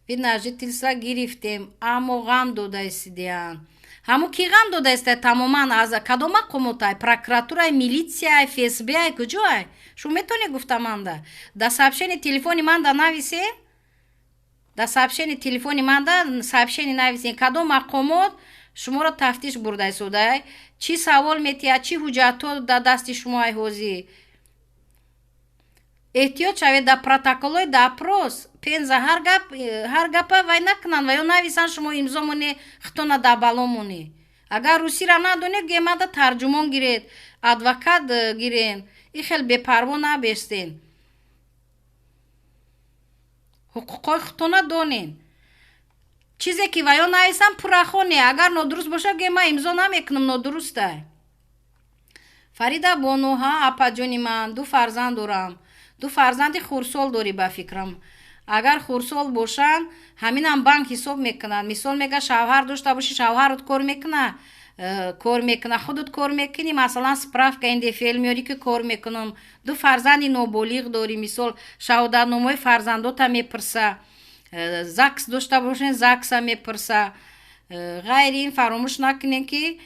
вид на жительство гирифтем, аммо ғам додаистидаанд. Ҳамун ки ғам додаиста тамоман, аз кадом мақомотай? Прокуратурай, милитсияй, ФСБ-ай, куҷоай? Шумо метавонед гуфта манда? Да сообщение телефони манда нависе, да сообщение телефони манда сообщение нависен, кадом мақомот шуморо тафтиш бурдаистодай, чӣ савол метиҳад, чӣ ҳуҷҷатҳо дар дасти шумо ай ҳозир. Эҳтиёт шавед дар протоколҳои допрос, Пенза. Ҳар гапа вай накунанд ва ё нависанд, шумо имзо моне, хитона дар бало монӣ. Агар русиро надонед, гемада тарҷумон гиред, адвокат гирен, и хел бепарво набестен. Ҳуқуқҳои худтона донен. Чизе ки ва ё нависам, пурра хоне. Агар нодуруст бошад, ге ман имзо намекунам, нодурустай. Фарида бону: ҳа, апаҷони ман, ду фарзанд дорам. Ду фарзанди хурдсол дорӣ, ба фикрам. Агар хурдсол бошанд, ҳаминам банк ҳисоб мекунад. Мисол, мега, шавҳар дошта бошӣ, шавҳарат кор мекунад? Кор мекунад. Худат кор мекунӣ? Масалан, справка НДФЛ меёрӣ, ки кор мекунам. Ду фарзанди ноболиғ дорӣ, мисол, шаҳодатномаҳои фарзандота мепурса. ЗАГС дошта бошен, ЗАГСа мепурса. Ғайри ин, фаромӯш накунем, ки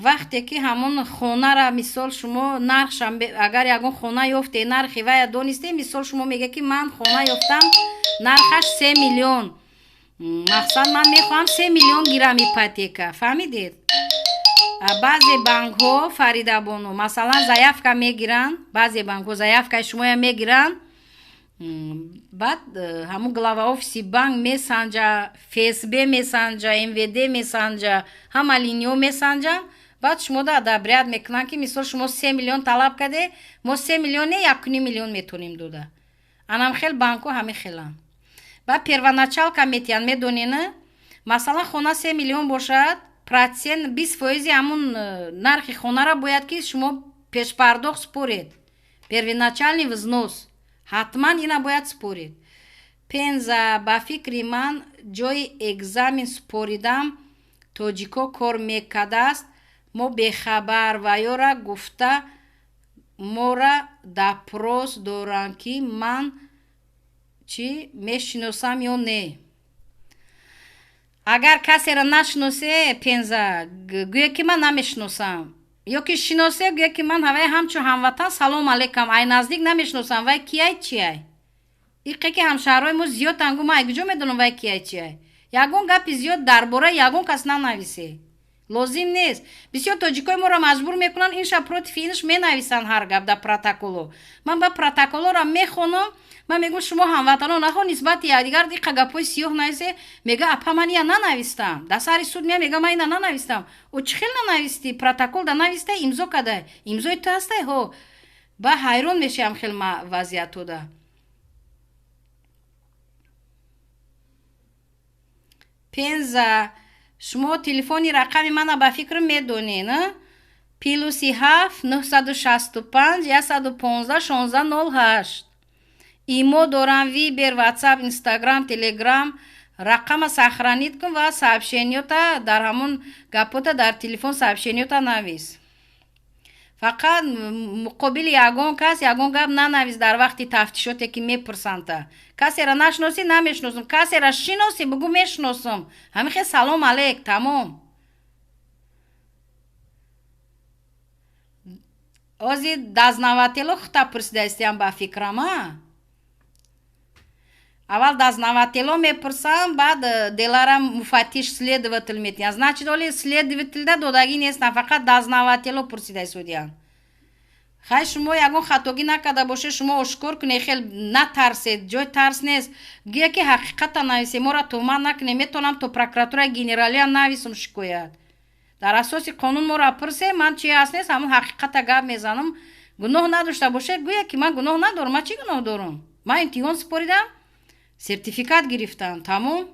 вақте ки ҳамон хонара, мисол, шумо нархша, агар ягон хона ёфте, нархи вая донисте. Мисол, шумо мега, ки ман хона ёфтам, нархаш 3 миллион, мақсад, ман мехоҳам 3 миллион гирам ипотека. Фаҳмидед? Баъзе банкҳо, Фаридабону, масалан, заявка мегиранд, баъзе банкҳо заявкаи шумоя мегиранд, баъд ҳамун глава офиси банк месанҷа, ФСБ месанҷа, МВД месанҷа, ҳама линиҳо месанҷанд, баъд шумода одобрять мекунанд, ки мисол, шумо 3 миллион талаб карде, мо 3 миллион не, 1,5 миллион метавонем дода. Анам хел банкҳо ҳамин хеланд. Баъд первоначалка метиҳанд, медонена? Масалан, хона 3 миллион бошад, процент 20 фоизи ҳамун нархи хонара бояд ки шумо пешпардохт според, первоначальный взнос ҳатман ина бояд според. Пенза, ба фикри ман, ҷои экзамен супоридам тоҷико кор мекардааст, мо бехабар ва ёра гуфта мора допрос доранд, ки ман чӣ мешиносам ё не. Агар касеро нашиносе, Пенза, гӯе ки ман намешиносам, ё ки шиносе, гӯе ки ман ҳавай ҳамчун ҳамватан салом алейкам, ай наздик намешиносам, вай кияй чияй. Иқе ки ҳамшаҳрҳои мо зиёданд, гу ман ай куҷо медонам вай кияй чияй. Ягон гапи зиёд дар бораи ягон кас нанависе, лозим нест. Бисёр тоҷикои моро маҷбур мекунанд, инша против инш менависанд ҳар гап дар протоколо. Ман ба протоколоро мехонам, ман мегӯм, шумо ҳамватанон нахо нисбати якдигар диқа гапҳои сиёҳ нависе. Мега, апа, ман ия нанавистам. Дар сари суд мея, мега, ман ина нанавистам. О, чӣ хел нанавистӣ? Протокол да навистай, имзо кадай, имзои ту ҳастай. Ҳо, ба ҳайрон мешавам хел вазъиятода. Пенза, шумо телефони рақами мана ба фикр медонед, +7 965 115 16 08. Имо дорам, Вибер, Ватсап, Инстаграм, Телеграм. Рақама сохранить кун ва сообщениёта дар ҳамон гапота дар телефон сообщениёта навис. Фақат муқобили ягон кас ягон гап нанавис дар вақти тафтишоте ки мепурсандта. Касеро нашиносӣ, намешиносам, касеро шиносӣ, бугӯ мешиносам, ҳамин хел салом алейк, тамом. Ози дознаватело хута пурсидаистиям ба фикрам, а аввал дознаватело мепурсам, баъд делара муфаттиш следователь метиҳанд. Значит, оли следователда додагӣ нестам, фақат дознаватело пурсидаистодиянд. Хай, шумо ягон хатогӣ накарда бошед, шумо ошкор кунед, хел натарсед, ҷои тарс нест. Гӯя ки ҳақиқата нависем, моро туҳмат накунем, метавонам то прокуратураи генералиам нависам шикоят. Дар асоси қонун моро пурсем, ман чи ҳаст нест, ҳамон ҳақиқата гап мезанам. Гуноҳ надошта бошед, гӯя ки ман гуноҳ надорам. Ман чӣ гуноҳ дорам? Ман имтиҳон супоридам, сертификат гирифтам, тамом.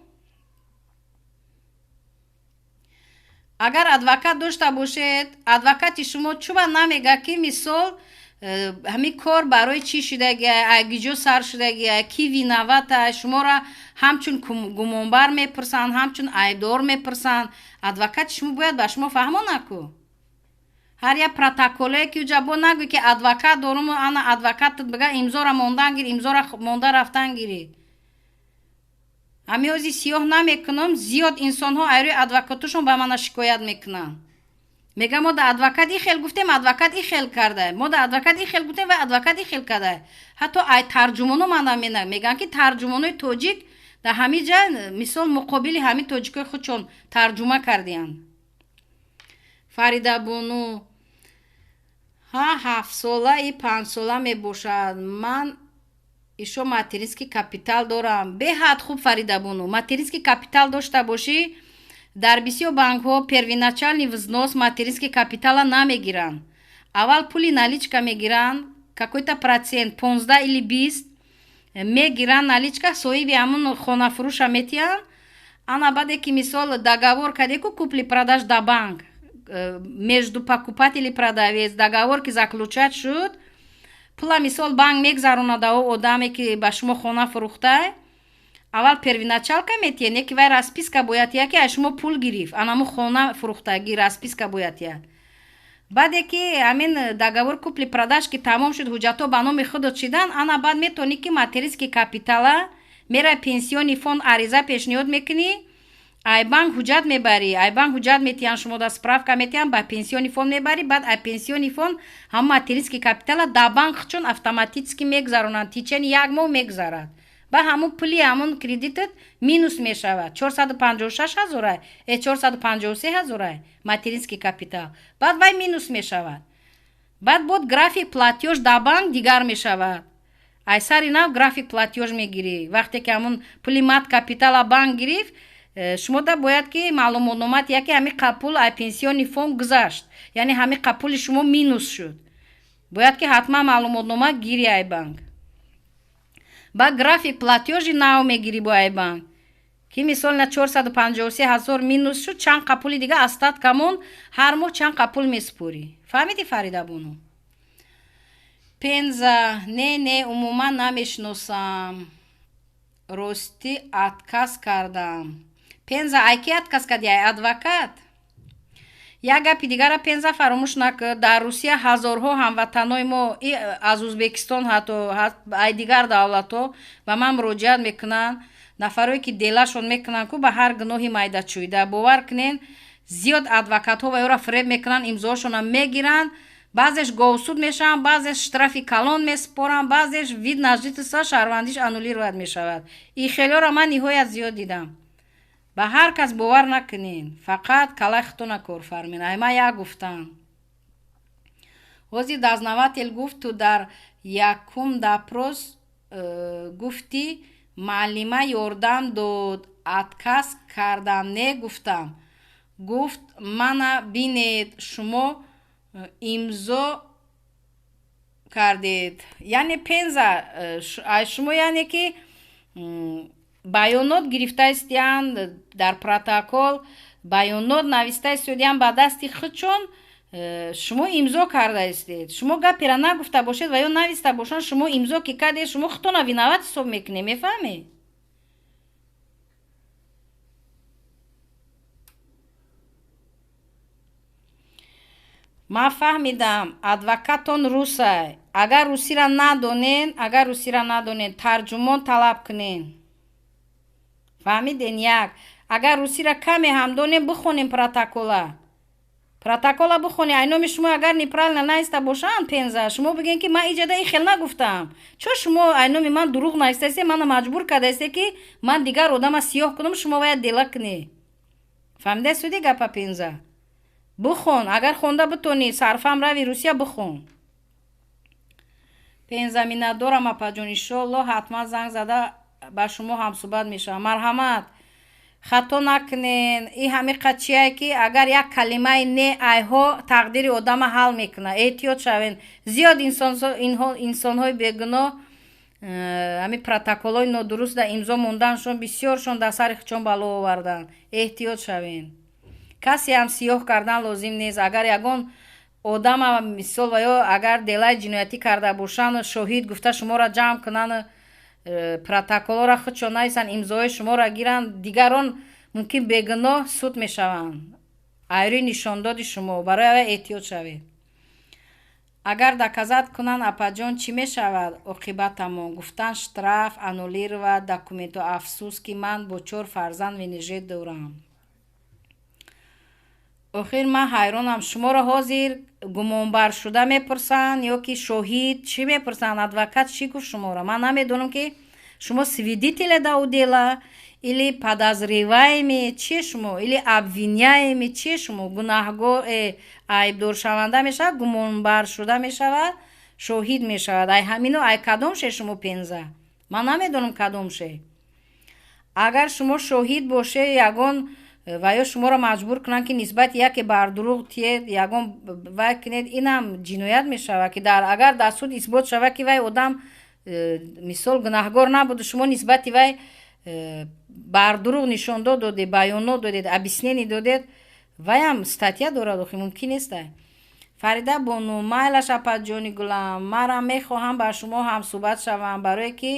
Агар адвокат дошта бошед, адвокати шумо чуба намега ки мисол ҳамин кор барои чӣ шудагия, агиҷо сар шудагия, ки виновата? Шуморо ҳамчун гумонбар мепурсанд, ҳамчун айбдор мепурсанд. Адвокати шумо бояд ба шумо фаҳмонад ку. Ҳар як протоколе ки уҷа бо нагӯй ки адвокат дорум, ана адвокатат бига, имзора мондан гир, имзора монда рафтан гирӣ. Ҳамин ҳози сиёҳ намекунам, зиёд инсонҳо айрӯи адвокатошон ба мана шикоят мекунанд. Мега, мо да адвокат и хел гуфтем, адвокат и хел карда, мо да адвокат и хел гуфтем ва адвокат и хел карда. Ҳатто ай тарҷумоно мана мегӯянд ки тарҷумонои тоҷик дар ҳамин ҷа мисол муқобили ҳамин тоҷикои худшон тарҷума кардиянд. Фаридабону, ҳа, 7-сола и 5-сола мебошад. Ман ишо материнский капитал дорам. Беҳад хуб, Фаридабону. Материнский капитал дошта бошӣ, дар бисёр банкҳо первоначальный взнос материнский капитала намегиранд. Аввал пули наличка мегиранд, какой-то процент, 15 или 20 мегиранд наличка, соҳиби ҳамун хонафурӯша метиҳанд. Ана баъде ки мисол договор кардеку, купли-продаж да банк, между покупатель и продавец договор ки заключать шуд, пула мисол банк мегзаронад о одаме ки ба шумо хона фурӯхтай. Аввал первоначалка метиҳед, не ки вай расписка бояд тиҳад ки аз шумо пул гирифт, анаму хона фурӯхтагӣ расписка бояд тиҳад. Баъде ки ҳамин договор купли-продаж ки тамом шуд, ҳуҷҷатҳо ба номи худот шидан, ана баъд метавонӣ ки материнский капитала мера пенсионный фонд ариза пешниҳод мекунӣ, ай банк ҳуҷҷат мебарӣ, ай банк ҳуҷҷат метиҳанд, шумо да справка метиҳанд, ба пенсионный фонд мебарӣ, баъд ай пенсионный фонд ҳамон материнский капитала да банк чун автоматически мегузаронанд, течение як моҳ мегузарад. Ба ҳамун пули ҳамун кредитат минус мешавад, 456 ҳазорай, 453 ҳазорай материнский капитал, баъд вай минус мешавад. Баъд бод график платёж да банк дигар мешавад. Ай сари нав график платёж мегирӣ. Вақте ки ҳамун пули мат капитала банк гирифт, шумо да бояд ки маълумотнома тия ки ҳамин пул ай пенсионный фонд гузашт, яъне ҳамин пули шумо минус шуд. Бояд ки ҳатман маълумотнома гирӣ ай банк. Баъд график платёжи нав мегирӣ бо ай банк ки мисол на 453 ҳазор минус шуд, чанд қа пули дига остатка монд, ҳар моҳ чанд қа пул месупорӣ. Фаҳмидӣ, Фаридабону? Пенза, не, не, умуман намешиносам. Ростӣ, отказ кардам. Пенза, ай ки отказ кардӣ? Ай адвокат? Як гапи дигара, Пенза, фаромӯш накун: дар Русия ҳазорҳо ҳамватанои мо аз Ӯзбекистон, ҳатто ай дигар давлатҳо ба ман муроҷиат мекунанд. Нафарое ки делашон мекунанд ку ба ҳар гуноҳи майдачӯида, бовар кунен, зиёд адвокатҳо ва ёро фиреб мекунанд, имзоҳошонро мегиранд. Баъзеш говсуд мешаванд, баъзеш штрафи калон месупоранд, баъзеш вид на жительство, шаҳрвандиш аннулировать мешавад. И хелёро ман ниҳоят зиёд дидам. Ба ҳар кас бовар накунен, фақат калаи худтона корфармен. Ай ман як гуфтам. Ҳозир дознаватель гуфт: «Ту дар якум допрос гуфтӣ, муаллима ёрдам дод, отказ кардам, не?» Гуфтам. Гуфт: «Мана бинед, шумо имзо кардед». Яъне, Пенза, шумо, яъне ки баёнот гирифта истиянд, дар протокол баёнот нависта истодиянд ба дасти худшон, шумо имзо карда истед. Шумо гапера нагуфта бошед ва ё нависта бошанд, шумо имзо ки кардед, шумо худтона виноват ҳисоб мекунед, мефаҳмед? Ман фаҳмидам, адвокатон русай. Агар русиро надонен, агар русиро надонен, тарҷумон талаб кунен. Фаҳмиден? Як, агар русиро каме ҳам донем, бихонем протокола. Протокола бихонем. Ай номи шумо агар неправильно нависта бошанд, Пенза, шумо бигӯен, ки ман иҷода ин хел нагуфтам, чо шумо ай номи ман дурӯғ навистаисте, мана маҷбур кардаисте, ки ман дигар одама сиёҳ кунам, шумо бояд дела кунӣ. Фаҳмидаи суди гапа, Пенза? Бихон, агар хонда битонӣ, сарфам рави Русия, бихон. Пенза, миннатдорам, апаҷон. Иншоалло, ҳатман занг зада ба шумо ҳамсӯҳбат мешавам. Марҳамат, хато накунен. И ҳамиқа чие, ки агар як калимаи не айҳо тақдири одама ҳал мекунад. Эҳтиёт шавен. Зиёд инсонҳои бегуноҳ ҳамин протоколҳои нодуруст дар имзо монданшон, бисёршон дар сари худшон бало оварданд. Эҳтиёт шавен. Касе ҳам сиёҳ кардан лозим нест. Агар ягон одама, мисол, ва ё агар делаи ҷиноятӣ карда бошанд, шоҳид гуфта шуморо ҷамъ кунанд, протоколҳоро худшон нависанд, имзоҳои шуморо гиранд, дигарон мумкин бегуноҳ суд мешаванд айрӯи нишондоди шумо. Барои авай эҳтиёт шавед. Агар доказать кунанд, апаҷон, чӣ мешавад оқибатамон? Гуфтан, штраф, аннулировать документҳо. Афсӯс, ки ман бо чор фарзанд ВНЖ дорам. Охир ман ҳайронам: шуморо ҳозир гумонбаршуда мепурсанд ё ки шоҳид? Чӣ мепурсанд? Адвокат чӣ гуфт шуморо? Ман намедонам, ки шумо свидетеле да у дела или подозреваемый, чи шумо, или обвиняемый, чи шумо? Гунаҳгор, айбдоршаванда мешавад, гумонбаршуда мешавад, шоҳид мешавад. Ай ҳамино, ай кадомше шумо, Пенза? Ман намедонам кадомше. Агар шумо шоҳид боше, ягон ва ё шуморо маҷбур кунанд, ки нисбати яке бардурӯғ тиед, ягон вай кунед, инам ҷиноят мешавад, ки дар агар дар суд исбот шавад, ки вай одам, мисол, гунаҳгор набуду, шумо нисбати вай бардурӯғ нишондод додед, баёнот додед, объяснение додед, ваям статья дорад. Охи мумкин неста. Фарида бону, майлаш, апаҷони гулам, марам мехоҳам ба шумо ҳамсӯҳбат шавам, барое ки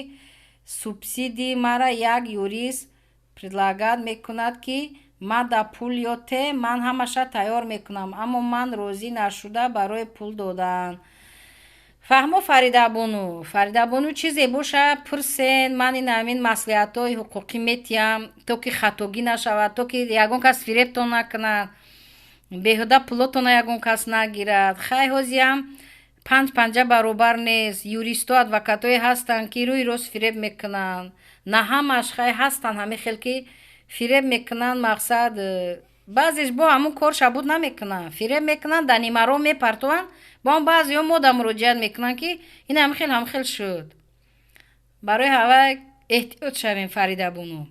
субсидии мара як юрист предлагать мекунад, ки мада пул ё те, ман ҳамаша тайёр мекунам, аммо ман розӣ нашуда барои пул додан. Фаҳмо, Фаридабону? Фаридабону, чизе боша, пурсен. Ман ин ҳамин маслиҳатҳои ҳуқуқӣ метиҳам, то ки хатогӣ нашавад, то ки ягон кас фиребтон накунад, беҳуда пулотона ягон кас нагирад. Хай, ҳозиам панҷ панҷа баробар нест. Юристу адвокатҳое ҳастанд, ки рӯи рост фиреб мекунанд. На ҳамаш, хай, ҳастанд ҳамин хел, ки фиреб мекунанд. Мақсад, баъзеш бо ҳамун кор шабуд намекунанд, фиреб мекунанд, дар нимаро мепартованд. Бо ҳам баъзеҳо мода муроҷиат мекунанд, ки ин ҳамин хел, ҳамин хел шуд. Барои ҳавай эҳтиёт шавем, Фаридабону.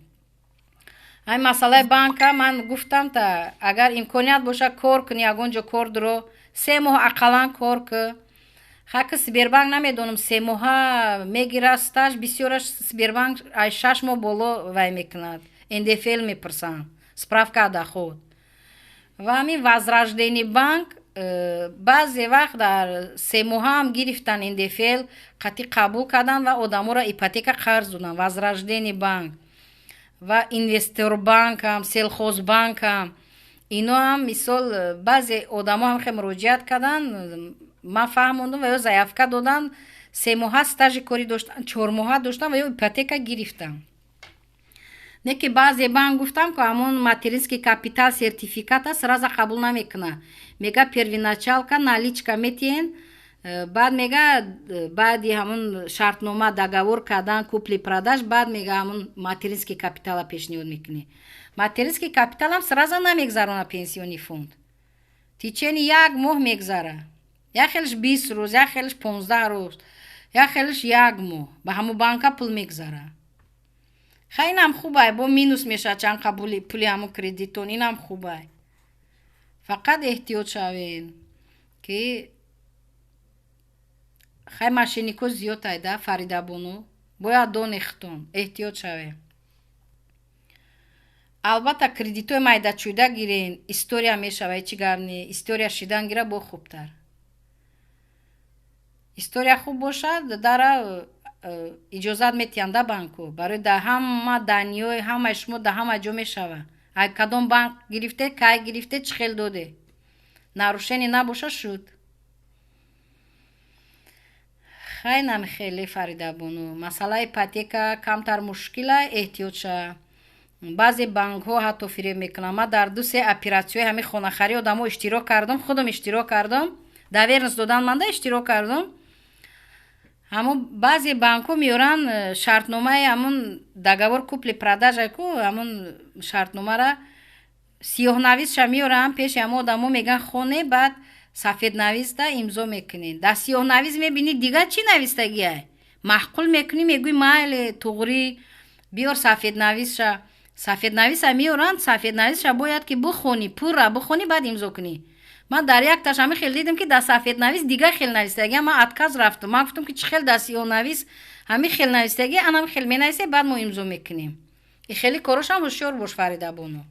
Ҳамин масъалаи банка ман гуфтам, та агар имконият боша, кор кунӣ, ягон ҷо кор дуро, 3 моҳ ақаллан кор ку. Хаки Сбербанк намедонам, 3 моҳа мегирад стаж, бисёраш Сбербанк ай 6 моҳ боло вай мекунад, НДФЛ мепурсанд, справка доход. Ва ҳамин Возрождение банк. Баъзе вақт дар 3 моҳаам гирифтан, НДФЛ қатъӣ қабул кардан ва одаморо ипотека қарз додан. Возрождение банк ва Инвесторбанкам, Сельхозбанкам, иноам, мисол, баъзе одамо ҳам хе муроҷиат кардан, ман фаҳмондум ва ё заявка додан, 3 моҳа стажи корӣ доштан, 4 моҳа доштан ва ё ипотека гирифтан. Не ки баъзе банк, гуфтам ку, ҳамон материнский капитал сертификата сразу қабул намекуна, мега первоначалка наличка метиҳен, баъд мега, баъди ҳамон шартнома, договор кардан, купли-продаж, баъд мега ҳамон материнский капитала пешниҳод мекунӣ. Материнский капиталам сразу намегзарона пенсионный фонд, течение як моҳ мегзара, як хелш 20 рӯз, як хелш 15 рӯз, як хелш як моҳ ба ҳамон банка пул мегзара. Хай, инам хубай, бо минус мешавад чанд қабули пули ҳамон кредитон, инам хубай. Фақат эҳтиёт шавен, ки хай, мошеннико зиёд айда. Фаридабону, бояд донехтон, эҳтиёт шавем. Албатта, кредитҳои майдачӯйда гирен, история мешава, ҳечи гап не. История шидан гира, бо хубтар. История хуб бошад, дара иҷозат метиҳанд да банку. Барои да ҳама даниёи ҳамаи шумо да ҳама ҷо мешава, ай кадом банк гирифте, кай гирифте, чӣ хел доде, нарушение набоша, шуд. Хай, намихеле, Фаридабону, масъалаи ипотека камтар мушкила, эҳтиёт ша. Баъзе банкҳо ҳатто фиреб мекунанд. Ман дар ду се оператсияҳои ҳамин хонахарӣ одамо иштирок кардам, худам иштирок кардам, доверенность додан манда, иштирок кардам. Ҳамон баъзе банкҳо меоранд шартномаи ҳамон договор купли-продажа ку, ҳамон шартномара сиёҳнависша меоранд пеши ҳамон одамо, мегӯянд хоне, баъд сафеднависта имзо мекунед. Дар сиёҳнавис мебинӣ, дигар чӣ навистагиай, маъқул мекунӣ, мегӯӣ майли, туғрӣ, биёр сафеднависша. Сафеднависа меоранд, сафеднависша бояд ки бихонӣ, пурра бихонӣ, баъд имзо кунӣ. Ман дар якташ ҳамин хел дидам, ки дар сафеднавис дигар хел навистагия, ман отказ рафтам. Ман гуфтам, ки чӣ хел дар сиёҳнавис ҳамин хел навистагия, анам хел менависе, баъд мо имзо мекунем. И хеле корошам ҳушёр бош, Фаридабону.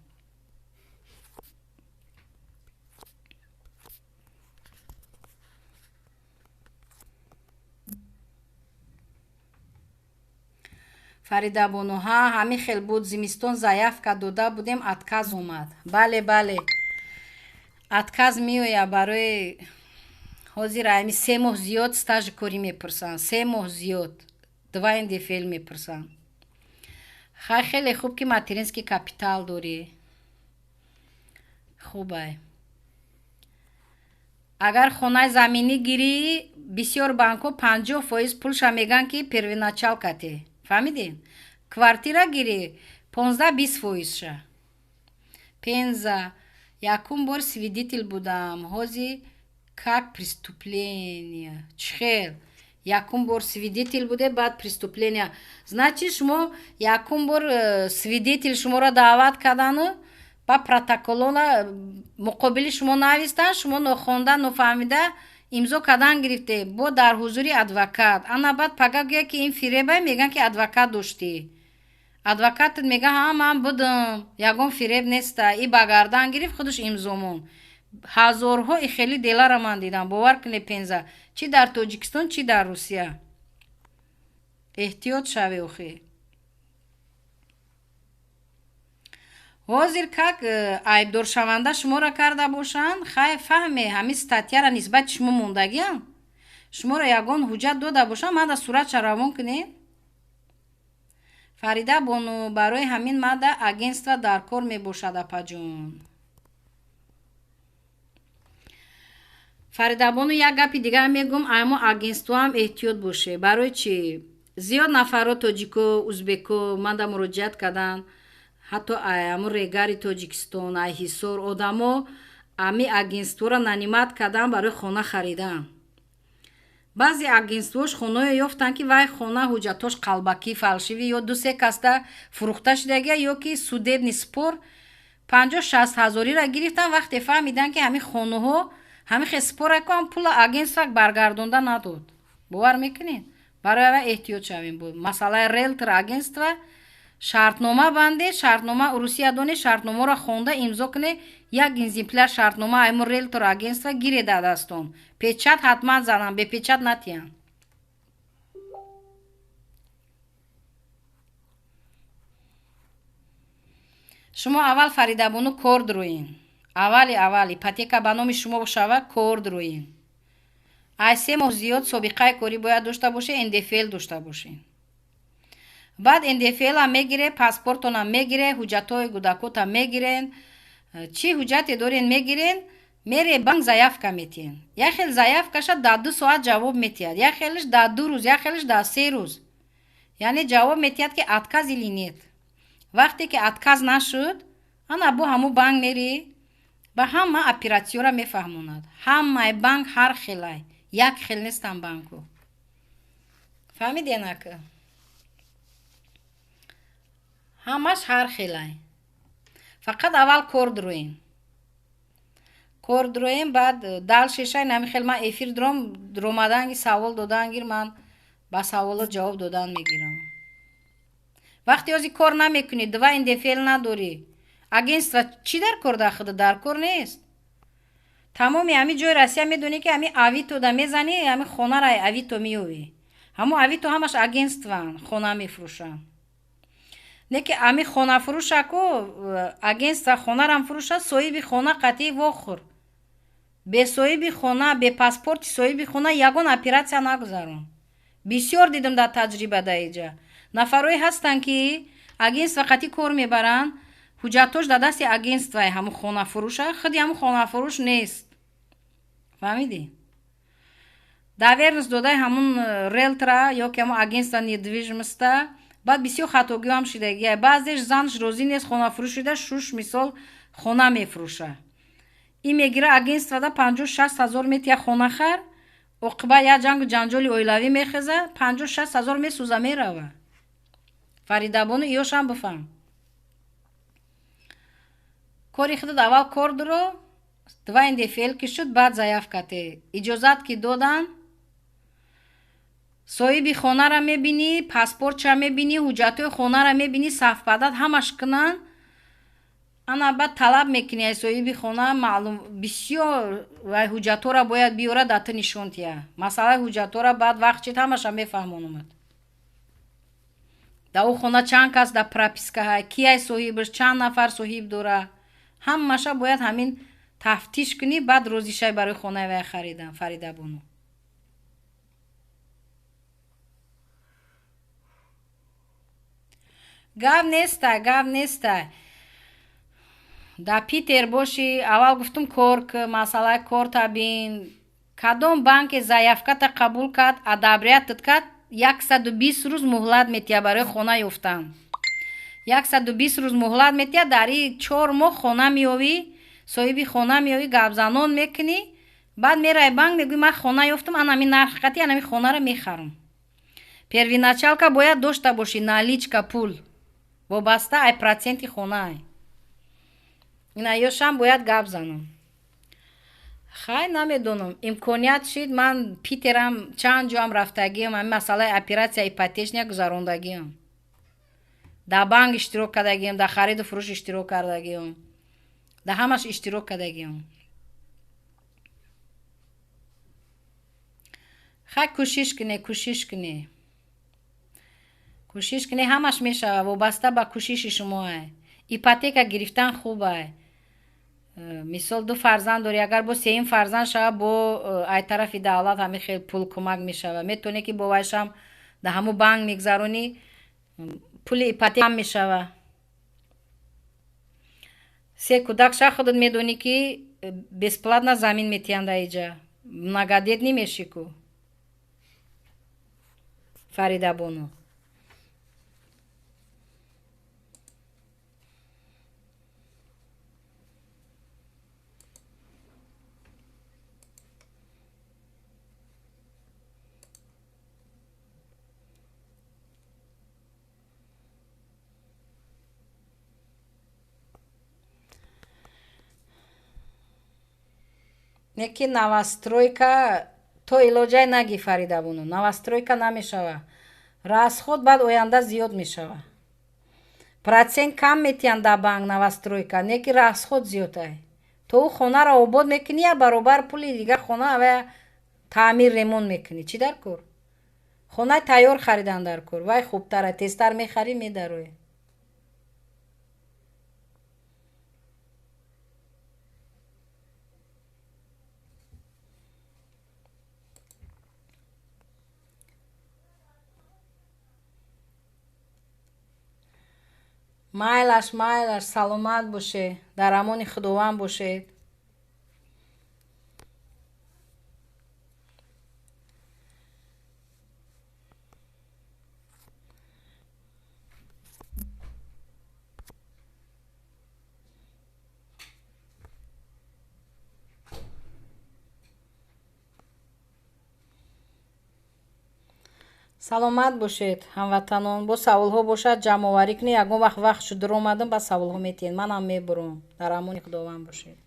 Фаридабону, ҳа, ҳамин хел буд, зимистон заявка дода будем, отказ омад. Бале, бале, отказ меояд. Барои ҳозир ами 3 моҳ зиёд стажи корӣ мепурсанд, 3 моҳ зиёд, два НДФЛ мепурсанд. Хай, хеле хуб, ки материнский капитал дорӣ, хубай. Агар хонаи заминӣ гирӣ, бисёр банкҳо 50% пулша мегӯянд, ки первоначалкате, фаҳмидед? Квартира гирӣ, 15-20 фоизша. Пенза, якум бор свидетель будам, ҳози как преступление. Чӣ хел якум бор свидетель буде, баъд преступление? Значит, шумо якум бор свидетель шуморо даъват кардану ба протоколола муқобили шумо навистанд, шумо нохонда, нофаҳмида имзо кардан гирифте, бо дар ҳузури адвокат. Ана баъд пага гӯя, ки ин фиребай, мегӯянд, ки адвокат доштӣ. Адвокатат мега: ҳа, ман будам, ягон фиреб неста, и ба гардан гирифт, худаш имзомон. Ҳазорҳо и хеле делара ман дидам, бовар кунед, Пенза, чӣ дар Тоҷикистон, чӣ дар Русия. Эҳтиёт шаве охи. Ҳозир как айбдоршаванда шуморо карда бошанд, хай, фаҳме, ҳамин статьяра нисбати шумо мондагиам. Шуморо ягон ҳуҷҷат дода бошанд, мада суратша равон кунед. Фарида бону, барои ҳамин мада агентство дар кор мебошад, апаҷон. Фаридабону, як гапи дигар мегӯм: амо агентствоам эҳтиёт боше. Барои чӣ? Зиёд нафарро, тоҷико, узбеко, манда муроҷиат карданд, ҳатто амо Регари Тоҷикистон, ай Ҳисор одамо ами агентствора нанимать кардан барои хона харидан. Баъзе агентствош хонаое ёфтанд, ки вай хона ҳуҷҷатош қалбакӣ, фальшивый, ё ду-се касда фурӯхта шудагия, ё ки судебный спор, 50-60 ҳазорира гирифтан. Вақте фаҳмиданд, ки ҳамин хонаҳо ҳамин хел спора кан, пула агентство баргардонда надод, бовар мекунед? Барои ава эҳтиёт шавем. Бо масъалаи риэлтор агентство. Шартнома банде, шартнома Русия доне, шартномаро хонда имзо куне, як экземпляр шартнома айму риэлтор агентства гире дар дастон. Печать ҳатман занам, бе печать натиҳам. Шумо аввал, Фаридабону, кор дуроен. Аввали аввал ипотека ба номи шумо шава, кор дуроен. Ай 3 моҳ зиёд собиқаи корӣ бояд дошта боше, НДФЛ дошта бошед. Баъд НДФЛам мегире, паспортонам мегире, ҳуҷҷатҳои кӯдакота мегирен, чӣ ҳуҷҷате дорен, мегирен, мере банк, заявка метиҳен. Як хел заявкаша дар 2 соат ҷавоб метиҳад, як хелиш дар 2 рӯз, як хелиш дар 3 рӯз. Яъне ҷавоб метиҳад, ки отказ или нет. Вақте ки отказ нашуд, ана бо ҳамун банк мерӣ, ба ҳама оператсияро мефаҳмонад. Ҳамаи банк ҳар хелай, як хел нестан банку. Фаҳмиден, ака? Ҳамаш ҳар хелай. Фақат аввал кор дуроен, кор дуроем, баъд дальше нами хел ман эфир дуром, дуромаданги савол додан гир, ман ба саволот ҷавоб додан мегирам. Вақте ози кор намекунӣ, два НДФЛ надорӣ, агентство чӣ дар кор? Дар худа дар кор нест. Тамоми ҳами ҷои Россия медонӣ, ки ҳами Авитода мезанӣ, ҳами хонара Авито меёвӣ. Ҳамо Авито ҳамаш агентствоан, хона мефурӯшанд. Не ки ами хонафурӯшаку агентство хонарам фурӯшад, соҳиби хона қатъӣ вохӯр. Бе соҳиби хона, бе паспорти соҳиби хона ягон оператсия нагузарон. Бисёр дидам дар таҷриба. Дар иҷа нафарое ҳастанд, ки агентство қатъӣ кор мебаранд, ҳуҷҷатош дар дасти агентствои ҳамун хонафурӯша, худи ҳамун хонафурӯш нест. Фаҳмидӣ? Доверенность додаи ҳамун риэлтора ё ки ҳамун агентство недвижимоста. Баъд бисёр хатогиҳоам шидагия. Баъзеш занаш розӣ нест, хонафурӯш шида, шуш мисол хона мефурӯша. Ин мегира, агентствода 50-60 ҳазор метия, хона хар. Оқиба як ҷангу ҷанҷоли оилавӣ мехеза, 50-60 ҳазор месӯза, мерава. Фаридабону, иёшам бифаҳм. Кори худат аввал кор дуро, два НДФЛ ки шуд, баъд заявкате иҷозат ки додан, соҳиби хонара мебинӣ, паспортша мебинӣ, ҳуҷҷатҳои хонара мебинӣ, совпадать ҳамаш кунанд, ана баъд талаб мекунӣ аз соҳиби хона. Маълум бисёр вай ҳуҷҷатҳоро бояд биёрад, дар ту нишон тия. Масъалаи ҳуҷҷатҳоро баъд вақт чид, ҳамаша мефаҳмонамад. Дар ӯ хона чанд кас дар пропискаҳай, кияй соҳибаш, чанд нафар соҳиб дора, ҳамаша бояд ҳамин тафтиш кунӣ, баъд розӣ шавӣ барои хонаи вай харидан. Фаридабону, гап нестай, гап нестай. Дар Питер бошӣ, аввал гуфтум, кор ки, масъалаи корта бин. Кадом банке заявката қабул кард, одобрять кард, 120 рӯз муҳлат метиҳад барои хона ёфтан. 120 рӯз муҳлат метиҳад. Дар и 4 моҳ хона меёвӣ, соҳиби хона меёвӣ, гапзанон мекунӣ, баъд меравӣ банк, мегӯӣ: «Ман хона ёфтам, анами нархи қатӣ анами хонаро мехарам». Первоначалка бояд дошта бошӣ, наличка пул, вобаста ай проценти хонаай. Ина ёшам бояд гап занам. Хай, намедонам, имконият шид, ман Питерам чанд ҷоам рафтагиам, ҳамин масъалаи оператсия ипотечная гузарондагиам, дар банк иштирок кардагиам, дар хариду фурӯш иштирок кардагиам, дар ҳамаш иштирок кардагиам. Хай, кӯшиш куне, кӯшиш куне, кӯшиш куне, ҳамаш мешава, вобаста ба кӯшиши шумоай. Ипотека гирифтан хубай. Мисол, ду фарзанд дорӣ, агар бо сеюм фарзанд шава, бо ай тарафи давлат ҳамин хел пул кӯмак мешава. Метавонӣ, ки бо вайшам дар ҳамун банк мегзаронӣ, пули ипотека мешава. Се кӯдак ша, худат медонӣ, ки бесплатно замин метиҳанд дар иҷа. Многодетный мешӣ ку, Фаридабону. Не ки новостройка то илоҷай наги, Фаридабону, новостройка намешава. Расход баъд оянда зиёд мешава. Процент кам метиҳанд дар банк новостройка, не ки расход зиёдай. То ӯ хонаро обод мекунӣ, я баробар пули дигар хона ава таъмир, ремонт мекунӣ. Чӣ дар кор? Хонаи тайёр харидан дар кор, вай хубтара, тезтар мехарӣ, медароӣ. Майлаш, майлаш, саломат боше, дар амони Худованд бошед. Саломат бошед, ҳамватанон. Бо саволҳо бошад, ҷамъоварӣ кунед. Ягон вақт вақт шуд, дуромадам, ба саволҳо метиҳед, манам мебурам. Дар амони Худованд бошед.